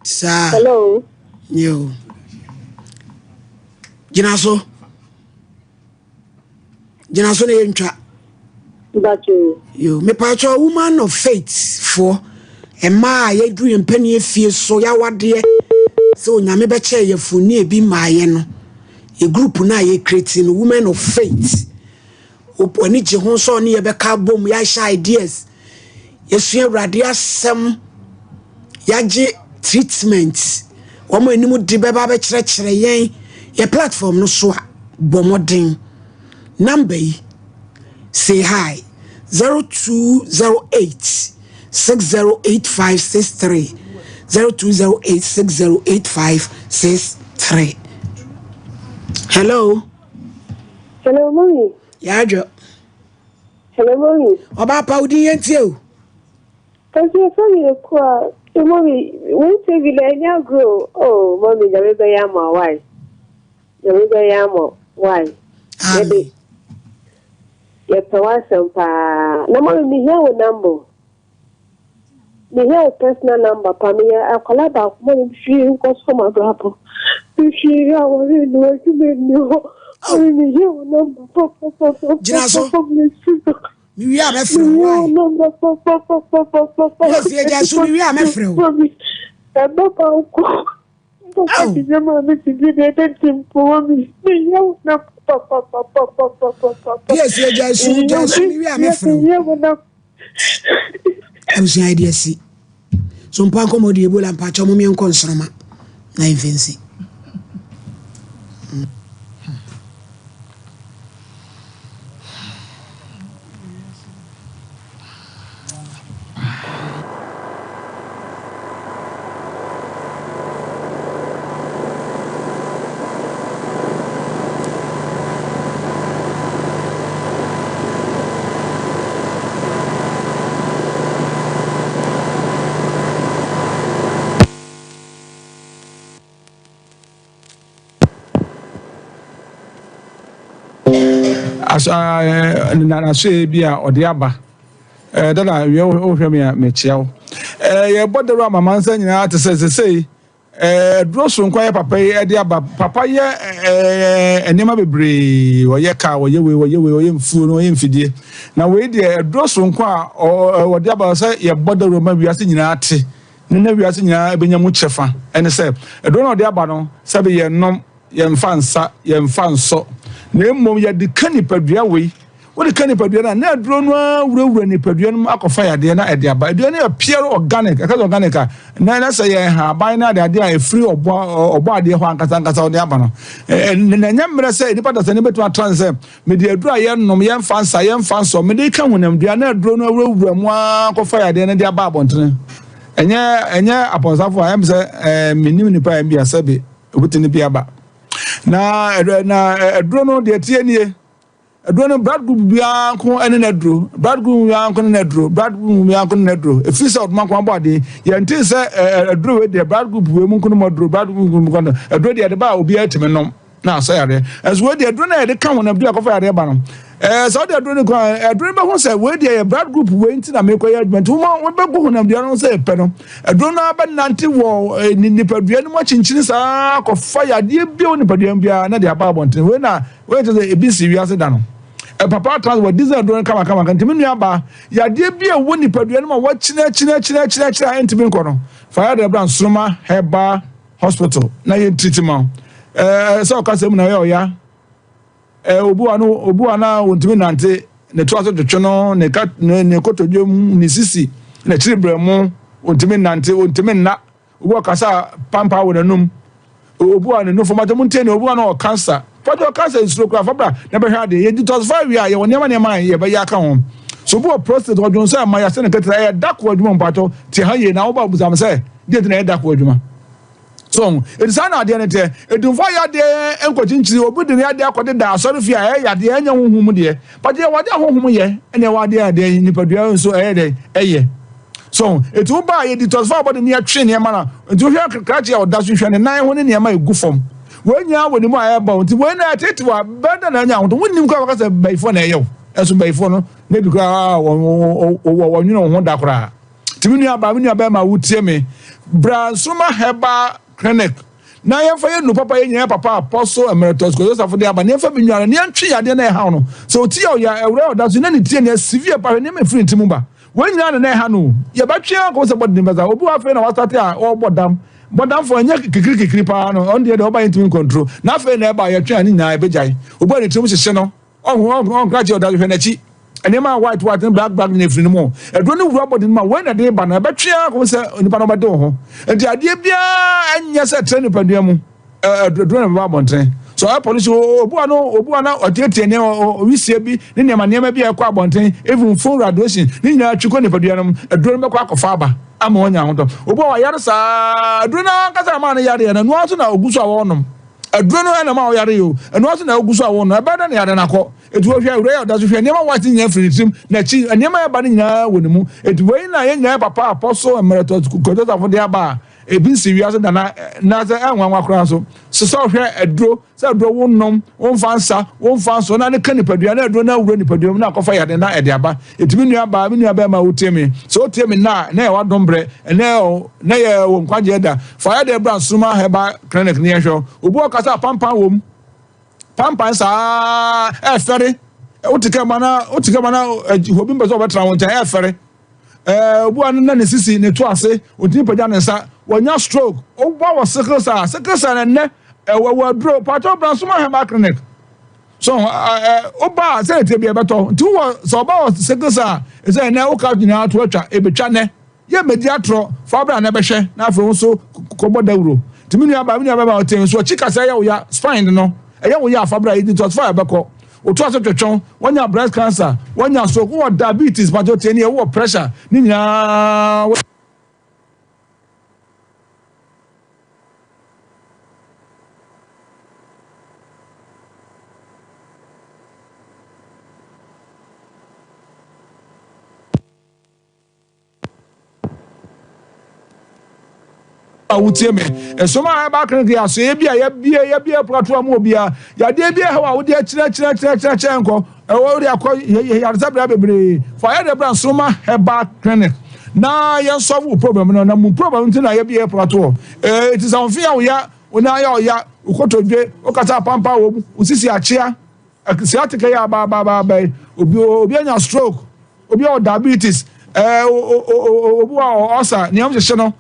Saa. Hello. Yo. Gyina so. Gyina so na yɛntwa. Yo, mepatwɔ woman of faith foɔ mmaa a yɛduru yɛn mpanin afie so yɛawadeɛ sɛ onyame bɛkyɛ yɛfunu ne ebi mmaayɛ no yɛ group no a yɛkreti no women of faith w'ani gye ho sɛ ɔne yɛbɛka abom yɛahyɛ ideas yɛsua awurade asɛm yɛagye treatment wɔn anim de bɛba bɛkyerɛkyerɛ yɛn yɛ platform no so a bɔ mmɔden number yi say hi 0208 608563 0208 608563 hello Hello, mommy. Yɛadwo. Hello, mommy. Ɔbaa pa wo din yɛn tie o. Kasi yɛfrɛ me Akua. Eh, mommy, wo interview na ɛnyɛ agorɔ o. Oh, mommy, nyame bɛyɛ ama why? Nyame bɛyɛ ama why? Amen. Yɛpɛ w'asɛm paa. Na mommy, mehia wo number o. Mehia wo personal number paa. Meyɛ akwadaa baako ma me hwee nkɔ so m'abrabɔ. Me hwee aware nni hɔ, adwuma nni hɔ. Mommy, mehia wo number papapapa. Gyina so. Mewie a mɛfrɛ wo. Mehia wo number papapapa. Yes, yɛgya so mewie a mɛfrɛ wo. Mommy, ɛba baako. Papa ti sɛ maame ti bi deɛ ɛdɛ ti mpo mami meyɛ wo na papapapapapapa. Yes, yɛ gya su gya su mi wi a mɛfrɛ wo. Meyɛ wo na. Abusua yɛ de asi. So mpa nkɔmɔ de ebola mpakyɛ mo meɛnkɔ nsoroma na yɛmfa nsi. N'asoɛeɛ bi a ɔde aba. Dada wiɛ wohwɛ me a mekyea wo. Yɛbɔ dawuro ama amansan nyinaa te sɛ sesei aduro soronko a yɛ papa yi de aba. Papa yɛ nneɛma bebree, ɔyɛ kaa, ɔyɛ wei, ɔyɛ wei, ɔyɛ mfuo no, ɔyɛ mfidie. Na wei deɛ aduro soronko a ɔde aba sɛ yɛbɔ dawuro ma wiase nyinaa te ne na wiase nyinaa bɛnya mu kyɛfa ne sɛ aduro no a ɔde aba no sɛbe yɛnnom, yɛmfa nsa, yɛmfa nsɔ, na mmom yɛde ka nipadua wei. Wode ka nipadua no a, na aduro no ara wurawura nipadua no mu akɔfa yadeɛ na ɛde aba. Aduro no yɛ pure organic. Ɛka sɛ organic a, na na sɛ yɛ nhaban ne adeade a ɛfiri ɔbɔ ɔbɔ adeɛ hɔ ankasa ankasa ɔde aba no. Na ɛnyɛ mmerɛ sɛ nipa dasani bɛtumi atra sɛ Mede aduru a yɛnnom, yɛmfa nsa, yɛmfa nsɔ, mede reka honamdua na aduro no awurawura mu ara kɔfa yadeɛ no de aba abɔntene. Ɛnyɛ ɛnyɛ apɔnsafo a ɛm sɛ ɛɛ menim nipa a ɛmbia sɛbe obetumi bi aba. Na ɛdɛ na aduro no deɛ tie nie. Aduro no blood group biara nko ɛne n'aduro. Blood group biara nko ne n'aduro. Blood group biara nko ne n'aduro. Efiri sɛ ɔdoma nko abɔ adeɛ. Yɛnte sɛ ɛɛ aduro wei deɛ blood group wei mu nko ne mu aduro. Blood group mu nko aduro deɛ ɛde ba a obiara tumi nom. na asɔ yareɛ. Ɛnso wei deɛ aduro no a yɛde ka honam dua kɔfa yareɛ ba no, ɛɛ sɛ wode aduro no kɔ a, aduro no bɛho sɛ wei deɛ yɛ blood group wei nti na mekɔyɛ adwuma nti woma wobɛgu honam dua no sɛ pɛ no, aduro no abɛnante wɔ nipadua no mu akyinkyini saa kɔfa yadeɛ bi wɔ nipadua mu biara na de aba abɔnten. Wei na wei kyerɛ sɛ ebi nsi wiase da no. Papa trans wɔ design aduro no kama kama nti me nua baa yadeɛ bi a ɛwɔ nipadua no mu a wɔakyini akyini akyini akyini akyini a ɛntumi nkɔ no, fa yadeɛ bra nsoroma herbal hospital na yɛn treat ma wo ɛɛ sɛ ɔkasa mu na ɔyɛ ɔya ɛɛ obi wa no obi wa na wɔntumi nante ne to aso twetwe no ne ka ne ne kotodwe mu ne sisi n'akyiri brɛ mu wɔntumi nante wɔntumi nna obi wa kasa pampa wɔ n'anum obi wa ne nufo mɔtɔ mu ntie ne obi wa no wɔ cancer fɔtɔ cancer nsuro kura fabra na bɛhwɛ adeɛ yɛ detoxify wie a yɛwɔ nneɛma nneɛma a yɛbɛyɛ aka ho so obi wɔ prostate ɔdwon sɛ ɛma yɛasɛ ne ketewa ɛyɛ dako adwuma mpatɔ te ha yie na woba obusam sɛ deɛ nti na ɛyɛ dako adwuma so ɔho eti saa na adeɛ no teɛ edumfo ayɛ adeɛ nkɔkyinkyini obi de ne adeɛ akɔde da asɔre fie a ɛyɛ yadeɛ ɛnyɛ honhom mu deɛ but yɛ wɔ adeɛ a honhom yɛ ɛna ɛwɔ adeɛ a deɛ nipadua nso ɛyɛ dɛ ɛyɛ so eti wo ba yɛ detoxify body ne yɛtwe nneɛma na nti wohwɛ krakye a ɔda so hwɛ ne nan ho ne nneɛma egu fam wɔn nyinaa wɔ ne mu a ɛba nti wɔn na ɛtete wa bɛn da na anya ahoto wɔn nim koraa wɔka sɛ bɛyifoɔ na ɛyɛ o ɛso bɛyifoɔ no na ebi koraa wɔn wɔn wɔn nwene wɔn ho da koraa. Nti me nua baa, me nua bɛrima wotie me, bra Nsoroma Herbal Clinic. na yɛmfa yɛn nnuru papa yɛn nyinaa yɛ papa Apostle Emeritus Kwadwo Safo de aba na yɛmfa bi nnware na yɛntwe yadeɛ na ɛhaw no. Sɛ ɔti yɛ ɔya, ɛwerɛ a ɔda so na ne ti yɛ nea severe paa hwɛ nneɛma ɛfiri ne ti mu ba. Wei nyinaa na na ɛha no o. Yɛbɛtwe ara kɔpem sɛ body no bɛsa. Obi wɔ hɔ afei na wastate a ɔrebɔ dam. Bɔdamfo ɛnyɛ kikiri kikiri paa no, ɔno deɛ deɛ ɔba yɛntumi ncontrol. Na afei na ɛba a yɛtwe a ne nyinaa ɛbɛgyae. Obi a ne tirim hyehye no, ɔnho ɔnho ɔnkrakye ɔda hwɛ n'akyi. Nneɛma a white white ne black black nyinaa firi ne mu. Aduro no wura body no mu a wei na ɛde ba no, ɛbɛtwe ara kɔpem sɛ nipa no ɔbɛde wo ho. Nti adeɛ biara ɛnyɛ sɛ ɛtrɛ nipadua mu. Aduro na ɛbɛba abɔnten. So ɔyɛ polisi obu ano obu ano ɔtiatia nneɛma wisie bi ne nneɛma nneɛma bi a ɛkɔ abɔnten even phone radiation ne nyinaa twi kɔ nipadua no mu. Aduro no bɛkɔ akɔfa aba ama wɔanya ahotɔ. Obu a wayare saa aduro no ankasa na ɛmaa no yareɛ no ɛno ara nso na ogu so a wɔrenom. Aduro no na ɛma ɔyare yi o ɛno ara nso na ogu so a wɔrenom. Ɛbɛyɛ dɛ na yare no akɔ. Eti wɔhwɛ awura yi a ɔda so hwɛ nneɛma white nyinaa firi ne tirim n'akyi nneɛma a ɛba no nyinaa wɔ ne mu. Eti wei na yɛn nyinaa papa Apostle Emeritus Kwadwo Safo de aba a Ebi nsi wiase da na na sɛ ɛnwanwa koraa nso. So sɛ wohwɛ aduro sɛ aduro wonnom, womfa nsa, womfa nsɔ na ne ka nipadua na aduro no awura nipadua mu na akɔfa yade na ɛde aba. Enti me nua baa, me nua bɛrima a wotie me, sɛ wotie me nnɛ a, ɛnnɛ yɛ w'adom berɛ, ɛnnɛ o, ɛnnɛ yɛ wo nkwagyeɛ da. Fa yadeɛ bra Nsoromma Herbal Clinic na yɛnhwɛ wo. Obi wɔ hɔ ɔka sɛ apampan wɔ mu, pampan saa ɛfɛre, wote kaa mu a na wote kaa mu a na obi mpɛ sɛ ɔbɛtena wo nkyɛn ɛfɛre. Ɛɛ obi wa no na ne sisi ne to ase ontumi pagya ne nsa wanya stroke woba wɔ sickle cell sickle cell na nnɛ ɛwɔ wɔ aduro patɔ bransoma herbal clinic so ɛɛ woba a sɛ etie bi ɛbɛtɔ nti wɔ sɛ ɔba wɔ sickle cell ɛsɛ ɛnɛ woka nyinaa to atwa ebetwa nɛ yɛ mmedi atorɔ fa bra na ɛbɛhwɛ na afei wo nso kɔbɔ dawuro nti me nua ba me nua bɛba ɔte nso akyi kasa ɛyɛ wo ya spine no ɛyɛ wo ya fa bra yi detoxify ɛbɛkɔ Woto ase twetwe, woanya breast cancer, woanya stroke, wowɔ diabetes, mpakyɛw tie nie, wowɔ pressure, ne nyinaa wo. A wotie me nsom a ɛba clinic yɛ asoɛeɛ bi a yɛbie yɛbie pratoa mu obiara yadeɛ bi ɛhaw a wode akyerɛkyerɛkyerɛkyerɛ nkɔ ɛwɔ wode akɔ yaresabea bebree fa yɛ de bra nsoroma herbal clinic na yɛn solve wo problem no na mu problem nti na yɛbie pratoɔ ɛɛ ti sɛ wɔn fi yɛ ɔya wɔn ayɛ ɔya wokotodwe wokasa apampa wɔ mu wosisi akyea sciatica yɛ aba aba aba aba yi obi obi anya stroke Obi a ɔwɔ diabetes, ɛɛ obi wɔ ulcer, nea wɔhyehyɛ no.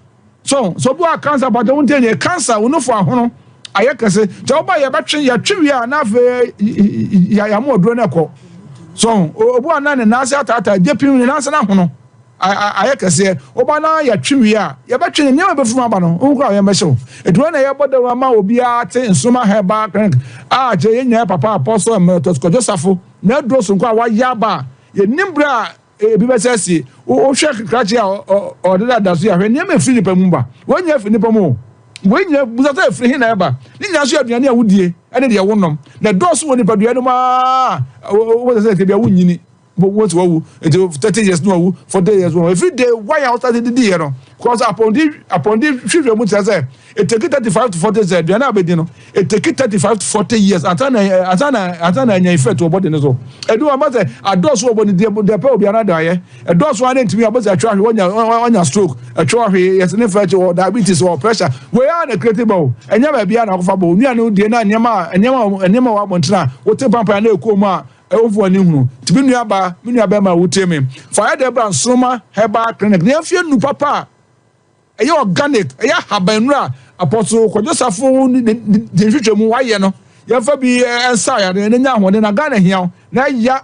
So, so obi wɔ cancer, pàtó wɔn nkyɛn yɛ cancer, wɔn nufu ahono ayɛ kɛse. Kyɛ ɔba yɛbɛtwe yɛtwe wie a na afei yɛamu aduro no ɛkɔ. So, obi wɔ nan ne nan ase ataataa, gye pim ne nan ase n'ahono ayɛ kɛseɛ. Ɔba na yɛtwe wie a yɛbɛtwe ne nneɛma bɛfiri mu aba no, ohun koraa yɛn bɛhyew. Etu na yɛbɔ dawuro ama obiara te Nsoroma Herbal Clinic a kyerɛ yɛn nyinaa papa Apostle Emeritus Kwadwo Safo na aduro sonko a wayɛ aba a Yɛnnim berɛ a ebi bɛsɛ asie. Wohwɛ krakye a ɔdeda so yi a, hwɛ nneɛma ɛfiri nipa mu ba. Wei nyinaa firi nipa mu o. Wei nyinaa busa sɛ ɛfiri he na ɛba. Ne nyinaa nso yɛ aduane a wodie ne deɛ wonom. Na ɛdɔɔso wɔ nipadua no mu aa, wobɛsɛ sɛ ɛtɛ bia wonyini. Wonsi wawu. Nti 30 years no wawu, 40 years no wawu. Ɛfiri day one a wosate didiiɛ no. Because apɔmuden apɔmuden hwehwɛ mu kyerɛ sɛ it take 35 to 40 sɛ aduane a wobɛdi no it take 35 to 40 years ansa na ansa na ansa na anya effect wɔ body no so. Ebi wɔ ma sɛ adɔɔso wɔ body deɛ deɛ pɛ obiara de ayɛ. Ɛdɔɔso ara ntumi abɔ sɛ ɛtwe ahwe wanya wanya stroke ɛtwe ahwe yɛsɛ ne fɛ wɔ diabetes wɔ pressure. Wei ara na create ba o. Ɛnyɛ baabi a na akɔfa bɔ onua deɛ na nneɛma nneɛma nneɛma wɔ abɔnten a wote pampan na ɛkɔ mu a Ɛwofo ani hunu. Nti me nua baa, me nua bɛrima a wotie me, fa yɛ dɛ bra Nsoroma Herbal Clinic na yɛmfa nnuru papa a ɛyɛ organic, ɛyɛ ahaban nnuru a Apostle Kwadwo Safo de nhwehwɛmu wayɛ no, yɛmfa bi nsa yareɛ na nya ahoɔden na Ghana hia wo na ɛya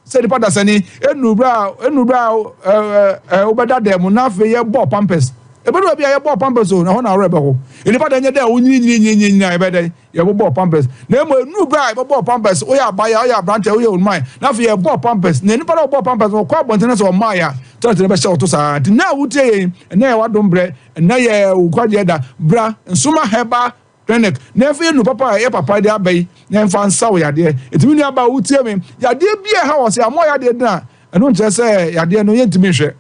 sɛ nipa dasani ɛnuru berɛ a ɛnuru berɛ a wobɛda dan mu na afei yɛbɔ pampers. Ɛbɛdu baabi a yɛbɔ pampers o na ɛhɔ na awerɛ bɛho. Nipa da nyɛ dɛ a wonyini nyini nyini nyini a yɛbɛyɛ dɛn? Yɛbobɔɔ pampers. Na mmom ɛnuru berɛ a yɛbɛbɔɔ pampers, woyɛ abaayewa, woyɛ aberanteɛ, woyɛ onuman, na afei yɛbɔɔ pampers. Na nipa no a ɔbɔɔ pampers no, ɔkɔ abɔnten na sɛ ɔmmaeɛ a, toilet no bɛhyɛ wo to saa. Nti nnɛ a wotie yɛn yi, ɛnnɛ yɛ w'adom berɛ, ɛnnɛ yɛ wo nkwagyeɛ da. Bra Nsoma Herbal Clinic na yɛmfa yɛn nnuru papa a ɛyɛ papa de aba yi na yɛmfa nsa wo yadeɛ. Nti me nuabaa a wotie me, yadeɛ bi a ɛha wo, sɛ yɛammɔ yadeɛ din a, ɛno nkyerɛ sɛ yadeɛ no yɛntumi nhwɛ.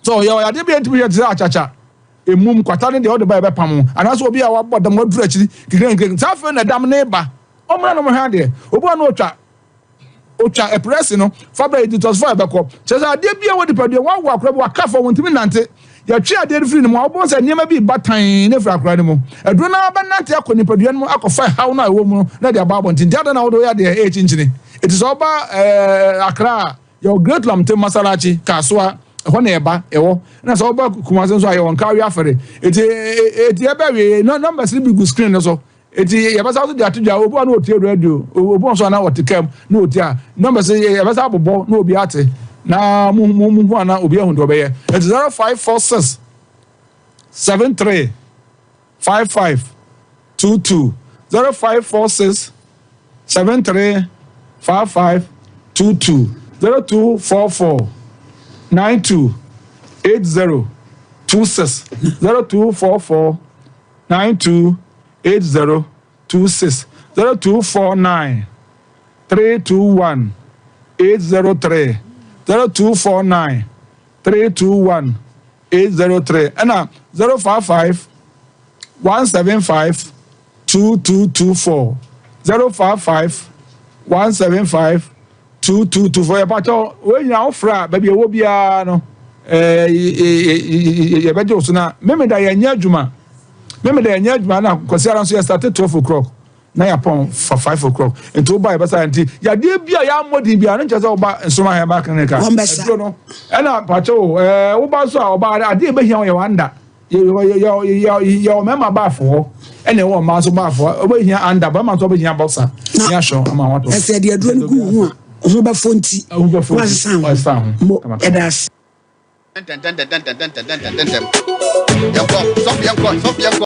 So ɔyɛ ɔyadeɛ bi a ɛntumi hwɛ te sɛ akyakya, emum, kwata ne deɛ ɔde ba ɛbɛpam ho, anaasɛ obi a wabɔ dam waduru akyiri kekenkekenke. Saa afei na dam ne ba. Ɔmmra na ɔmmɛhwɛ adeɛ. Obi a na ɔtwa ɔtwa ɛprɛsi no fa bra detoxify ɛbɛkɔ. Kyerɛ sɛ adeɛ bi a ɛwɔ nipadua wawo akora bi waka fam ɔntumi nante. Yɛtwe adeɛ no firi ne mu a, wobɛhu sɛ nneɛma bi reba tann na afiri akwadaa no mu. Aduro no ara bɛnante akɔ nipadua no mu akɔfa ɛhaw no a ɛwɔ mu no na ɛde aba abɔnten. Nti adɛn na wode woyɛ adeɛ ɛyɛ kyinkyini? Enti sɛ woba ɛɛ Accra a, yɛwɔ Great Lamte Masalachi, Kasoa, ɛhɔ na yɛba, yɛwɔ. Ɛna sɛ woba Kumasi nso a, yɛwɔ Nkawie Afɛre. Enti enti yɛbɛ awie, numbers no bi gu screen no so. Enti yɛbɛsan nso de ato dwa, obi wɔ hɔ a na ɔtie radio, obi wɔ nso a na ɔte kaa mu na ɔtie a, numbers yi yɛbɛsan abobɔ na obi ate na mo mo mo hu a na obi ahu deɛ ɔbɛyɛ. Enti 0546 73 55 22 0546 73 55 22 0244 92 80 26 0244 92 8026 0249 321 803 0249 321 803 ɛna 055 175 2224 055 175 2224 yɛpakyɛw wei nyinaa wofrɛ a baabi ɛwɔ biara no ɛɛ yɛbɛgye wo so na memeda yɛnyɛ adwuma memeda yɛnyɛ adwuma na kwasi ara nso yɛ start 12 o'clock na yɛapɔn fa 5 o'clock nti woba yɛbɛsa nti yadeɛ bi a yɛammɔ din biara no nkyɛ sɛ woba nsoma herbal clinic a aduro no ɛna pakyɛw ɛɛ woba nso a ɔba adeɛ ɛbɛhia wo yɛ wanda Yɛwɔ mmarima baafo hɔ ɛna ɛwɔ mmaa nso baafo hɔ. Wobɛhia anda, barima nso wobɛhia boxer ne ahyɛ ama watɔ. Ɛsɛ deɛ aduro no gu ho a ho bɛfɔ nti wasesa ho. Mo ɛda ase. Ntɛntɛntɛntɛntɛntɛntɛntɛm. Yɛnkɔ, sɔfo yɛnkɔ, sɔfo yɛnkɔ.